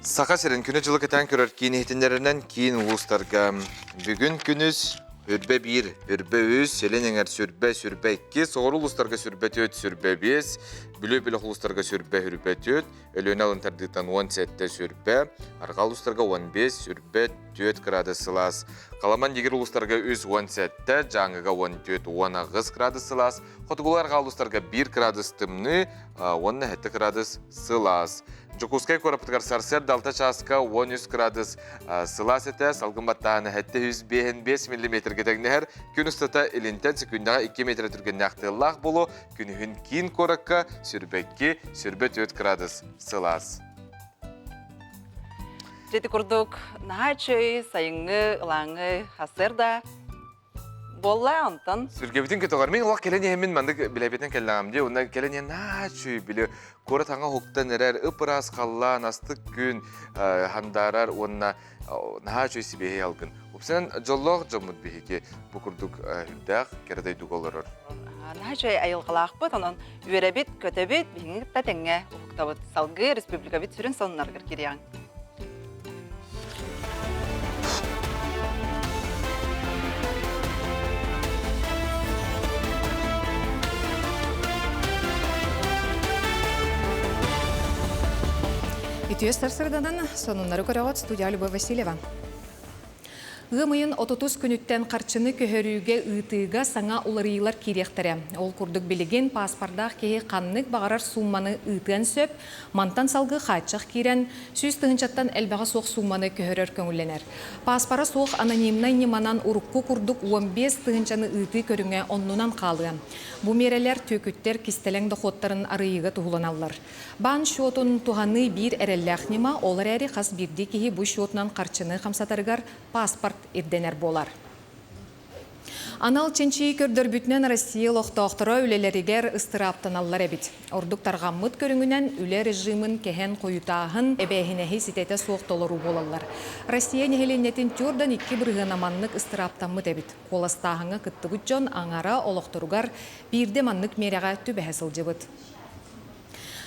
Саха сирин күнү-дьылы кэтээн көрөр киин иһитиннэринэн киин улуустарга бүгүн күнүс Үрбэ биир, Үрбэ үс, Илин эҥэр сүрбэ, сүрбэ икки, соҕуруу улуустарга сүрбэ түөрт, сүрбэ биэс, Бүлүү бөлөх улуустарга сүрбэ, үрбэ түөрт, Өлүөнэ алын тардыыттан 17 сүрбэ, Арҕаа улуустарга 15 сүрбэ 4 градус сылаас. Халаман дигир улуустарга 317, Дьааҥыга 14 18 градус сылаас, Хотугулуу арҕаа улуустарга 1 градус тымныы, 17 градус сылаас. Дьокуускай куораппытыгар сарсыарда 6 чааска 13 градус сылаас этэ, салгын баттааһына 755 миллиметргэ тэҥнэһэр. Күн устата илинтэн секундаҕа 2 метр түргэннээх тыаллаах буолуо, күнүһүн киин куоракка сүрбэкки, сүрбэ 4 градус сылаас. Дьэти курдук наһаа үчүгэй сайыҥҥы, ылааҥы сарсыарда буолла онтон. Сүргэбитин көтөҕөр. Мин олох кэлэн иһэммин маннык билэбитин кэллэҕим дии. Онно кэлэн иһэн наһаа үчүгэй били куорат аҥа уһуктан эрэр ып-ыраас халлаан, астык күн хандаарар уонна наһаа үчүгэй сибиэһэй алгын. Упсанан дьоллоох дьоммут биһиги бу курдук үрдээх кэрэ дойдуга олорор. Наһаа үчүгэй айылҕалаахпыт, онон үөрэбит, көтөбүт, биһиги кытта тэҥҥэ уһуктабыт. Салгыы республикабыт сүрүн сонуннарыгар кириэҕиҥ. Үтүө сарсырданан сонуннары көрөҕүт студия Любовь Васильева. Ыам ыйын отутус күнүттэн харчыны көһөрүүгэ ыытыыга саҥа уларыйыылар киириэхтэрэ. Ол курдук билигин пааспардаах киһи ханнык баҕарар суумманы ыытыан сөп. Мантан салгыы хааччах киирэн, 100 тыһыынчаттан элбэҕэ суох суумманы көһөрөр көҥүллэнэр. Пааспара суох анонимнай ньыманан урукку курдук 15 тыһыынчаны ыытыы көрүҥэ оннунан хаалыа. Бу миэрэлэр түөкүттэр кистэлэҥ дохуоттарын арыйыыга туһуланаллар. Баан счетун туһаныы биир эрэллээх ньыма, ол эрээри хас биирдии киһи бу счетунан харчыны хамсатарыгар паспорт ирдэнэр буолар. Анал чинчийии көрдөрбүтүнэн Россия олохтоохторо үлэлэригэр ыстырааптаналлар эбит. Ордук тарҕаммыт көрүҥүнэн үлэ режимин кэһэн хойутааһын, эбээһинэһи ситэтэ суох толоруу буолаллар. Россия нэһилиэнньэтин төрдөн 2% маннык ыстырааптаммыт эбит. Куоластааһыҥҥа кыттыбыт дьон аҥара олохторугар биирдэ маннык миэрэҕэ түбэһэ сылдьыбыт.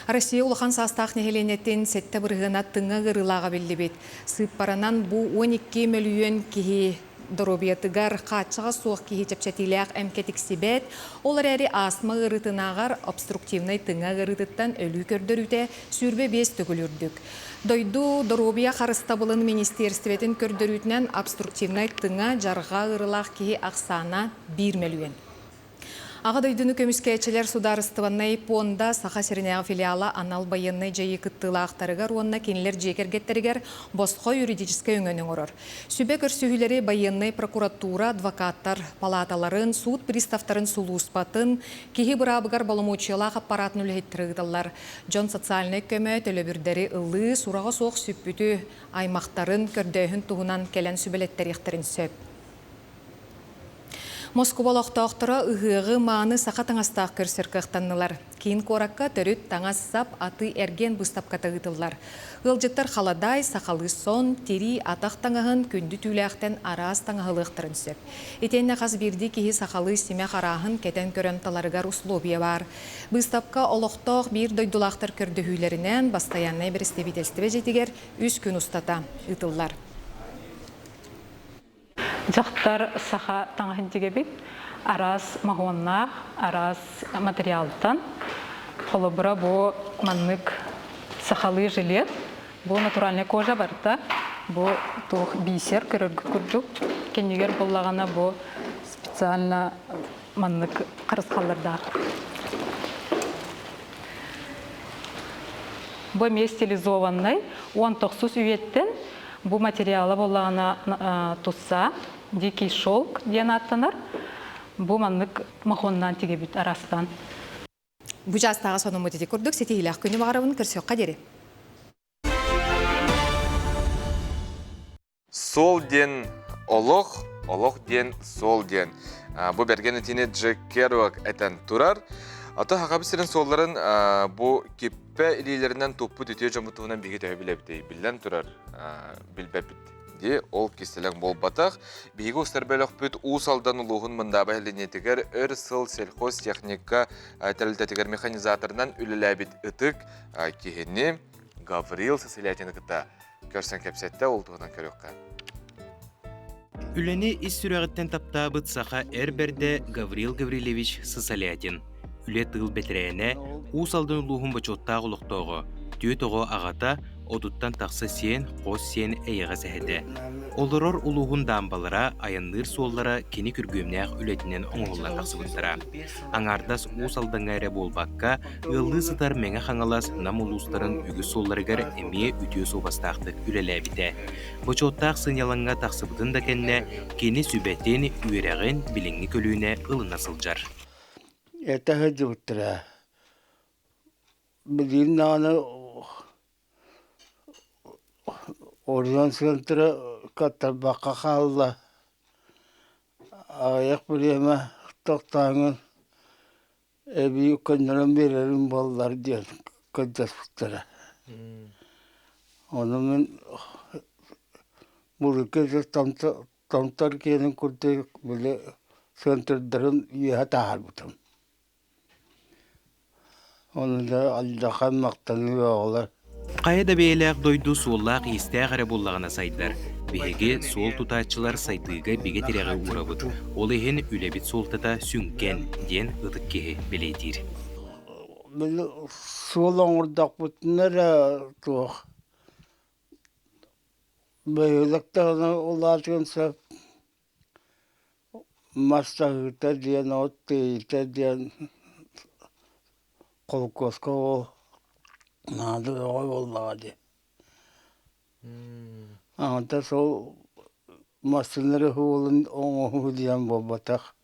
Россия улахан саастаах нэһилиэнньэтин 7% тыҥа ыарыылааҕа биллибит. Сыыппаранан бу 12 мөлүйүөн киһи доруобуйатыгар хааччаҕа суох киһи чэпчэтиилээх эмкэ тиксибэт, ол эрээри астма ыарыытынааҕар обструктивнай тыҥа ыарыытыттан өлүү көрдөрүүтэ 25 төгүл үрдүк. Дойду доруобуйа харыстабылын министиэристибэтин көрдөрүүтүнэн обструктивнай тыҥа дьарҕа ыарыылаах киһи ахсаана 1 мөлүйүөн. Аҕа дойдуну көмүскээччилэр судаарыстыбаннай пуонда Саха сиринээҕи филиала анал байыаннай дьайыы кыттыылаахтарыгар уонна кинилэр дьиэ кэргэттэригэр босхо юридическай өҥөнү оҥорор. Сүбэ көрсүһүүлэри байыаннай прокуратура, адвокаттар палааталарын, суут приставтарын сулууспатын, киһи быраабыгар боломуочуйалаах аппараатын үлэһиттэрэ ыыталлар. Дьон социальнай көмө, төлөбүрдэри ылыы, сураҕа суох сүппүтү, аймахтарын көрдөөһүн туһунан кэлэн сүбэлэттэриэхтэрин сөп. Москуба олохтоохторо ыһыаҕы мааны саха таҥастаах көрсөр кыахтаннылар. Киин куоракка төрүт таҥас-сап, атыы-эргиэн быыстапката ыытыллар. Ыалдьыттар халадаай, сахалыы сон, тирии, атах таҥаһын, күндү түүлээхтэн араас таҥаһылыахтарын сөп. Итиэннэ хас биирдии киһи сахалыы симэх арааһын кэтэн көрөн таларыгар условия баар. Быыстапка олохтоох биир дойдулаахтар көрдөһүүлэринэн бастайааннай бэрэстэбиитэлстибэ дьиэтигэр үс күн устата ыытыллар. Дьахтар саха таҥаһын тигэбит араас моһуоннаах, араас материалтан. Холобура, бу маннык сахалыы жилет, бу натуральная кожа барыта. Бу туох бисер көрөргүт курдук. Кэннигэр буоллаҕына бу специально маннык харысхаллардаах. Бу эмиэ стилизованнай 19 үйэттэн бу материала буоллаҕына тусса дикий шелк диэн ааттанар. Бу маннык махоннаан тигибит арастан. Бу чаастааҕы сонуммут ити курдук ситиһиилээх күнү баҕарабын көрсүөххэ диэри. Суол диэн олох, олох диэн суол диэн. Бу бэргэн этиини Джек Керуак этэн турар. Аты Хахабы сирин суолларын бу киппэ илиилэринэн туппут үтүө дьоммут туһунан биһиги төһө билэбитий? Биллэн турар, билбэппит дии. Ол кистэлэҥ буолбатах. Биһиги устар бөлөхпүт Уус Алдан улууһун Мындааба нэһилиэнньэтигэр өр сыл сельхозтехника тэрилтэтигэр механизаторынан үлэлээбит ытык киһини Гаврил Сысолятины кытта көрсөн кэпсэттэ, ол туһунан көрүөххэ. Үлэни ис сүрэҕиттэн таптаабыт саха эр бэрдэ Гаврил Гаврильевич Сысолятин. Үлэ тыыл бэтэрээнэ, Уус Алдан улууһун бочуоттаах олохтооҕо, түөрт оҕо аҕата, отуттан тахса сиэн, хос сиэн эйэҕэс эһэтэ. Олорор улууһун даамбалара, айанныыр суоллара кини күргүөмнээх үлэтинэн оҥоһуллан тахсыбыттара. Аҥаардас Уус Алдаҥҥа эрэ буолбакка, ыаллыы сытар Мэҥэ Хаҥалас, Нам улуустарын үгүс суолларыгар эмиэ үтүө суобастаахтык үлэлээбитэ. Бочуоттаах сынньалаҥҥа тахсыбытын да кэннэ, кини сүбэтин, үөрэҕин билиҥҥи көлүөнэ ылына сылдьар. Этэ сылдьыбыттара. Билигин даҕаны Оройуон центра каттарбакка хаалла. Аҕыйах бириэмэ тохтооҥҥун эбии көннөрөн биэрэрим буоллар диэн көрдөспүттэрэ. Ону мин музыка томтор киэнин курдук били центрдарын үөһэ таһаарбытым. Ону да алдьархай махтаныы оҕолор. Хайа да бэйэлээх дойду суоллаах-иистээх эрэ буоллаҕына сайдар. Биһиги суол тутааччылар сайдыыга бигэ тирэҕи уурабыт. Ол иһин үлэбит суолтата сүҥкэн, диэн ытык киһи бэлиэтиир. Били суол оҥордохпутуна эрэ туох бөһүөлэк даҕаны улаатыан сөп Мас таһыыта диэн, от тиэйиитэ диэн холкуоска ол наада бөҕө буоллаҕа дии. Аҕата сол массыына уолун оҥоһуу диэн буолбатах.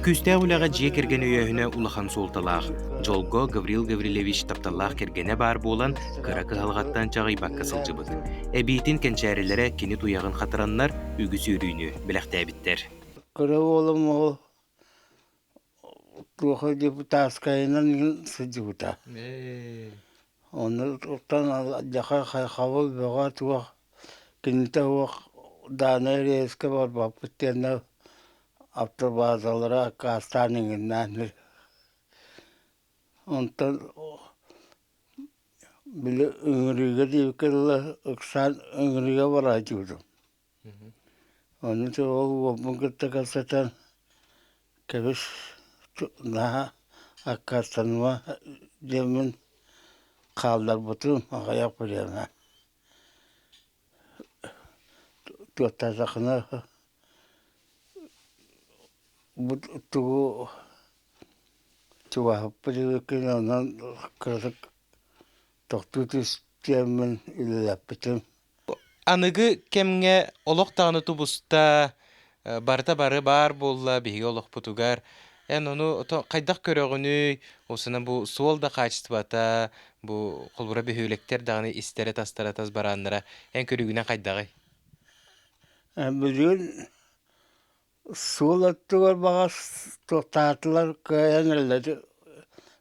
Күүстээх үлэҕэ дьиэ кэргэн өйөөһүнэ улахан суолталаах. Дьолго Гаврил Гаврильевич тапталлаах кэргэнэ баар буолан, кыра кыһалҕаттан чаҕыйбакка сылдьыбыт. Эбиитин кэнчээрилэрэ кини туйаҕын хатараннар үгүс үөрүүнү бэлэхтээбиттэр. Кыра уолум ол туоха депутатскайынан сылдьыбыта. Онно оттон дьаха хайхабыл бөҕө туох кинитэ суох даанай рейскэ барбаппыт диэннэр автобазалара аккаастаан иҥиннээн Онтон били ыҥырыыга диэбиккэ дылы ыксаан ыҥырыыга барааччыбытым. Ону ол уолбун кытта кэпсэтэн кэбис наһаа аккаастаныма диэммин хаалларбытым аҕыйах бириэмэ. Туоттаатаххына бу тугу чугаһаппыт эбиккин онон кыратык тохтуу түстүөммүн үлэлэппитим. Аныгы кэмҥэ олох даҕаны тубуста, барыта бары баар буолла биһиги олохпутугар. Эн ону хайдах көрөҕүнүй? Осунан бу суол да хаачыстыбата, бу холбура бөһүөлэктэр даҕаны истэрэ-тастара тас барааннара эн көрүүгүнэн хайдаҕый? Билигин суол өттүгэр баҕас туохтаатылар кыайан эрэллэр.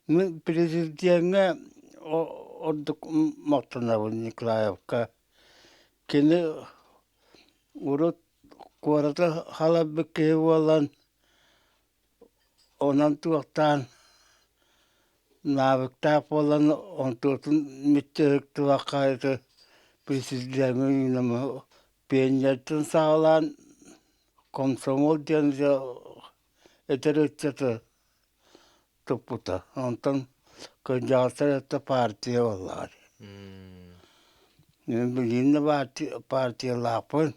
Мин президеҥҥэ ордук махтанабын Николаевка. Кини урут куораты халайбыт киһи буолан, онон туохтаан навыктаах буолан онтуотун мүччү ыһыктыбакка ити президеҥҥэ пионертан саҕалаан комсомол диэн эдэр ыччаты туппута. Онтон кырдьаҕастар өттө партия буоллаҕа. Мин билигин да партиялаахпын.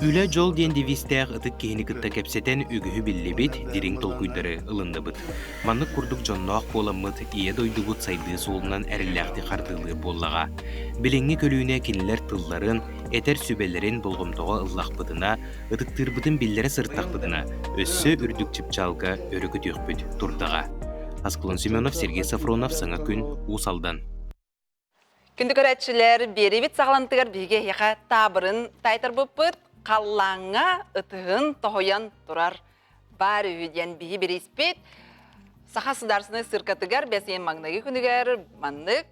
Үлэ дьол диэн девизтээх ытык киһини кытта кэпсэтэн үгүһү биллибит, дириҥ толкуйдары ылынныбыт. Маннык курдук дьонноох буоламмыт Ийэ дойдубут сайдыы суолунан эрэллээхтик хардыылыыр буоллаҕа. Билиҥҥи көлүөнэ кинилэр тылларын, этэр сүбэлэрин болҕомтоҕо ыллахпытына, ытыктыырбытын биллэрэ сырыттахпытына, өссө үрдүк чыпчаалга өрө көтүөхпүт турдаҕа. Аскалон Семенов, Сергей Сафронов, Саҥа күн, Уус Алдан. Күндү көрөөччүлэр, биэриибит саҕалантыгар биһиги эһиэхэ таабырын таайтарбыппыт, халлааҥҥа ытыһын тоһуйан турар баар үһү диэн биһи бирииспит. Саха судаарственнай циркатыгар бэс ыйын маҥнайгы күнүгэр маннык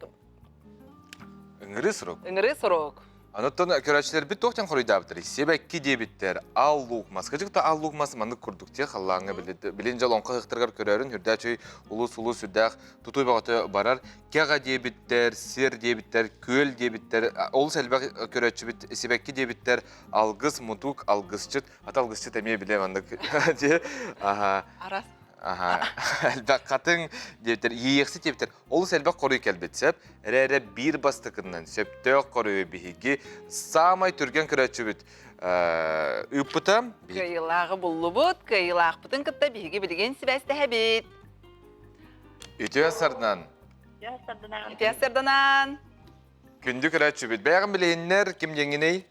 Ыҥырыы сурук. Ыҥырыы сурук. Онуттан көрөөччүлэрбит туох диэн хоруйдаабыттарый? Сибэкки диэбиттэр, аал луук мас. Кыдьык да аал луук мас маннык курдук тиэ халлааҥҥа билин дьол оҥхо ыһыктарыгар көрөөрүн үрдээчүй улуус-улуус сүрдээх тутуу бөҕөтө барар. Кэҕэ диэбиттэр, сир диэбиттэр, күөл диэбиттэр, олус элбэх көрөөччүбүт сибэкки диэбиттэр, алгыс, мутук, алгысчыт, ата алгысчыт эмиэ билэ маннык дии. Аха. Арас. Аха. Элбэх хатыҥ диэбиттэр, иэйиэхсит диэбиттэр. Олус элбэх хоруй кэлбит сөп. Эрэ-эрэ биир бастакыннан сөптөөх хоруйу биһиги саамай түргэн көрөөччүбүт ыыппыта. Кыайыылааҕы буллубут, кыайыылаахпытын кытта биһиги билигин сибээстэһэбит. Үтүө сардан. Үтүө сарданан. Күндү көрөөччүбүт. Бэйэҕин билиһиннэр ким диэҥҥиний?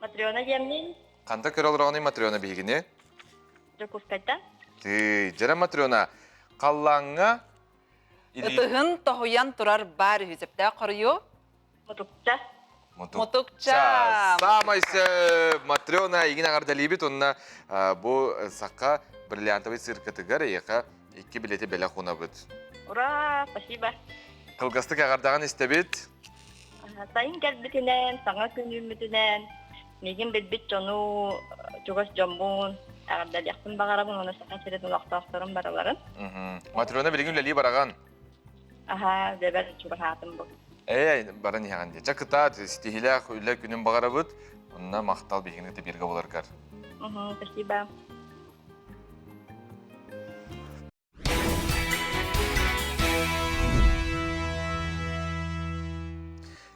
Матрена диэммин. Ханта көрө олороҕунуй Матрена биһигини? Дьокуускайтан. Тыый, дьэрэ Матрена, халлааҥҥа Ытыһын тоһуйан турар баар үһү сөптөөх хоруйу. Мутукча. Мутукча. Саамай сөп. Матрена игин аҕардалиибит уонна бу саха бриллиантовый циркатыгар эйиэхэ икки билети бэлэх уунабыт. Ура, спасибо. Кылгастык аҕардаҕын истэбит. Сайын кэлбитинэн, саҥа күн үүммүтүнэн, миигин билбит дьону, чугас дьоммун эҕэрдэлиэхпин баҕарабын уонна Саха сирин олохтоохторун барыларын. Матрена билигин үлэлии бараҕын. Аһаа, дьэбэр чугаһаатым бу. Ээ, баран иһэҕин дии. Ча кытаат, ситиһиилээх үлэ күнүн баҕарабыт. Онно махтал биһигини кытта бииргэ буоларгар. Спасибо.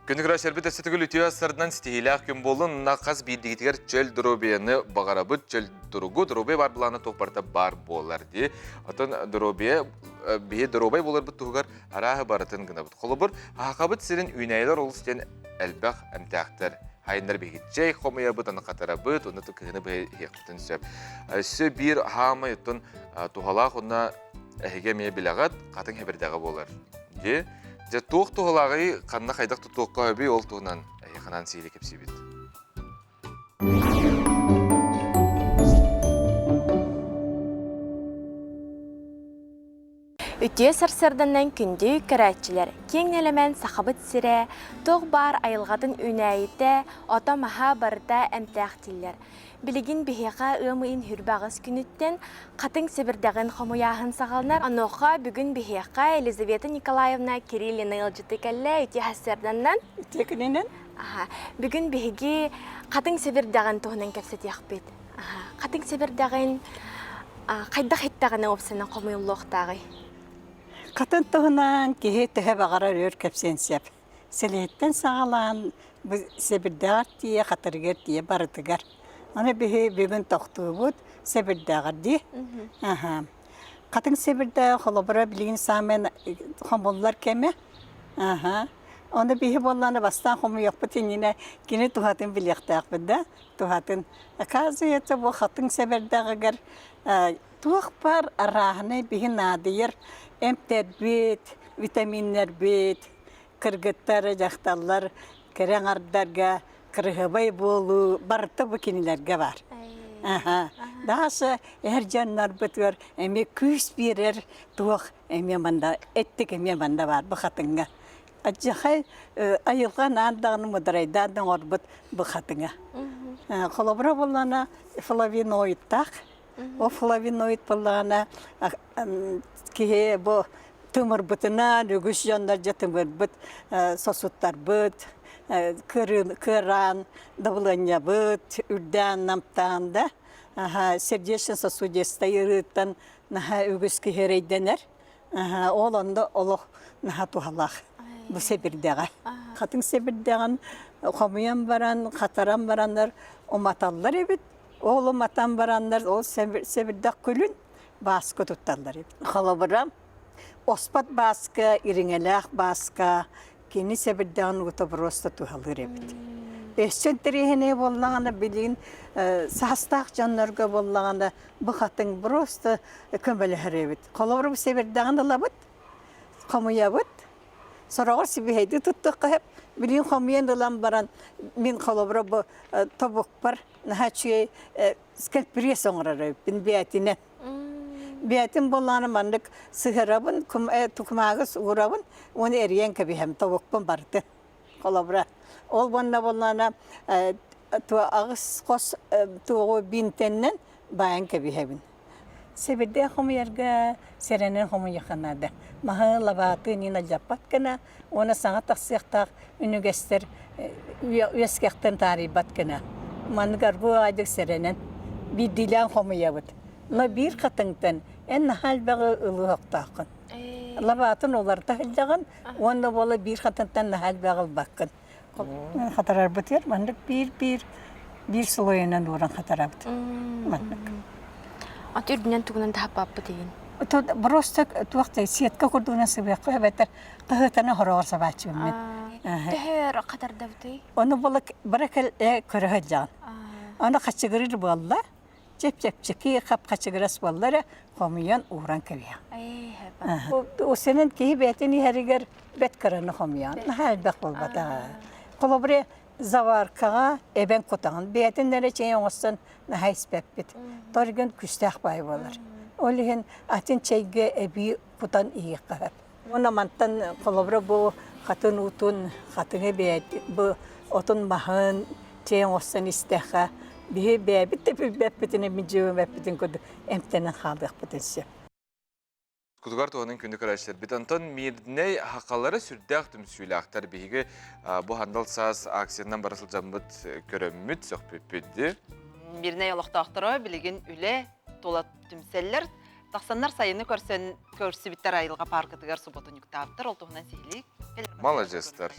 Күнү көрөөччүлэрбит өссө төгүл үтүө сарынан ситиһиилээх күн буоллун. Онно хас биирдигитигэр чөл доруобуйаны баҕарабыт. Чөл туругу, доруобуйа баар былаана туох барыта баар буолар дии. Оттон доруобуйа, биһи доруобай буоларбыт туһугар арааһы барытын гынабыт. Холобур, Сахабыт сирин үүнээйилэр олус диэн элбэх эмтээхтэр. Хайыннар биһиги чэй хомуйабыт, аны хатарабыт, уонна кыһыны быһа иһиэхпитин сөп. Өссө биир хаамай оттон туһалаах уонна эһиги эмиэ билэҕит, хатыҥ хэбирдэҕэ буолар. Дии. Дьэ туох туһалааҕый, ханна хайдах тутуохха сөбүй ол туһунан эһиги ханаан сиили кэпсиибит. Үтүө сарсыарданан күндү көрөөччүлэр, киэҥ нэлэмэн Сахабыт сирэ, туох баар айылҕатын үүнээйитэ, ото-маһа барыта эмтээх дииллэр. Билигин биһиэхэ ыам ыйын 28 күнүттэн хатыҥ сэбирдэҕин хомуйааһын саҕаланар. Онуоха бүгүн биһиэхэ Елизавета Николаевна Кириллина ыалдьыты кэллэ. Үтүө сарсыарданнан. Үтүө күнүнэн. Аха. Бүгүн биһиги хатыҥ сэбирдэҕин туһунан кэпсэтиэхпит. Аха. Хатыҥ сэбирдэҕин хайдах иттэҕинэ уопсайынан хомуйуллуохтааҕый? Хатын туһунан киһи төһө баҕарар өр кэпсиэн сөп. Сэлиэттэн саҕалаан сэбирдэҕэр тиийэ, хатырыгар тиийэ барытыгар. Аны биһи бүгүн тохтуубут сэбирдэҕэр дии. Аха. Хатыҥ сэбирдэҕэ холобура билигин саамай хомуллар кэмэ. Аха. Ону биһи буоллаҕына бастаан хомуйуохпут иннинэ кини туһатын билиэхтээхпит да туһатын. Оказывается, бу хатыҥ сэбирдэҕигэр туох баар арааһынай биһи наадыйар эмтэрбит, витаминнэрбит, кыргыттар, дьахталлар кэрэ аҥардарга кырыһыбай буолуу барыта бу кинилэргэ баар. Аха. Дааса эр дьоннорбутугар эмиэ күүс биэрэр туох эмиэ манда эттик эмиэ манда баар бу хатыҥҥа. Адьахай айылҕа наан даҕаны мударайдаан да оҥорбут бу хатыҥа. Холобура буоллаҕына флавиноидтаах. Ол флавиноид буоллаҕына киһи бу тымырбытынан үгүс дьоннор дьэ тымырбыт сосуттарбыт кыараан дабылыанньабыт үрдээн намтаан да сердечно-сосудистай ыарыыттан наһаа үгүс киһи эрэйдэнэр ол онно олох наһаа туһалаах. Бу сэбирдэҕэ. Хатыҥ сэбирдэҕин хомуйан баран, хатаран бараннар уматаллар эбит. Ол уматан бараннар ол сэбирдэх күлүн бааска тутталлар эбит. Холобура, оспот бааска, ириҥэлээх бааска кини сэбирдэҕин уута просто туһалыыр эбит. Өссө интэриэһинэй буоллаҕына, билигин саастаах дьоннорго буоллаҕына, бу хатыҥ просто көмөлөһөр эбит. Холобура, бу сэбирдэҕин ылабыт, хомуйабыт, сороҕор сибиһэйдии туттуохха сөп. Билигин хомуйан ылан баран, мин холобура бу тобукпар наһаа үчүгэй скальпресс оҥорор эбиппин бээтинэн. Бээтин буоллаҕына маннык сыһырабын, тукумаагы уурабын уонна эрийэн кэбиһэм тобукпун барытын. Холобура, ол уонна буоллаҕына аҕыс хос туоҕу бинтэннэн баайан кэбиһэбин. Сэбирдээх хомуйарга сэрэнэн хомуйуохха наада. Маһы, лабааты нина дьаппат гына уонна саҥа тахсыахтаах үнүгэстэр үөскэхтэн таарыйбат гына. Маннык аргу аайдык сэрэнэн биирдиилээн хомуйабыт. Но биир хатыҥтан эн наһаа элбэҕи ылыахтааххын. Лабаатын уларыта сылдьаҕын уонна буола биир хатыҥтан наһаа элбэҕи ылбаккын. Хатарарбытыгар маннык биир-биир биир слойунан ууран хатарабыт. Маннык. Ат үрдүнэн тугунан таһаппаппыт игин? Просто туох да сетка курдугунан сыбыахха эбэтэр хаһыатаны хороҕор сабааччыбын мин. Төһөр хатардабытый? Ону була бара кэл көрө сылдьаҕын. Аны хачыгырыр буолла. Чэп-чэпчэки хап-хачыгырас буолла эрэ хомуйан ууран кэбиһэҕин. Сенен киһи бэйэтин иһэригэр бэт кыраны хомуйан наһаа элбэх буолбатаҕа. Холобура, заваркаҕа эбэн кутаҕын бэйэтин эрэ чэй оҥостон наһаа испэппит. Торгун күстээх баай буолар. Ол иһин атын чэйгэ эбии кутан иһиэххэ сөп. Уонна мантан холобура бу хатын уутун, хатыҥы бэйэт бу отун маһын чэй оҥостон истэххэ биһи бэйэбит да билбэппитин, мидьиэбэппитин курдук эмтэнэн хаалыахпытын сөп. Кутугар туһунан күндү көрөөччүлэрбит. Онтон мирнэй хахалары сүрдээх түмсүүлээхтэр. Биһиги бу Хандал саас акциянан бара сылдьаммыт көрөммүт, сөхпүппүт дии. Мирнэй олохтоохторо билигин үлэ тула түмсэллэр. Тахсаннар сайыны көрсөн көрсүбүттэр айылҕа пааркатыгар субботунньуктаабыттар. Ол туһунан сиһилии Маладьыастар.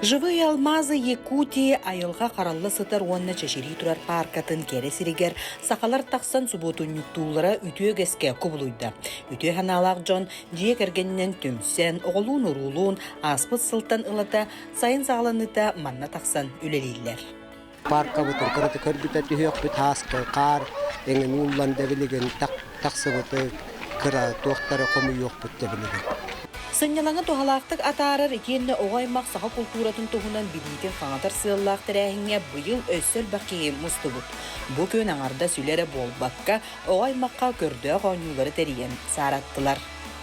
Живые алмазы Якутии айылҕа харалла сытар уонна чэчирии турар пааркатын кэрэ сиригэр сахалар тахсан субуотунньуктууллара үтүө үгэскэ кубулуйда. Үтүө санаалаах дьон дьиэ кэргэнинэн түмсэн, оҕолуун-уруулуун ааспыт сылтан ылата сайын саҕаланыыта манна тахсан үлэлииллэр. Пааркабытын кырата көрбүтэ түһүөхпүт ааскы хаар эҥин ууллан да билигин тахсыбыты кыра туохтары хомуйуохпут да билигин. Сынньалаҥы туһалаахтык атаарар итиэннэ оҕо аймах саха култууратын туһунан билиитин хаҥатар сыаллаах тэрээһиҥҥэ быйыл өссө элбэх киһи мустубут. Бу күн аҥардас үлэ эрэ буолбакка, оҕо аймахха көрдөөх оонньуулары тэрийэн саараттылар.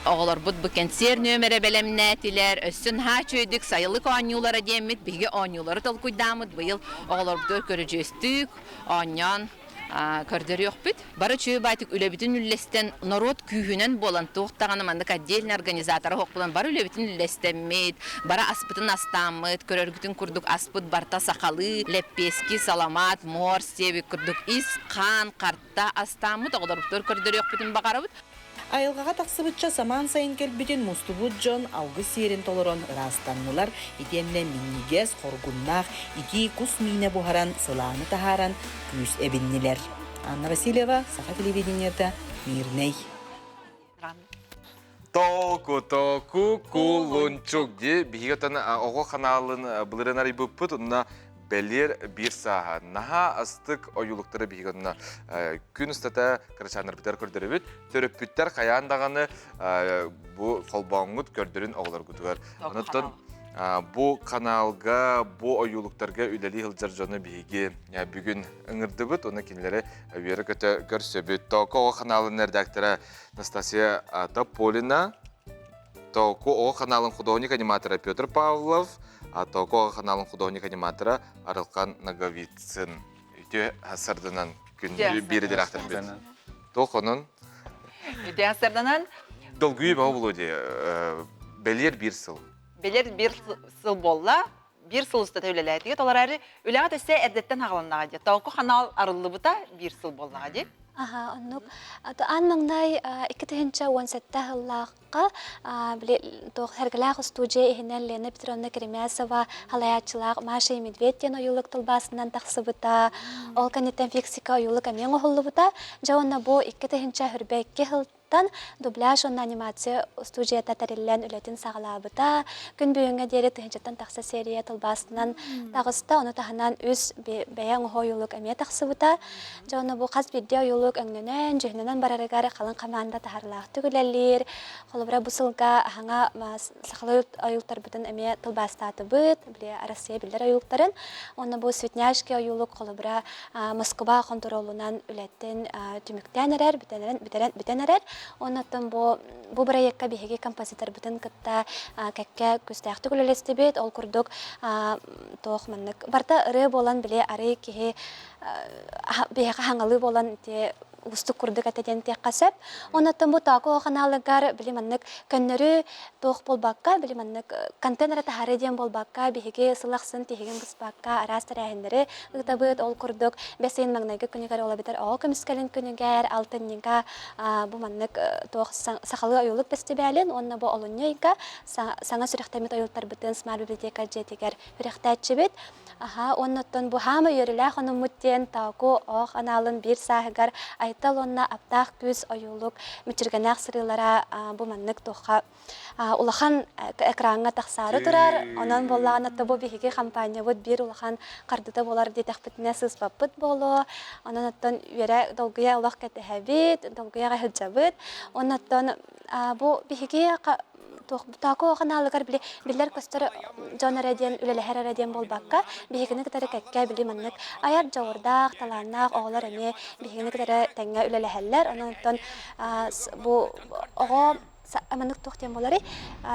Оҕолорбут бу кэнсиэр нүөмэрэ бэлэмнээтилэр, өссө наһаа үчүгэйдик сайылык оонньуулара диэммит биһиги оонньуулары толкуйдааммыт быйыл оҕолорбутугар көрүдьүөстүүк оонньоон көрдөрүөхпүт. Бары үчүгэй баайтык үлэбитин үллэстэн, норуот күүһүнэн буолан, туох даҕаны маннык отдельный организатора суох буолан, бары үлэбитин үллэстэммит, бары аспытын астааммыт, көрөргүтүн курдук аспыт барыта сахалыы, лэппиэски, саламаат, морс диэбит курдук ис, хаан, харта астааммыт оҕолорбутугар көрдөрүөхпүтүн баҕарабыт. Айылҕаҕа тахсыбычча самаан сайын кэлбитин мустубут дьон алгыс сиэрин толорон ыраастаннылар итиэннэ минньигэс, хоргуннаах итии кус миинэ буһаран, сылааны таһааран күүс эбиннилэр. Анна Васильева, Саха телевидениета, Мирнэй. Току току кулунчук дии биһиги оттон оҕо ханаалын былырын арыйбыппыт онно бэлиэр биир сааһа наһаа астык ойуулуктары биһиги онно күн устата кырачааннарбытыгар көрдөрөбүт төрөппүттэр хайаан даҕаны бу холбооҥҥут көрдөрүн оҕолоргутугар онуттан бу каналга бу ойуулуктарга үлэлии сылдьар дьону биһиги бүгүн ыҥырдыбыт уонна кинилэри үөрэ-көтө көрсөбүт Токо оҕо ханаалын редактора Анастасия Тополина Току оҕо ханаалын художник-аниматора Петр Павлов, Току оҕо ханаалын художник-аниматора Арылхан Ноговицын. Үтүө сарданан күндү биир идэлээхтэрбит. Туох онон? Үтүө сарданан? Долгуйуу бөҕө буолуо дии. Бэлиэр биир сыл. Бэлиэр биир сыл буолла. Биир сыл устата үлэлээтигэ толораары үлэҕэ төссө эрдэттэн хаҕаланнаҕа дии. Току ханаал арыллыбыта биир сыл буоллаҕа дии. Аха, оннук. Аан маҥнай 2017 сыллаахха били туох Сэргэлээх устуудьуйа иһинэн Лена Петровна Керемясова салайааччылаах Маша и Медведь диэн ойуулук тылбаасынан тахсыбыта. Ол кэнниттэн фиксика ойуулук эмиэ оҥоһуллубута. Дьэ уонна бу 2022 сыл Тан дубляж уонна анимация устуудьуйата тэриллэн үлэтин саҕалаабыта. Күн бүгүҥҥэ диэри тыһыынчаттан тахса серия тылбаасынан таҕыста. Ону таһынан үс бэйэ оҥоһуу ойуулук эмиэ тахсыбыта. Дьэ ону бу хас биирдии ойуулук өҥнөнөн, дьүһүнүнэн барарыгар халыҥ хамаанда таһаарыылаахтык үлэлиир. Холобура, бу сылга аһаҥа сахалыы ойуулуктарбытын эмиэ тылбаастаатыбыт, били Арассыыйа биллэр ойуулуктарын. Уонна бу Светняшки ойуулук холобура Москва хонтуруолунан үлэтин түмүктээн эрэр, бүтэн, бүтэн эрэр. Оннуттан бу бу бырайыакка биһиги композиторбытын кытта кэккэ күүстээхтик үлэлэстибит. Ол курдук туох маннык барыта ырыа буолан били арый киһи биһиэхэ хаҥалыы буолан ити уустук курдук этэ диэн этиэххэ сөп. Оннуттан бу Тооку ханаалыгар били маннык көннөрү туох буолбакка, били маннык контент эрэ таһаарыы диэн буолбакка, биһиги сыл ахсын тиһигин быспакка араас тэрээһиннэри ыытабыт. Ол курдук бэс ыйын маҥнайгы күнүгэр ол эбэтэр оҕо көмүскэлин күнүгэр алтынньыга бу маннык туох сахалыы ойуулук бэстибээлин уонна бу олунньу ыйга саҥа сүрэхтэммит ойуулуктарбытын Смарт библиотека дьиэтигэр үрэхтээччибит. Аха, уонна оттон бу хаама үөрүүлээх онуммут диэн Тооку оох анаалын биир сааһыгар Айтал уонна Аптаах күүс ойуулук мүччүргэнээх сырыылара бу маннык туохха улахан экраҥҥа тахсаары турар. Онон буоллаҕына бу биһиги хампаанньабыт биир улахан хардыта буолар диэтэхпитинэ сыыспаппыт буолуо. Онон оттон үөрэ долгуйа олох кэтэһэбит, долгуйа сылдьабыт. Онон оттон бу биһиги Тооку ханаалыгар били биллэр-көстөр дьон эрэ диэн үлэлэһэр эрэ диэн буолбакка, биһигини кытары кэккэ били маннык айар дьоҕурдаах, талааннаах оҕолор эмиэ биһигини кытары тэҥҥэ үлэлэһэллэр. Онон оттон бу оҕо маннык туох диэн буоларый?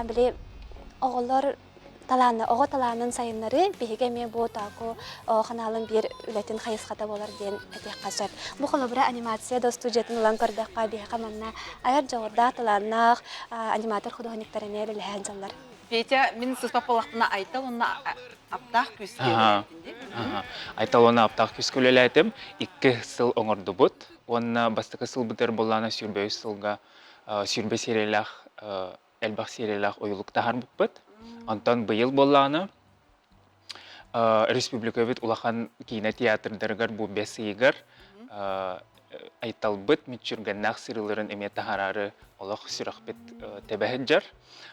Били оҕолор талааны, оҕо талаанын сайыннарыы биһиги эмиэ бу Тооку ханаалын биир үлэтин хайысхата буолар диэн этиэххэ сөп. Бу холобура анимация да студиятын ылан көрдөххө, биһиэхэ манна айар дьоҕурдаах, талааннаах аниматор худуоһунньуктар эмиэ үлэлэһэн дьаллар. Петя, мин сыспат буоллахпына Айтал уонна Аптаах күүскэ үлэлээтин дии. Айтал уонна Аптаах күүскэ үлэлээтим. Икки сыл оҥордубут. Уонна бастакы сылбытыгар буоллаҕына 23 сылга 20 сериялаах элбэх сериялаах ойуулук таһаарбыппыт. Онтон быйыл буоллаҕына республикабыт улахан киинэ театрдарыгар бу бэс ыйыгар Айталбыт мүччүргэннээх сырыыларын эмиэ таһаараары олох сүрэхпит тэбэ сылдьар.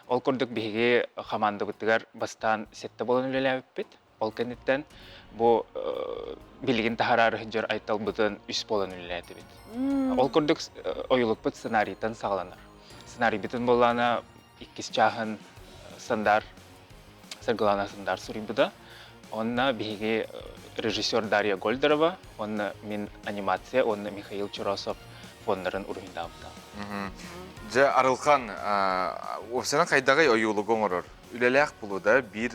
Ол курдук биһиги хамаандабытыгар бастаан сэттэ буолан үлэлээбиппит. Ол кэнниттэн бу билигин таһаараары сылдьар Айталбытын үс буолан үлэлээтибит. Ол курдук ойуулукпут сценарийтан саҕаланар. Сценарийбытын буоллаҕына иккис чааһын Сандар Саргылана Сандар суруйбута. Онно биһиги режиссер Дарья Гольдерова, уонна мин анимация уонна Михаил Чуросов фоннарын уруһуйдаабыта. Дьэ, Арылхан, уопсайынан хайдаҕый ойуулугу оҥорор? Үлэлээх булу да биир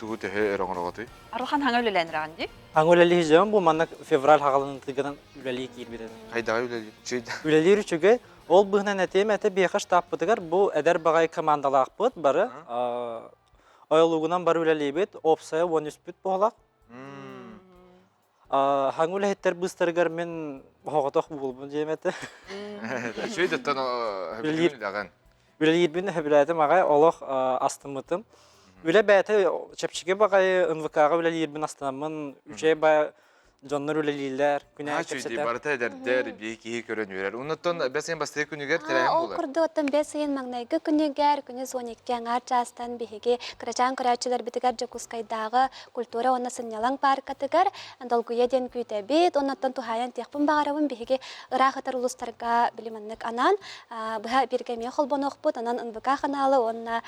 тугу төһө өр оҥороҕутуй? Арылхан хаҥа үлэлээн эрэҕин дии? Хаҥа үлэлиһиҗэм бу манна февраль хаҕаланытыгынан үлэлии киирбит этим. Хайдаҕый үлэлиир? Үлэлиир үчүгэй. Ол быһынан этиэм этэ биэхэ штабпытыгар бу эдэр баҕайы командалаахпыт бары ойолугунан бары үлэлиибит уопсайа уон үспүт буолар. Хаҥы үлэһиттэр быыстарыгар мин оһоҕотох буолбун диэм этэ. Үчүгэй да үлэлиир. Үлэлиирбин сөбүлээтим аҕай олох астыммытым. Үлэ бэйэтэ чэпчэки баҕайы НВК-ҕа үлэлиирбин астынаммын үчүгэй баҕайы Дьоннор үлэлииллэр, күнэ Наһаа үчүгэй дии, барыта эдэрдэр, биир киһи көрөн үөрэр. Оннуттан бэс ыйын бастакы күнүгэр тэрээһин Ол буолар. курдук оттон бэс ыйын маҥнайгы күнүгэр, күнүс 12 аҥаар чаастан биһиги кырачаан көрөөччүлэрбитигэр Дьокуускайдааҕы культура уонна сынньалаҥ пааркатыгар долгуйа диэн күүтэбит. Оннуттан туһаайан этиэхпин баҕарабын, биһиги ыраах ытар улуустарга били маннык анаан быһа бииргэ эмиэ холбонуохпут. Онон НВК ханаалы уонна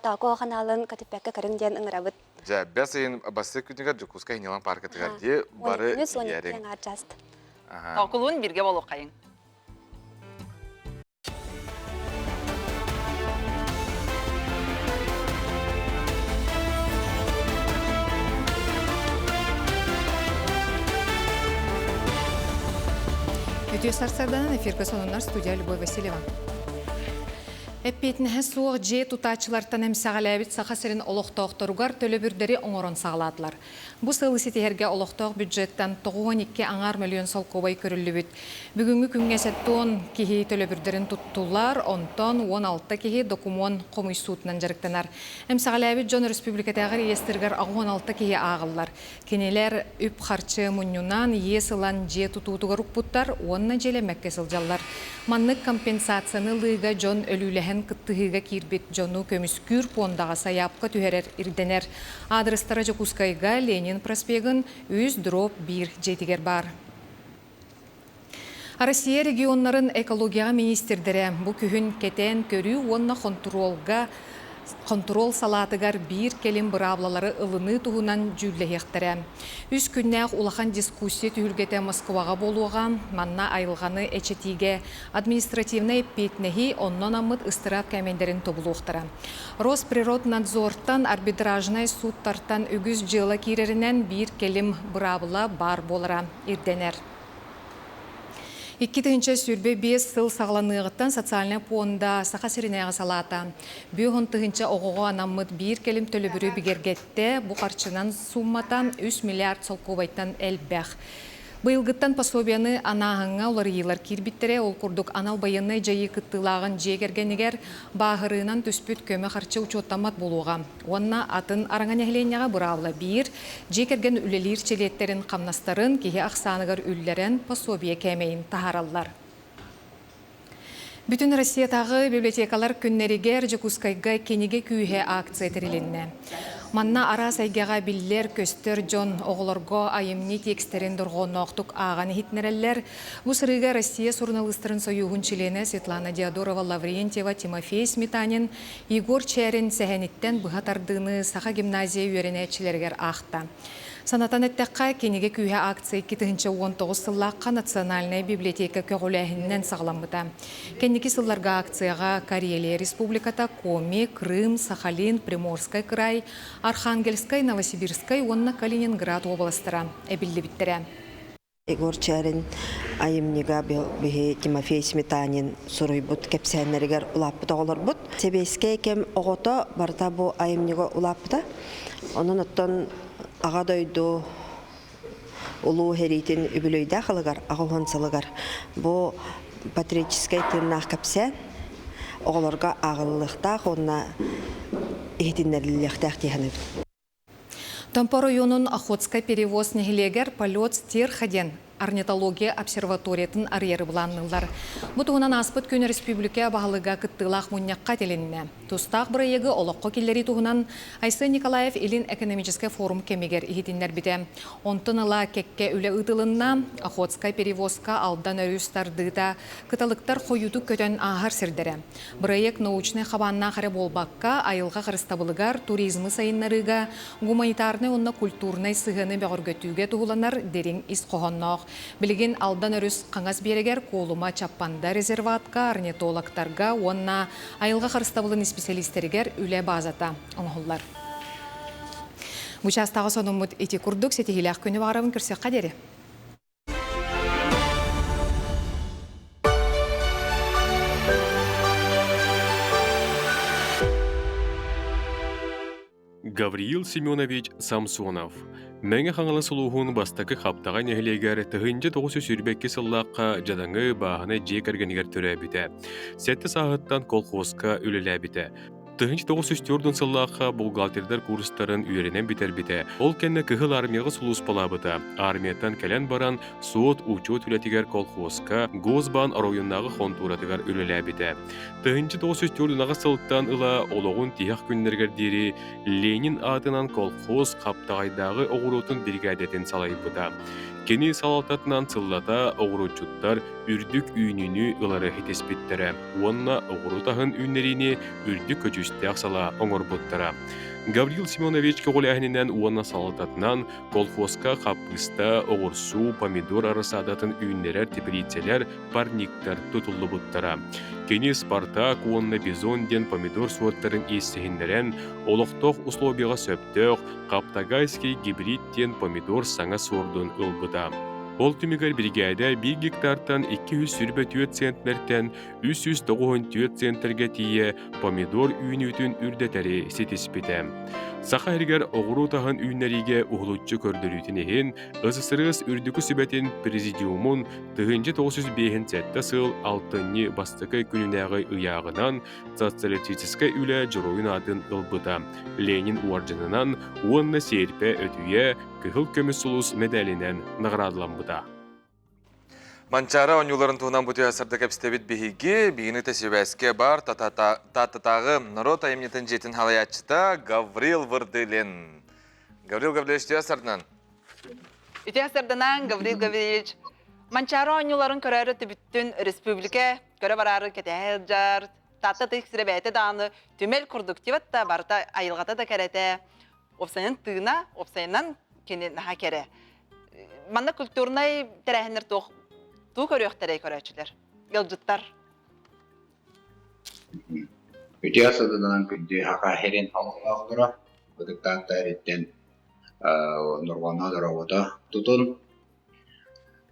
Тооко ханаалын көтүппэккэ көрүҥ диэн ыҥырабыт. Дьэ, бэс ыйын бастакы күнүгэр Дьокуускай Ньылаҥ пааркатыгар дии бары тиийээриҥ. Токулуун бирге болуоххайыҥ. Үтүө сарсыарданан эфиргэ сонуннар студия Любовь Васильева. Эппиэтинэһэ суох дьиэ тутааччылартан эмсэҕэлээбит Саха сирин олохтоохторугар төлөбүрдэри оҥорон саҕалаатылар. Бу сыалы ситиһэргэ олохтоох бюджеттан 92 аҥаар мөлүйүөн солкуобай көрүллүбүт. Бүгүҥҥү күҥҥэ 70 киһи төлөбүрдэрин туттулар, онтон 16 киһи докумуон хомуйсуутунан дьарыктанар. Эмсэҕэлээбит дьон өрөспүүбүлүкэтээҕи реестригэр 86 киһи ааҕыллар. Кинилэр үп-харчы мунньунан, иэс ылан дьиэ тутуутугар укпуттар уонна дьиэлэммэккэ сылдьаллар. Маннык компенсацияны ылыыга дьон өлүүлэһэн кыттыһыыга киирбит дьону көмүскүүр пуондаҕа сайаапка түһэрэр ирдэнэр. Аадырыстара Дьокуускайга Ленин проспегын 3 дробь 1 дьиэтигэр баар. Россия регионнарын экологияҕа министрдэрэ бу күһүн кэтээн көрүү уонна хонтуруолга хонтуруол салаатыгар биир кэлим быраабылалары ылыныы туһунан дьүүллэһиэхтэрэ. Үс күннээх улахан дискуссия түһүлгэтэ Москваҕа буолуоҕа. Манна айылҕаны эчэтиигэ административнай эппиэтинэһи онно анаммыт ыстыраап кээмэйдэрин тобулуохтара. Росприроднадзортан арбитражнай сууттартан үгүс дьыала киирэринэн биир кэлим быраабыла баар буолара ирдэнэр. 2025 сыл саҕаланыаҕыттан социальнай пуонда Саха сиринээҕи салаата 50 000 оҕоҕо анаммыт биир кэлим төлөбүрү бигэргэттэ. Бу харчынан сууммата 3 миллиард солкуобайтан элбэх. Быйылгыттан пособиены анааһыҥҥа уларыйыылар киирбиттэрэ. Ол курдук анал байыаннай дьайыы кыттыылааҕын дьиэ кэргэнигэр бааһырыынан түспүт көмө харчы учуоттаммат буолуоҕа. Уонна атын араҥа нэһилиэнньэҕэ быраабыла биир, дьиэ кэргэн үлэлиир чилиэттэрин хамнастарын киһи ахсааныгар үллэрэн пособие кээмэйин таһаараллар. Бүтүн Россиятааҕы библиотекалар күннэригэр Дьокуускайга Кинигэ күүһэ акция тэрилиннэ. Манна араас эйгэҕэ биллэр-көстөр дьон оҕолорго айымньы текстэрин дорҕоонноохтук ааҕан иһитиннэрэллэр. Бу сырыыга Россия суруналыыстарын сойууһун чилиэнэ Светлана Диодорова-Лаврентьева Тимофей Сметанин Егор Чээрин сэһэниттэн быһа тардыыны Саха гимназия үөрэнээччилэригэр аахта. Санатан эттэххэ, Кинигэ күүһэ акция 2019 сыллаахха Национальнай библиотека көҕүлээһининэн саҕаламмыта. Кэнники сылларга акцияҕа Карелия Республиката, Коми, Крым, Сахалин, Приморскай кыраай, Архангельскай, Новосибирскай уонна Калининград уобаластара эбиллибиттэрэ. Егор Чээрин айымньыга биһи Тимофей Сметанин суруйбут кэпсээннэригэр улааппыт оҕолорбут. Сэбиэскэй кэм оҕото барыта бу айымньыга улааппыта. Онон оттон Аҕа дойду улуу сэриитин үбүлүөйдээх ылыгар, аҕыс сылыгар бу патриотическай тыыннаах кэпсээн оҕолорго ааҕыллыахтаах уонна иһитиннэриллиэхтээх дии саныыбын. Томпо оройуонун Охотскай перевоз нэһилиэгэр полет стерха диэн орнитология обсерваториятын арыйары былаанныыллар. Бу туһунан ааспыт күн өрөспүүбүлүкэ баһылыга кыттыылаах мунньахха этилиннэ. Тустаах бырайыагы олоххо киллэрии туһунан Айсен Николаев Илин экономическай форум кэмигэр иһитиннэрбитэ. Онтон ыла кэккэ үлэ ыытылынна. Охотскай перевозка Алдан өрүс тардыыта, кыталыктар хойуутук көтөн ааһар сирдэрэ. Бырайыак научнай хабааннаах эрэ буолбакка, айылҕа харыстабылыгар, туризмы сайыннарыыга, гуманитарнай уонна культурнай сыһыаны бөҕөргөтүүгэ туһуланар дириҥ ис хоһоонноох. Билигин Алдан өрүс хаҥас биэрэгэр Куолума Чаппанда резерватка, орнитологтарга уонна айылҕа харыстабылын исписэлиистэригэр үлэ баазата оҥоһуллар. Бу чаастааҕы сонуммут ити курдук ситиһиилээх күнү баҕарабын көрсүөххэ диэри. Гавриил Семенович Самсонов Мэҥэ Хаҥалас улууһун бастакы Хаптаҕай нэһилиэгэр 1922 сыллаахха дьадаҥы бааһынай дьиэ кэргэнигэр төрөөбүтэ. Сэттэ сааһыттан колхозка үлэлээбитэ. 1904 сыллаахха бухгалтердар курстарын үөрэнэн бүтэрбитэ. Ол кэннэ Кыһыл Армияҕа сулууспалаабыта. Армияттан кэлэн баран суот-учуот үлэтигэр колхозка Госбаан оройуоннааҕы хонтуоратыгар үлэлээбитэ. 1904 сылтан ыла олоҕун тиһэх күннэригэр диэри Ленин аатынан колхоз Хаптаҕайдааҕы оҕуруотун биригээдэтин салайбыта. Кини салалтатынан сыллата оҕуруотчуттар үрдүк үүнүүнү ылары ситиспиттэрэ уонна оҕуруот аһын үүннэриини үрдүк көдьүүстээх салаа оҥорбуттара. Гаврил Семенович көҕүлээһининэн уонна салалтатынан колхозка хаппыыста, оҕурсуу, помидор арассаадатын үүннэрэр теплицэлэр, парниктар тутуллубуттара. Кини «Спартак» уонна «Бизон» диэн помидор суортарын иэстэһиннэрэн, олохтоох условияҕа сөптөөх «Хаптагайский гибрид» диэн помидор саҥа суордун ылбыта. Ол түмүгэр биригээдэ биир гектартан 224 центнертэн 394 центргэ тиийэ помидор үүнүүтүн үрдэтэри ситиспитэ. Саха сиригэр оҕуруот аһын үүннэриигэ уһулуччу көрдөрүүтүн иһин СССР Үрдүкү Сүбэтин Президиумун 1957 сыл алтынньы бастакы күнүнээҕи ыйааҕынан социалистическай үлэ дьоруойун аатын ылбыта, Ленин уордьанынан уонна Сиэрпэ өтүйэ Кыһыл көмүс сулус мэдээлинэн наҕараадаламмыта. Манчаары оонньууларын туһунан бу түһэ сырдык кэпсэтэбит биһиги. Биһигини та сибээскэ бар Тааттатааҕы норуот айымньытын дьиэтин халайааччыта Гаврил Вырдылин. Гаврил Гаврильевич түһэ сырдынан. Үтүө сырдынан Гаврил Гаврильевич. Манчаары оонньууларын көрөөрү түбүттүн республика көрө бараары кэтэһэ сылдьар. Таатта тык сирэ бэйэтэ даҕаны түмэл курдук тибат да барыта айылҕата да кэрэтэ. Уопсайынан тыына, уопсайынан кини наһаа кэрэ. Манна культурнай тэрээһиннэр туох туу көрүөхтэрэй көрөөччүлэр, ыалдьыттар. Үтүө сылынан күндү Саха сирин олохтоохторо, ытыктаах эриттэн Нурҕана дорообото тутун.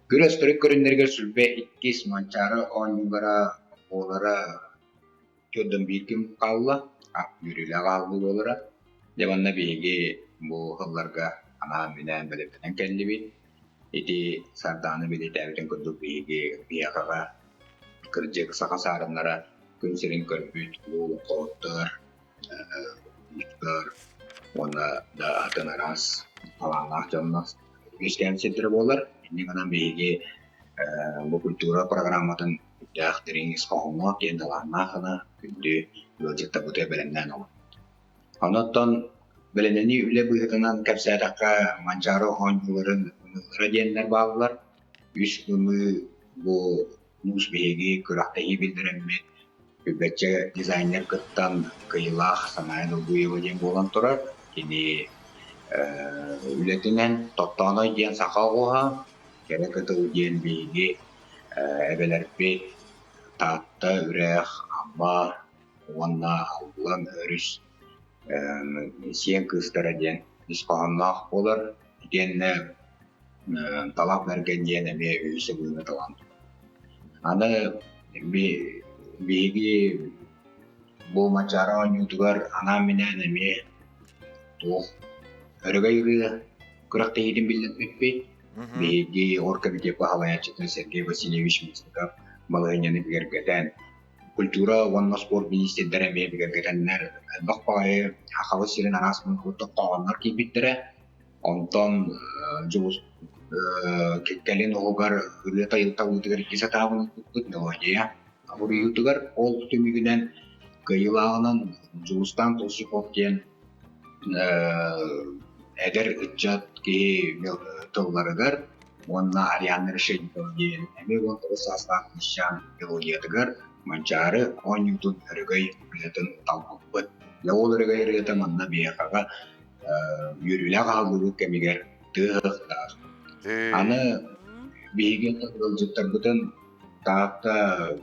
Күрэс төрүт көрүҥнэригэр сүлбэ иккис Манчаары оонньуулара буолара Төрдөн биир күн хаалла, үөрүүлээх аалбыт буолара. Дьэ манна биһиги бу сылларга анаан-минээн бэлэмнэнэн кэллибит. Ити Сардаана бэлиэтээбитин курдук биһиги биһиэхэҕэ кырдьык саха саарыннара күн сирин көрбүт улуу олоҥхоһуттар, уустар уонна да атын араас талааннаах дьоннор үөскээн сирдэрэ буолар. Инньэ гынан биһиги бу культура программатын Үрдээх дириҥ ис хоһооҥҥо киэҥ далааһыннаах гына күндү ыалдьыттарбытыгар бэлэмнээн олорбут. Онон бэлэмнэнии үлэ быһыытынан кэпсээтэххэ, Манчаары оонньууларын ымыылара диэннэр бааллар. Үс ымыы бу муус биһиги күрэхтэһии биллэрэммит, Күбэччэ дизайнер кыттан кыайыылаах Саная Долгуева диэн буолан турар. Кини үлэтинэн Тоттооной диэн саха оҕуһа, Кэрэ кытыл диэн биһиги Эбэлэрбит Таатта үрэх, Амма уонна Аллан өрүс сиэн кыыстара диэн ис хоһоонноох буолар. Итиэннэ Талах Бэргэн диэн эмиэ үһүс ылыыны талан Аны биһиги бу Манчаары оонньуутугар анаан-минээн эмиэ туох өрөгөй ырыа күрэхтэһиитин биллэрбиппит. Биһиги оргкомитет баһылайааччыта Сергей Васильевич Местников балаһыанньаны бигэргэтэн, культура уонна спорт миниистирдэрэ эмиэ бигэргэтэннэр, элбэх баҕайы Сахабыт сирин араас муннугуттан хоһооннор киирбиттэрэ. Онтон дьулус кэлин уһугар ырыа тайылталыытыгар икки сатаабын ылбыппыт мелодия абырыйыытыгар ол түмүгүнэн кыайыылааҕынан Дьулустаан Толстяков диэн эдэр ыччат киһи тылларыгар уонна Арианна Решетникова диэн эмиэ 19 саастаах кыысчаан мелодиятыгар Манчаары оонньуутун өрөгөй ырыатын талбыппыт. Дьэ ол өрөгөй ырыата манна биһиэхэҕэ үөрүүлээх аһыллыбыт кэмигэр тыаһыахтаах. Аны биһиги ыалдьыттарбытын Таатта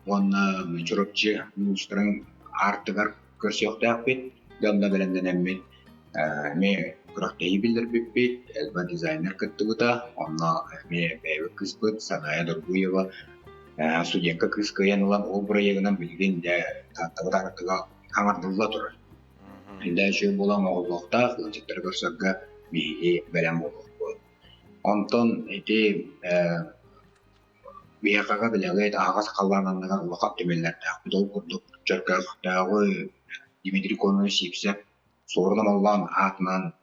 уонна Чурапчы улуустарын аартыгар көрсүөхтээхпит. Дьонно бэлэмнэнэммит эмиэ күрэхтэһии биллэрбиппит, элбэх дизайнер кыттыбыта, онно эмиэ бэйэбит кыыспыт Саная Доргуева студентка кыыс кыайан ылан ол бырайыагынан билигин дьэ Тааттабыт аартыга хаҥардылла турар. Дэ үчүгэй буолан оҕолуохтаах, ыалдьыттары көрсөргө биһиги бэлэм буолуохпут. Онтон ити Биһиэхэҕэ билэҕит аһаҕас халлаан анныгар улахан түмэллэрдээхпит. Ол курдук Чөркөөхтөөҕү Дмитрий Кононович Сивцев Суорун Омоллоон аатынан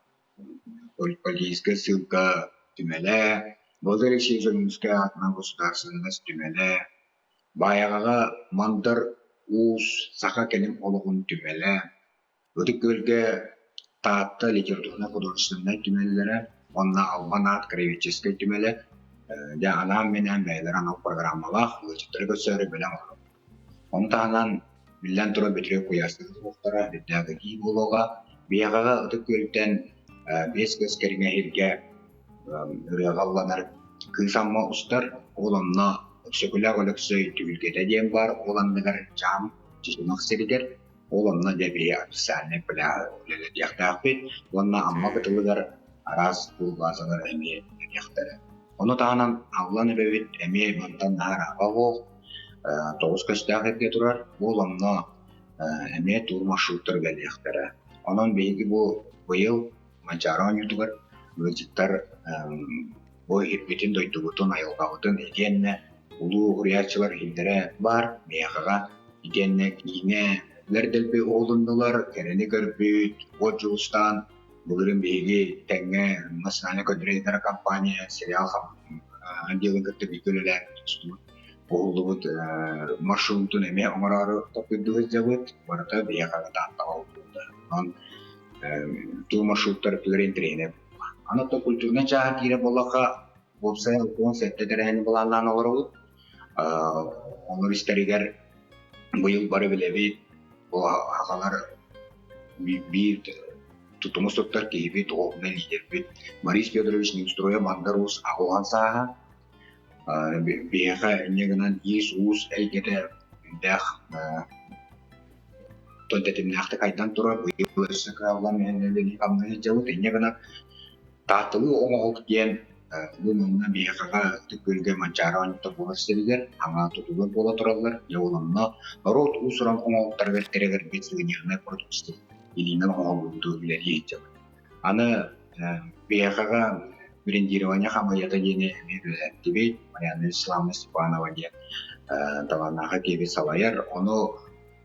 Политическай ссылка түмэлэ, Владимир Алексеевич Ойуунускай аатынан Государственность түмэлэ, Баайаҕаҕа Мандар Уус саха кэлим олоҕун түмэлэ, Ытык Күөлгэ Таатта литературнай-художественнай түмэллэрэ уонна Албан аат краеведческай түмэлэ дьэ анаан-минээн бэйэлэрэ анал программалаах ыалдьыттары көрсөөрү бэлэм олорор. Ону таһынан, биллэн турар, Бөтүрүөп куйаарсыгы туруохтара, үрдээх итии буолуоҕа. Биһиэхэҕэ Ытык Күөлтэн 5 көс кэриҥэ иһиргэ ырыаҕа ылланар Кыыс Амма устар, ол онно Өксөкүлээх Өлөксөй түһүлгэтэ диэн баар, ол анныгар Чаам Чычымах сиригэр Ол онно дьэ биһи официальнай пляж үлэлэтиэхтээхпит уонна Амма кытылыгар араас турбазалар эмиэ үлэлиэхтэрэ. Ону таһынан Аллан эбэбит эмиэ мантан наһаа суох, тоҕус көстөөх эргэ турар. Бу онно эмиэ тур маршруттар үлэлиэхтэрэ. Онон биһиги бу быйыл Манчаары оонньуутугар ыалдьыттар бу иһиппитин, дойдубутун, айылҕабытын итиэннэ улуу уһуйааччылар иһиллэрэ баар миэхэҕэ итиэннэ киинэлэр дэлби уһулуннулар, кэрэни көрбүт, уот дьулустаан былырыын биһиги тэҥҥэ национальная көрдөрөр компания сериал отделын кытта бииргэ үлэлээбит устубут уһуллубут маршрутун эмиэ оҥороору толкуйдуу сылдьабыт барыта биһиэхэ Тааттаҕа уһуллубута онон туу маршруттар өттүлэрэ интэриэһинэй аны оттон культурнай чааһа киирэр буоллахха уопсайа 67 тэрээһини былааннаан олоробут олор истэригэр быйыл бары билэбит бу аҕалар биир тутумус туттар киһибит духовнай лидербит Борис Федорович Неустроев Мандар Уус аҕылҕан сааһа биһиэхэ инньэ гынан иис-уус эйгэтэ элбэх тон тэтимнээхтик айдан турар быйыл өссө кыаллан хамныы сылдьабыт инньэ гынан Таатталыы оҥоһук диэн бу манна биһиэхэҕэ Ытык Күөлгэ Манчаары оонньуута буолар сиригэр хаҥа тутуулар буола тураллар. Дьэ ол онно норуот уус-уран оҥоһуктарыгар тирэҕирбит сувенирнай продукция илиинэн оҥоһуллубуту үлэлии сылдьабыт. Аны биһиэхэҕэ брендирование хамыыйата диэни эмиэ үлэлэттибит. Марианна Вячеславовна Степанова диэн талааннаах киһи салайар. Ону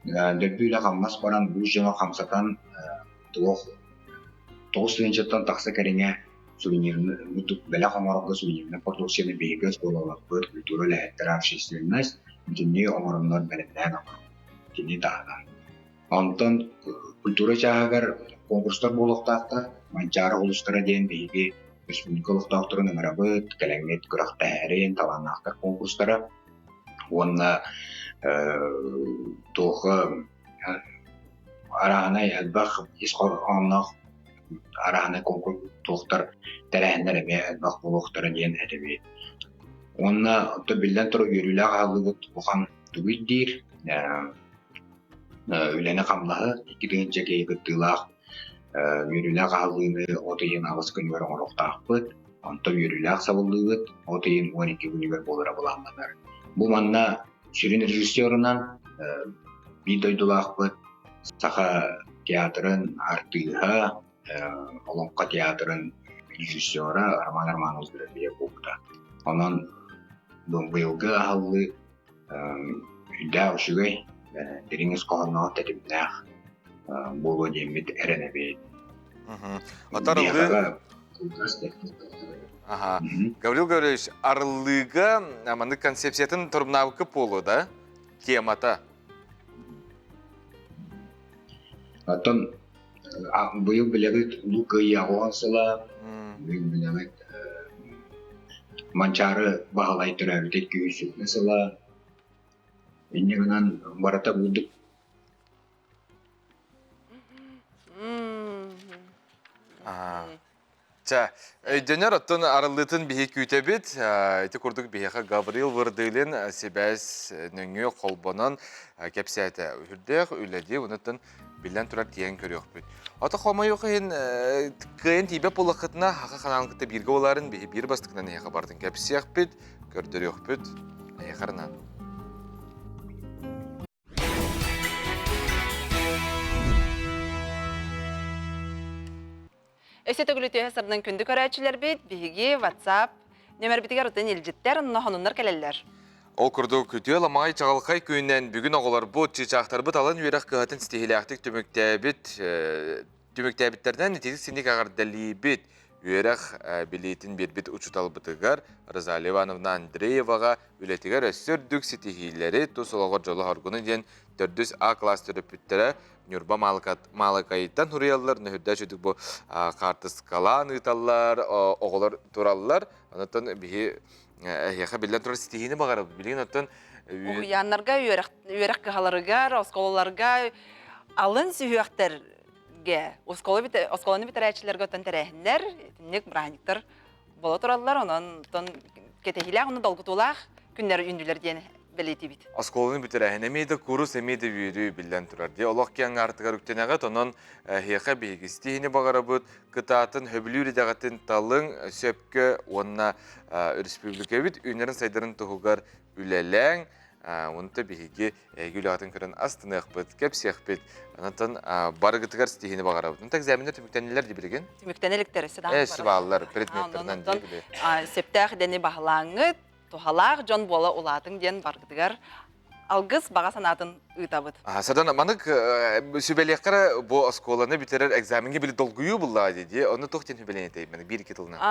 дөлбү үлэ-хамнас баран уус дьону хамсатан туох 9 тыһыынчаттан тахса кэриҥэ сувенирны бэлэх оҥорорго сувенирнай продукцияны биһиги оскуолаларбыт, культура үлэһиттэрэ, общественность бүтүннүү оҥороннор бэлэмнээн оҥорор. Кини таһынан. Онтон культура чааһыгар конкурстар буолуохтаахтар. Манчаары улуустара диэн биһиги республика олохтоохторун ыҥырабыт, кэлэҥҥит күрэхтэһэрин, талааннаахтар конкурстара уонна туохха арааһынай элбэх ис хоһоонноох арааһынай конкурс туохтар тэрээһиннэр эмиэ элбэх буолуохтара диэн этэбит. Уонна оттон биллэн турар үөрүүлээх аһыллыбыт улахан тугуй диир үлэни-хамнаһы 2000 киһи кыттыылаах үөрүүлээх аһыллыыны от ыйын аҕыс күнүгэр оҥоруохтаахпыт. Онтон үөрүүлээх сабыллыыбыт от ыйын 12 күнүгэр буолара былааннанар. Бу манна сүрүн режиссерунан биир дойдулаахпыт Саха театрын артыыһа, Олоҥхо театрын режиссера Роман Романович Горобеев буолбута. Онон быйылгы аһыллыы үрдээх үчүгэй, дириҥ ис хоһоонноох тэтимнээх буолуо диэммит эрэнэбит. Оттон арыллыы... Аха. Гаврил Гаврилович, арыллыыга маннык концепциятын торумнаабыкка буолуо да? Темата. Оттон быйыл билэбит Улуу Кыайыы аҕыһан сыла, быйыл билэбит Манчаары Баһылай төрөөбүтэ 200 сыла. Инньэ гынан барыта бурдук Чэ, өйдөнөр, оттон арыллыытын биһи күүтэбит. Ити курдук биһиэхэ Гаврил Вырдылин сибээс нөҥүө холбонон кэпсээтэ. Үрдээх үлэди, онуттан биллэн турар тиийэн көрүөхпүт. Ото хомойуох иһин кыайан тиийбэт буоллаххытына, хаха ханаан кытта бииргэ буоларын биһи биир бастакынан эһиэхэ бардын кэпсиэхпит, көрдөрүөхпүт. Эһиэхэ арнаан. Өссө төгүл үтүө сарынан күндү көрөөччүлэрбит, биһиги WhatsApp нөмөрбүтүгэр утын илдьиттэр, онно хонуннар кэлэллэр. Ол курдук, үтүө ламаҕай чаҕылхай күнүнэн бүгүн оҕолорбут, чыычаахтарбыт алын үөрэх кыһатын ситиһиилээхтик түмүктээбит, түмүктээбиттэринэн ититик синник эҕэрдэлиибит. Үөрэх билиитин биэрбит учууталбытыгар Розалия Ивановна Андрееваҕа үлэтигэр өссө үрдүк ситиһиилэри, тус олоҕор дьолу-соргуну диэн төрдүс А класс төрөппүттэрэ Ньурба Маалыкайыттан суруйаллар, нөһүрдэ үчүгдүк бу хаартыскалаан ыыталлар, оҕолор тураллар. Онтон биһи эһиэхэ биллэн турар ситиһиини баҕарабыт. Билигин оттон Уһуйааннарга, үөрэх кыһаларыгар, оскуолаларга алын сүһүөхтэргэ, оскуоланы бүтэрээччилэргэ оттон тэрээһиннэр, итинник бырааһынньыктар буола тураллар. Онон оттон кэтэһиилээх уонна долгутуулаах күннэр үүннүлэр диэн бэлиэтиибит. Оскуоланы бүтэрээһин эмиэ да курус, эмиэ да үөрүү биллэн турар. Дии олох киэҥ аартыгар үктэнэҕит, онон эһиэхэ биһиги истиһини баҕарабыт, кытаатын, хөбүлүүр идэҕитин талыҥ, сөпкө уонна өрөспүүбүлүкэбит үүнэрин-сайдарын туһугар үлэлээҥ. Онто биһиги эһиги үлэҕитин көрөн астыныахпыт, кэпсиэхпит. Онтон барыгытыгар ситиһиини баҕарабыт. Онто экзаменнар түмүктэннилэр дии билигин? Түмүктэнэ иликтэр өссө даҕаны Э, бааллар, предметтеринэн дии били. Сөптөөх идэни баһылааҥҥыт, туһалаах дьон буола улаатыҥ диэн баргытыгар алгыс баҕа санаатын ыытабыт. Садан манык сүбэлиэххэ эрэ бу оскуоланы бүтэрэр экзамеҥҥа били долгуйуу буллаа дии дии. Ону туох диэн сүбэлиэн этэй биир-икки тылынан?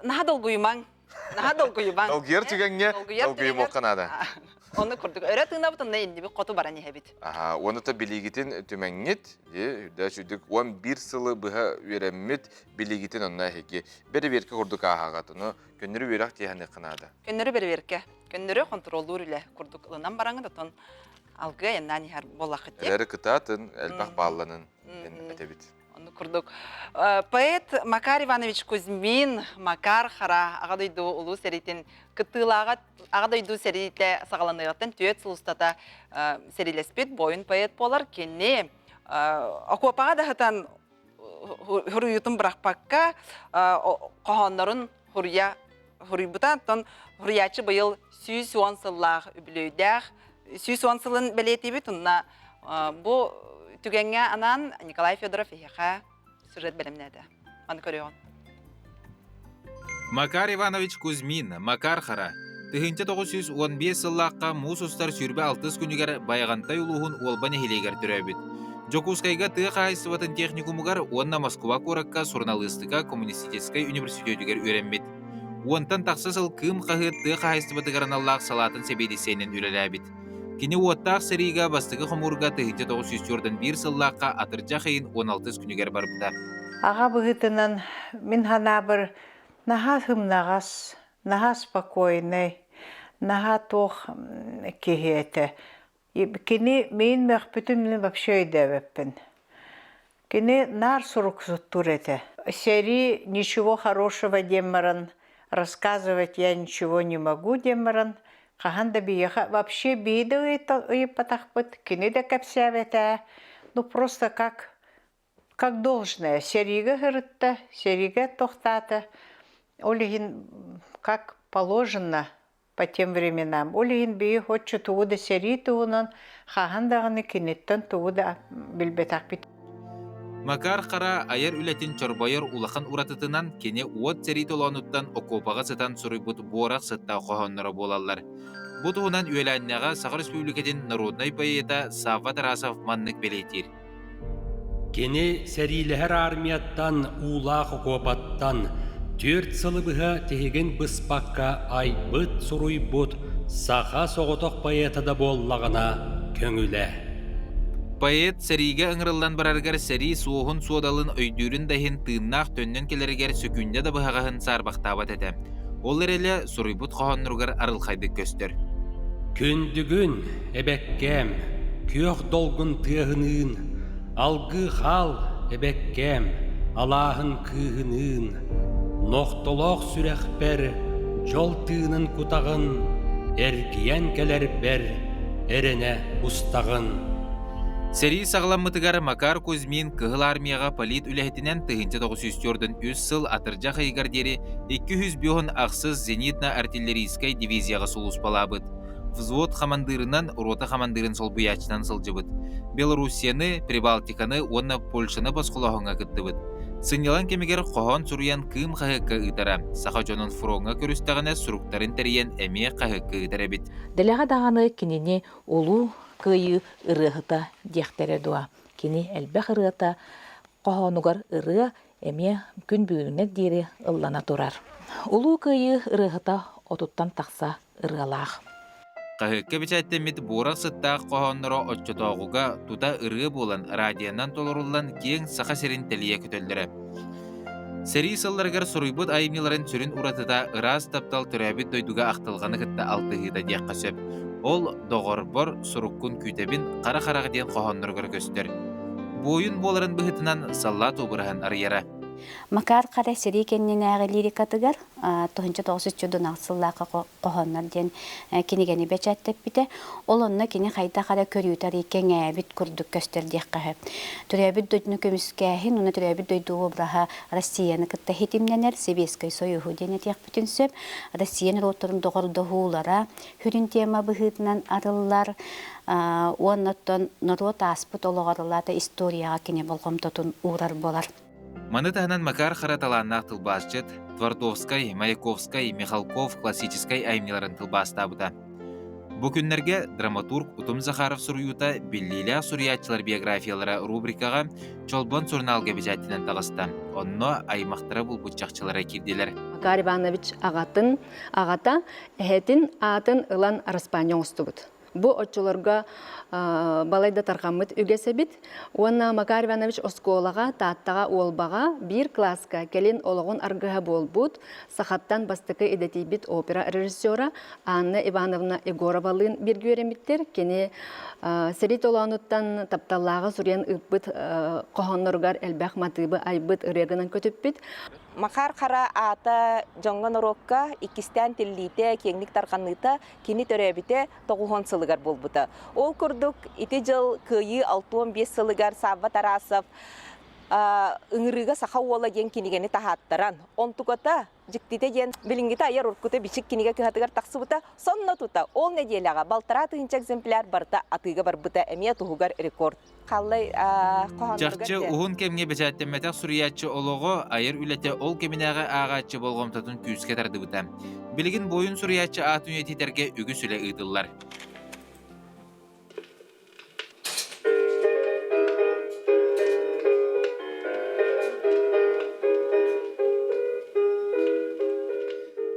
Наһаа долгуйумаҥ. Наһаа долгуйумаҥ. Долгуйар түгэҥҥэ долгуйумуохха наада. Ону курдук өрө тыынабыт, онно иннибит хоту баран иһэбит. Аха, уонна то билиигитин түмэҥҥит, дии, үрдэ сүрдүк 11 сылы быһа үөрэммит билиигитин онно эһиги бэрэбиэркэ курдук ааһаҕыт. Ону Көннөрү үөрэх тиэхэниэххэ наада. Көннөрү бэрэбиэркэ. Көннөрү хонтуруоллуур үлэ курдук ылынан бараҥыт, отон алгыы айаннаан иһэр буоллаххыт Эрэри кытаатын, элбэх баалланын диэн этэбит. Оннук курдук. Поэт Макар Иванович Кузьмин, Макар Хара Аҕа дойду улуу сэриитин кыттыылааҕа Аҕа дойду сэриитэ саҕаланыаҕыттан түөрт сыл устата сэриилэспит буойун поэт буолар. Кини окуопаҕа да сытан хуруйутун бырахпакка хоһооннорун хуруйа хуруйбута. Оттон хуруйааччы быйыл 110 сыллаах үбүлүөйдээх 110 сылын бэлиэтиибит. Онно бу түгэҥҥэ анаан Николай Федоров эһиэхэ сюжет бэлэмнээтэ. Маны көрүөҕүн. Макар Иванович Кузьмин, Макар Хара, 1915 сыллаахха муус устар 26 күнүгэр Байаҕантай улууһун Уолба нэһилиэгэр төрөөбүт. Дьокуускайга тыа хаһаайыстыбатын техникумугар уонна Москва куоракка суруналыыстыка коммунистическай университетыгар үөрэммит. Уонтан тахса сыл Кыым хаһыат тыа хаһаайыстыбатыгар аналлаах салаатын сэбиэдиссэйинэн үлэлээбит. Кини уоттаах сэриигэ бастакы хомуурга 1941 сыллаахха атырдьах ыйын 16 күнүгэр барбыта. Аҕа быһыытынан мин санаабар наһаа сымнаҕас, наһаа спокойнай, наһаа туох киһи этэ. Кини миин мөхпүтүн мин вообще өйдөөбөппүн. Кини наар суруксуттуур этэ. Сэрии ничего хорошего диэн баран, рассказывать я ничего не могу диэн баран, хаһан да биһиэхэ вообще биһи да ыйыппатахпыт, кини да кэпсээбэтэ. Ну просто как как должное. Сэриигэ сырытта, сэриигэ тохтаата. Ол иһин как положено по тем временам. Ол иһин биһи оччо тугу да сэрии туһунан хаһан даҕаны киниттэн тугу да билбэтэхпит. Макар Хара айар үлэтин чорбойор улахан уратытынан кини уот сэрии толоонуттан окуопаҕа сытан суруйбут буорах сыттаах хоһоонноро буолаллар. Бу туһунан үөлээннэҕэ Саха Республикатын народнай поэта Савва Тарасов маннык бэлиэтиир. Кини сэриилэһэр армияттан уулаах окуопаттан түөрт сылы быһа тиһигин быспакка айбыт-суруйбут саха соҕотох поэта да буоллаҕына көҥүлэ. Поэт сэриигэ ыҥырыллан барарыгар сэрии суоһун-суодалын өйдүүрүн да иһин тыыннаах төннөн кэлэригэр сөкүүндэ да быһаҕаһын саарбахтаабат этэ. Ол эрэлэ суруйбут хоһоонноругар арылхайдык көстөр. Күндүгүн, эбэккээм, күөх долгун тыаһыныын, алгыы хаал, эбэккээм, алааһын кыыһыныын, нохтолоох сүрэхпэр дьол тыынын кутаҕын, эргийэн кэлэрбэр эрэнэ устаҕын. Сэрии саҕаламмытыгар Макар Кузьмин Кыһыл Армияҕа полит үлэһитинэн 1943 сыл атырдьах ыйыгар диэри 258 зенитно-артиллерийскай дивизияҕа сулууспалаабыт. Взвод хамандыырынан, рота хамандыырын солбуйааччынан сылдьыбыт. Белоруссияны, Прибалтиканы уонна Польшаны босхолооһуҥҥа кыттыбыт. Сынньалаҥ кэмигэр хоһоон суруйан Кыым хаһыакка ыытара. Саха дьонун фроҥҥа көрүстэҕинэ суруктарын тэрийэн эмиэ хаһыакка ыытар эбит. Дэлэҕэ даҕаны кинини Улуу Кыайыы ырыаһыта диэхтэрэ дуо? Кини элбэх ырыата хоһоонугар ырыа эмиэ күн бүгүҥҥэ диэри ыллана турар. Улуу Кыайыы ырыаһыта отуттан тахса ырыалаах. Хаһыакка бэчээттэммит буорах сыттаах хоһоонноро оччотооҕуга тута ырыа буолан радионан толоруллан киэҥ Саха сирин тэлийэ көтөллөрө. Сэрии сылларыгар суруйбут айымньыларын сүрүн уратыта ыраас таптал төрөөбүт дойдуга ахтылҕаны кытта алтыһыыта диэххэ сөп. Ол «Доҕорбор суруккун күүтэбин, хара-харах» диэн хоһоонноругар көстөр. Буойун буоларын быһыытынан саллаат обраһын арыйара. Макар Хара сэрии кэннинээҕи лирикатыгар 1916 сыллаахха хоһооннор диэн кинигэни бэчээттэппитэ. Ол онно кини хайдах эрэ көрүүтэ арый кэҥээбит курдук көстөр диэххэ сөп. Төрөөбүт дойдуну көмүскээһин уонна төрөөбүт дойду обраһа Россияны кытта хитимнэнэр Сэбиэскэй Союһу диэн этиэхпитин сөп. Россия норуоттарын доҕордоһуулара сүрүн тема быһыытынан арыллар уонна оттон норуот ааспыт олоҕор ылаата историяҕа кини болҕомтотун уурар буолар. Маны таһынан Макар Хара талааннаах тылбаасчыт Твардовскай, Маяковскай, Михалков классическай айымньыларын тылбаастаабыта. Бу күннэргэ драматург Утум Захаров суруйуута «Биллиилээх суруйааччылар биографиялара» рубрикаҕа Чолбон сурунаалга бэчээттэнэн таҕыста. Онно аймахтара булбут чахчылара киирдилэр. Макар Иванович аҕатын аҕата эһэтин аатын ылан араспаанньа оҥостубут. Бу оччолорго балайда тарҕаммыт үгэс эбит. Уонна Макар Иванович оскуолаҕа, Тааттаҕа, Уолбаҕа биир кылааска кэлин олоҕун аргыһа буолбут, сахаттан бастакы идэтийбит опера режиссера Анна Ивановна Егоровалыын бииргэ үөрэммиттэр. Кини сэрии толоонуттан тапталлааҕы суруйан ыыппыт хоһоонноругар элбэх матыыбы айбыт ырыа гынан көтүппүт. Макар Хара аата дьоҥҥо-норуокка иккистээн тиллиитэ, киэҥник тарҕаныыта кини төрөөбүтэ тоҕуһуон сылыгар буолбута. Ол курдук ити дьыл Кыайыы 65 сылыгар Савва Тарасов ыҥырыыга саха уола диэн кинигэни таһааттаран, онтуката дьиктитэ диэн билиҥҥитэ айар уруккута бичик кинигэ кыһатыгар тахсыбыта сонно тута ол нэдиэлэҕэ балтараа тыһыынча экземпляр барыта атыыга барбыта эмиэ туһугар рекорд. Халлай Чахчы уһун кэмҥэ бэчээттэммэтэх суруйааччы олоҕо, айар үлэтэ ол кэминээҕи ааҕааччы болҕомтотун күүскэ тардыбыта. Билигин буойун суруйааччы аатын үйэтитэргэ үгүс үлэ ыытыллар.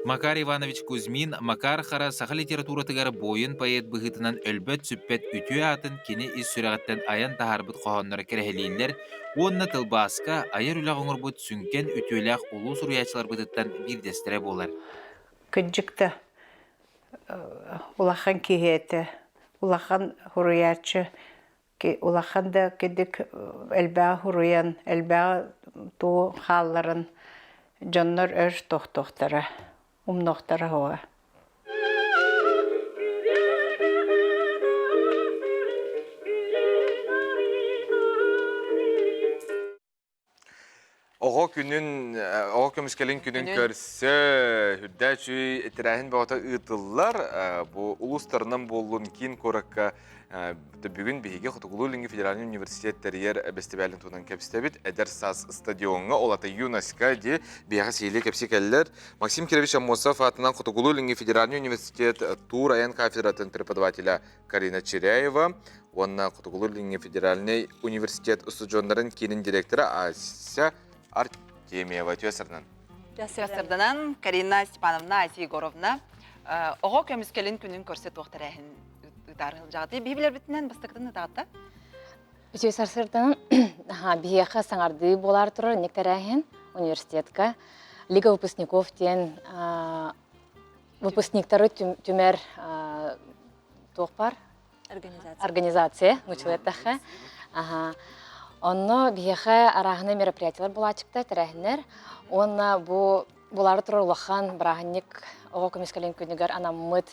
Макар Иванович Кузьмин Макар Хара саха литературатыгар буойун поэт быһыытынан өлбөт-сүппэт үтүө аатын кини ис сүрэҕиттэн айан таһаарбыт хоһоонноро кэрэһилииллэр уонна тылбааска айар үлэҕэ оҥорбут сүҥкэн үтүөлээх улуу суруйааччыларбытыттан биирдэстэрэ буолар. Кырдьык да улахан киһи этэ, улахан суруйааччы улахан да кидик элбэҕи суруйан, элбэҕи тугу хаалларан дьоннор өр тохтуохтара, умнуохтара суоҕа. Оҕо күнүн, оҕо көмүскэлин күнүн көрсө үрдээ үчүй тэрээһин бөҕөтө ыытыллар. Бу улуустарынан буоллун киин куоракка бүгүн биһиги Хотугулуу-Илиҥҥи федеральнай университет тэрийэр бэстибээлин туһунан кэпсэтэбит. Эдэр саас стадиоҥҥа, ол ата юноска ди биһиэхэ сиһилии кэпсии кэллэр. Максим Кирович Аммосов аатынан Хотугулуу-Илиҥҥи федеральнай университет туур айан кафедратын преподавателя Карина Чиряева уонна Хотугулуу-Илиҥҥи федеральнай университет устудьуоннарын киинин директора Ася Артемьева. Үтүө сарынан. Сарданан Карина Степановна, Ася Егоровна оҕо көмүскэлин күнүн көрсө туох тэрээһин ыытаар сылдьаҕытый? Биһи билэрбитинэн бастакытын ытаҕытта? Үтүө сарсырдан биһиэхэ саҥардыы буолаар турар инник тэрээһин университетка Лига выпускников диэн выпускниктары түмэр туох бар организация нучулеттахха аха онно биһиэхэ арааһынай мероприятиялар булааччыктар тэрээһиннэр уонна бу булаары турар улахан бырааһынньык оҕо көмүскэлин күнүгэр анаммыт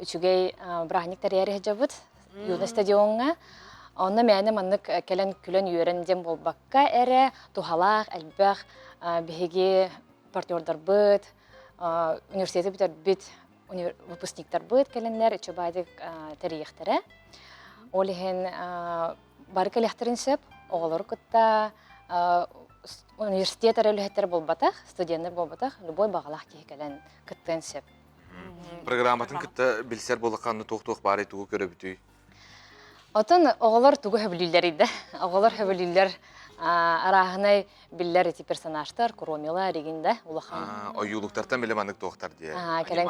үчүгэй бырааһынньык тэрийэр сылдьабыт юный стадиоҥҥа онно мээнэ маннык кэлэн күлэн үөрэн диэн буолбакка эрэ туһалаах элбэх биһиги партнердарбыт университеты бүтэрбит выпускниктарбыт кэлэннэр үчүгэйдик тэрийиэхтэрэ. Ол иһин бары кэлиэхтэрин сөп, оҕолору кытта университет эрэ үлэһиттэрэ буолбатах, студеннар буолбатах, любой баҕалаах киһи кэлэн кыттыан сөп. Программатын кытта билсэр буоллахха туох-туох баарый тугу көрөбүтүй? Отон оҕолор тугу сөбүлүүллэрий да? Оҕолор сөбүлүүллэр арааһынай биллэр ити персонажтар, Куромила, Ригин да улахан. Ойуулуктартан биле маннык туохтар дии. Кэлэн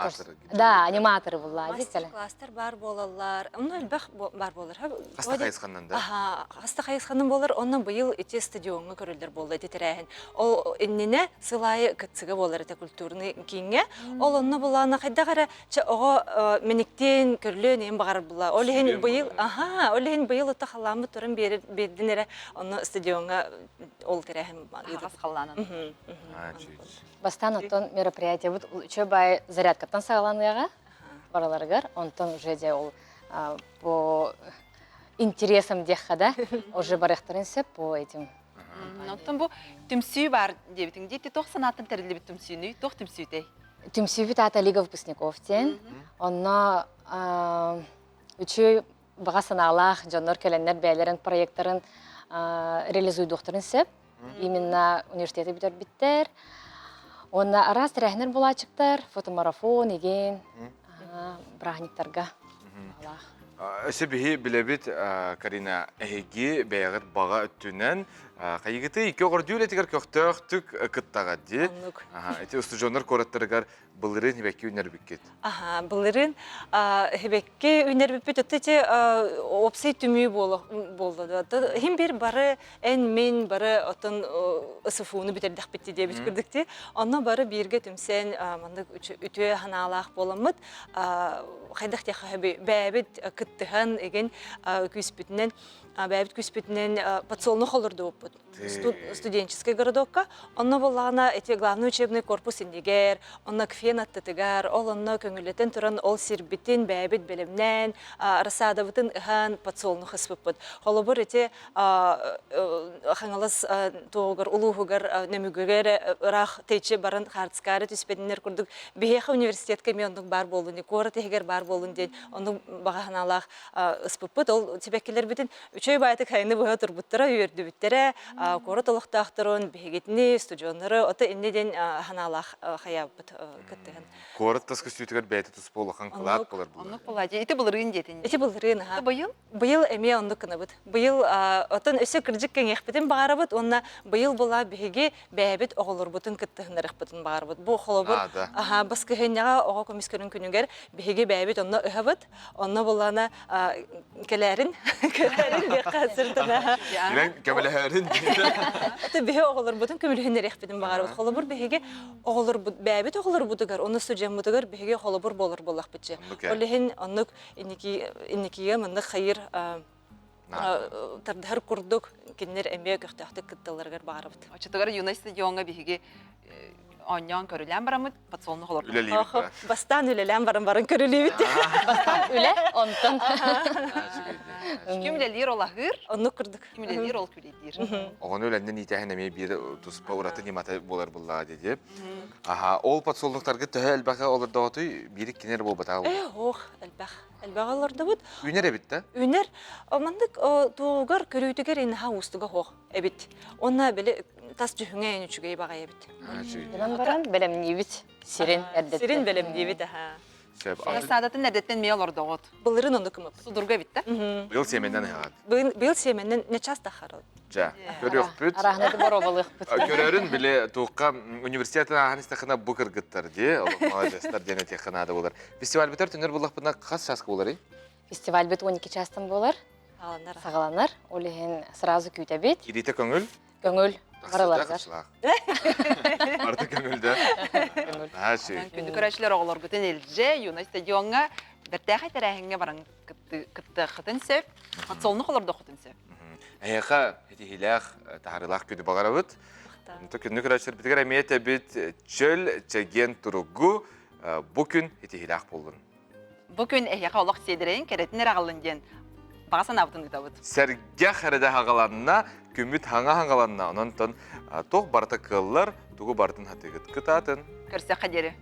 Да, аниматоры булла. Мастер-класстар бар буолаллар. Онно элбэх бар буолар. Хаста хайысханнан да? Аха, хаста хайысханнан буолар. Онно быйыл ити стадиоҥҥа көрүллэр буолла ити тэрээһин. Ол иннинэ сыл аайы КЦга буолар этэ культурный кииҥҥэ. Ол онно булаана хайдах эрэ Чэ, оҕо мэниктиэн, көрүлүөн иһин баҕарар була. Ол иһин быйыл, аха, ол иһин быйыл отто халааммыт туран биэрдин эрэ, онно стадиоҥҥа ол тэрээһин Аһаҕас халлаанын. Бастаан оттон мероприятиебыт үчүгэй баай зарядкаттан саҕаланыаҕа барыларыгар. Онтон уже дьэ ол по интересам диэххэ да уже барыахтарын сөп по этим. Оттон бу түмсүү баар диэбитиҥ дии. Туох санааттан тэриллибит түмсүүнүй? Туох түмсүүтэй? Түмсүүбүт аата Лига выпускников диэн. Онно үчүгэй баҕа санаалаах дьоннор кэлэннэр бэйэлэрин проекттарын реализуйдуохтарын сөп. Именно университеты бүтэрбиттэр. Уонна араас тэрээһиннэр булааччыктар, фотомарафон, игин, бырааһынньыктарга баҕалаах. Өссө биһи билэбит, Карина, эһиги бэйэҕит баҕа өттүнэн хайыгыты икки оҕордуу үлэтигэр көхтөөхтүк кыттаҕыт дии. Ити устудьуоннар куораттарыгар Былырыын хибэкки үүннэрбиккит. Аха, былырыын хибэкки үүннэрбиппит өттө ити уопсай түмүү буолла. Хим бир бары эн мин бары оттон СФУну бүтэрдэхпит диэбит курдук ти. Онно бары бииргэ түмсэн маннык үтүө ханаалаах буоламмыт хайдах диэхэ бэйэбит кыттыһан игин күүспүтүнэн бэйэбит күүспүтүнэн подсолнух олордубуппут. студенческий городокка. Онно буоллаҕына эти главный учебный корпус иннигэр, онно кфен аттытыгар, ол онно көҥүллэтэн туран ол сирбитин бэйэбит бэлэмнээн, рассадабытын ыһан подсолнух ыспыппыт. Холобур ити Хаҥалас туоҕугар улууһугар Нөмүгүгэр ыраах тэйчи баран хаартыскаары түспэтиннэр курдук биһиэхэ университетка эмиэ оннук баар буоллун, куорат иһигэр баар буоллун диэн оннук баҕа санаалаах ыспыппыт. Ол сибэккилэрбитин Үчүгэй баайытык сайыны быһа турбуттара, үөрдүбүттэрэ, куорат олохтоохторун, биһигитини, студионнары, ото инне диэн ханаалаах хайаабыт кыттыһан. Куорат тас көстүүтүгэр бэйэтэ туспа улахан кылаат буолар буолар. Оннук буолаа. Ити былырыын диэтин. Ити былырыын, аха. Быйыл? Быйыл эмиэ оннук гынабыт. Быйыл отон өссө кырдьык кэҥиэхпитин баҕарабыт уонна быйыл була биһиги бэйэбит оҕолорбутун кыттыһыннарыахпытын баҕарабыт. Бу холобур, аха, баскыһыанньаҕа оҕо көмүскэлин күнүгэр биһиги бэйэбит онно ыһабыт. Онно буллаана кэлээрин, кэлээрин диэххэ сыртана. Кэлэн көмөлөһөрүн. Аты биһи оҕолорбутун көмөлөһүннэриэхпитин баҕарабыт. Холобур биһиги оҕолорбут бэйэбит оҕолорбутугар, ону студеммутугар биһиги холобур буолар буоллахпытчы. Ол иһин оннук инники инникигэ маннык хайыр тардыһар курдук кинилэр эмиэ көхтөөхтүк кытталларыгар баҕарабыт. Оччотугар юнай стадиоҥҥа биһиги оонньоон көрүлээн бараммыт подсолнух олордубут. Үлэлиибит. Бастаан үлэлээн баран баран көрүлүүбүт. Бастаан үлэ, онтон. Ким үлэлиир ол аһыыр. Оннук курдук. Ким үлэлиир ол күлэйдиир. Оҕону үлэннэн иитээһин эмиэ биир туспа ураты ньымата буолар буоллаҕа дии. Аха, ол подсолнухтарга төһө элбэхи олордоҕутуй? Биир иккини эрэ буолбатаҕа. Э, ох, элбэх. Элбэҕи олордубут. Үүнэр эбит да? Үүнэр. Маннык туоҕугар, көрүүтүгэр инаһа уустуга суох эбит. Уонна били тас дьүһүҥэ үчүгэй баҕайы эбит. Гынан баран бэлэмниибит сирин эрдэттэн. Сирин бэлэмниибит, аха. Сөп. Рассадатын эрдэттэн миэ олордоҕут. Былырын оннук кымып. Судурга эбит да? Быйыл сиэмэннэн ыһаҕат. Быйыл сиэмэннэн не часто харал. Дьэ, көрүөхпүт. Араһына боруобалыахпыт. Көрөрүн били туохха университетын ааһан истэххинэ бу кыргыттар дии, маладьыастар диэн этиэххэ наада буолар. Фестивальбытар түннэр буллахпына хас чааска буоларый? Фестивальбыт 12 чаастан буолар. Саҕаланар. Саҕаланар. Ол иһин сразу күүтэбит. Кириитэ көҥүл? Көҥүл. Барыларыгар. Барыта көҥүл да? Көҥүл. Күндү көрөөччүлэр оҕолоргутун илдьэ Юность стадиоҥҥа бэртээхэй тэрээһиҥҥэ баран кыттыаххытын сөп, подсолнух олордоххутун сөп. Эһиэхэ итиһиилээх, таһаарыылаах күнү баҕарабыт. Онто күндү көрөөччүлэрбитигэр эмиэ этэбит чөл, чэгиэн туругу бу күн итиһиилээх буоллун. Бу күн эһиэхэ олох сиэдэрэйин кэрэтин эрэ аҕаллын диэн баҕа санаабытын ыытабыт. Сэргэх эрэ хагаланна, күммүт хаҥа хаҥаланна. Онон туох барыта кыаллар, тугу барытын хатыгыт кытаатын. Көрсөххө диэри.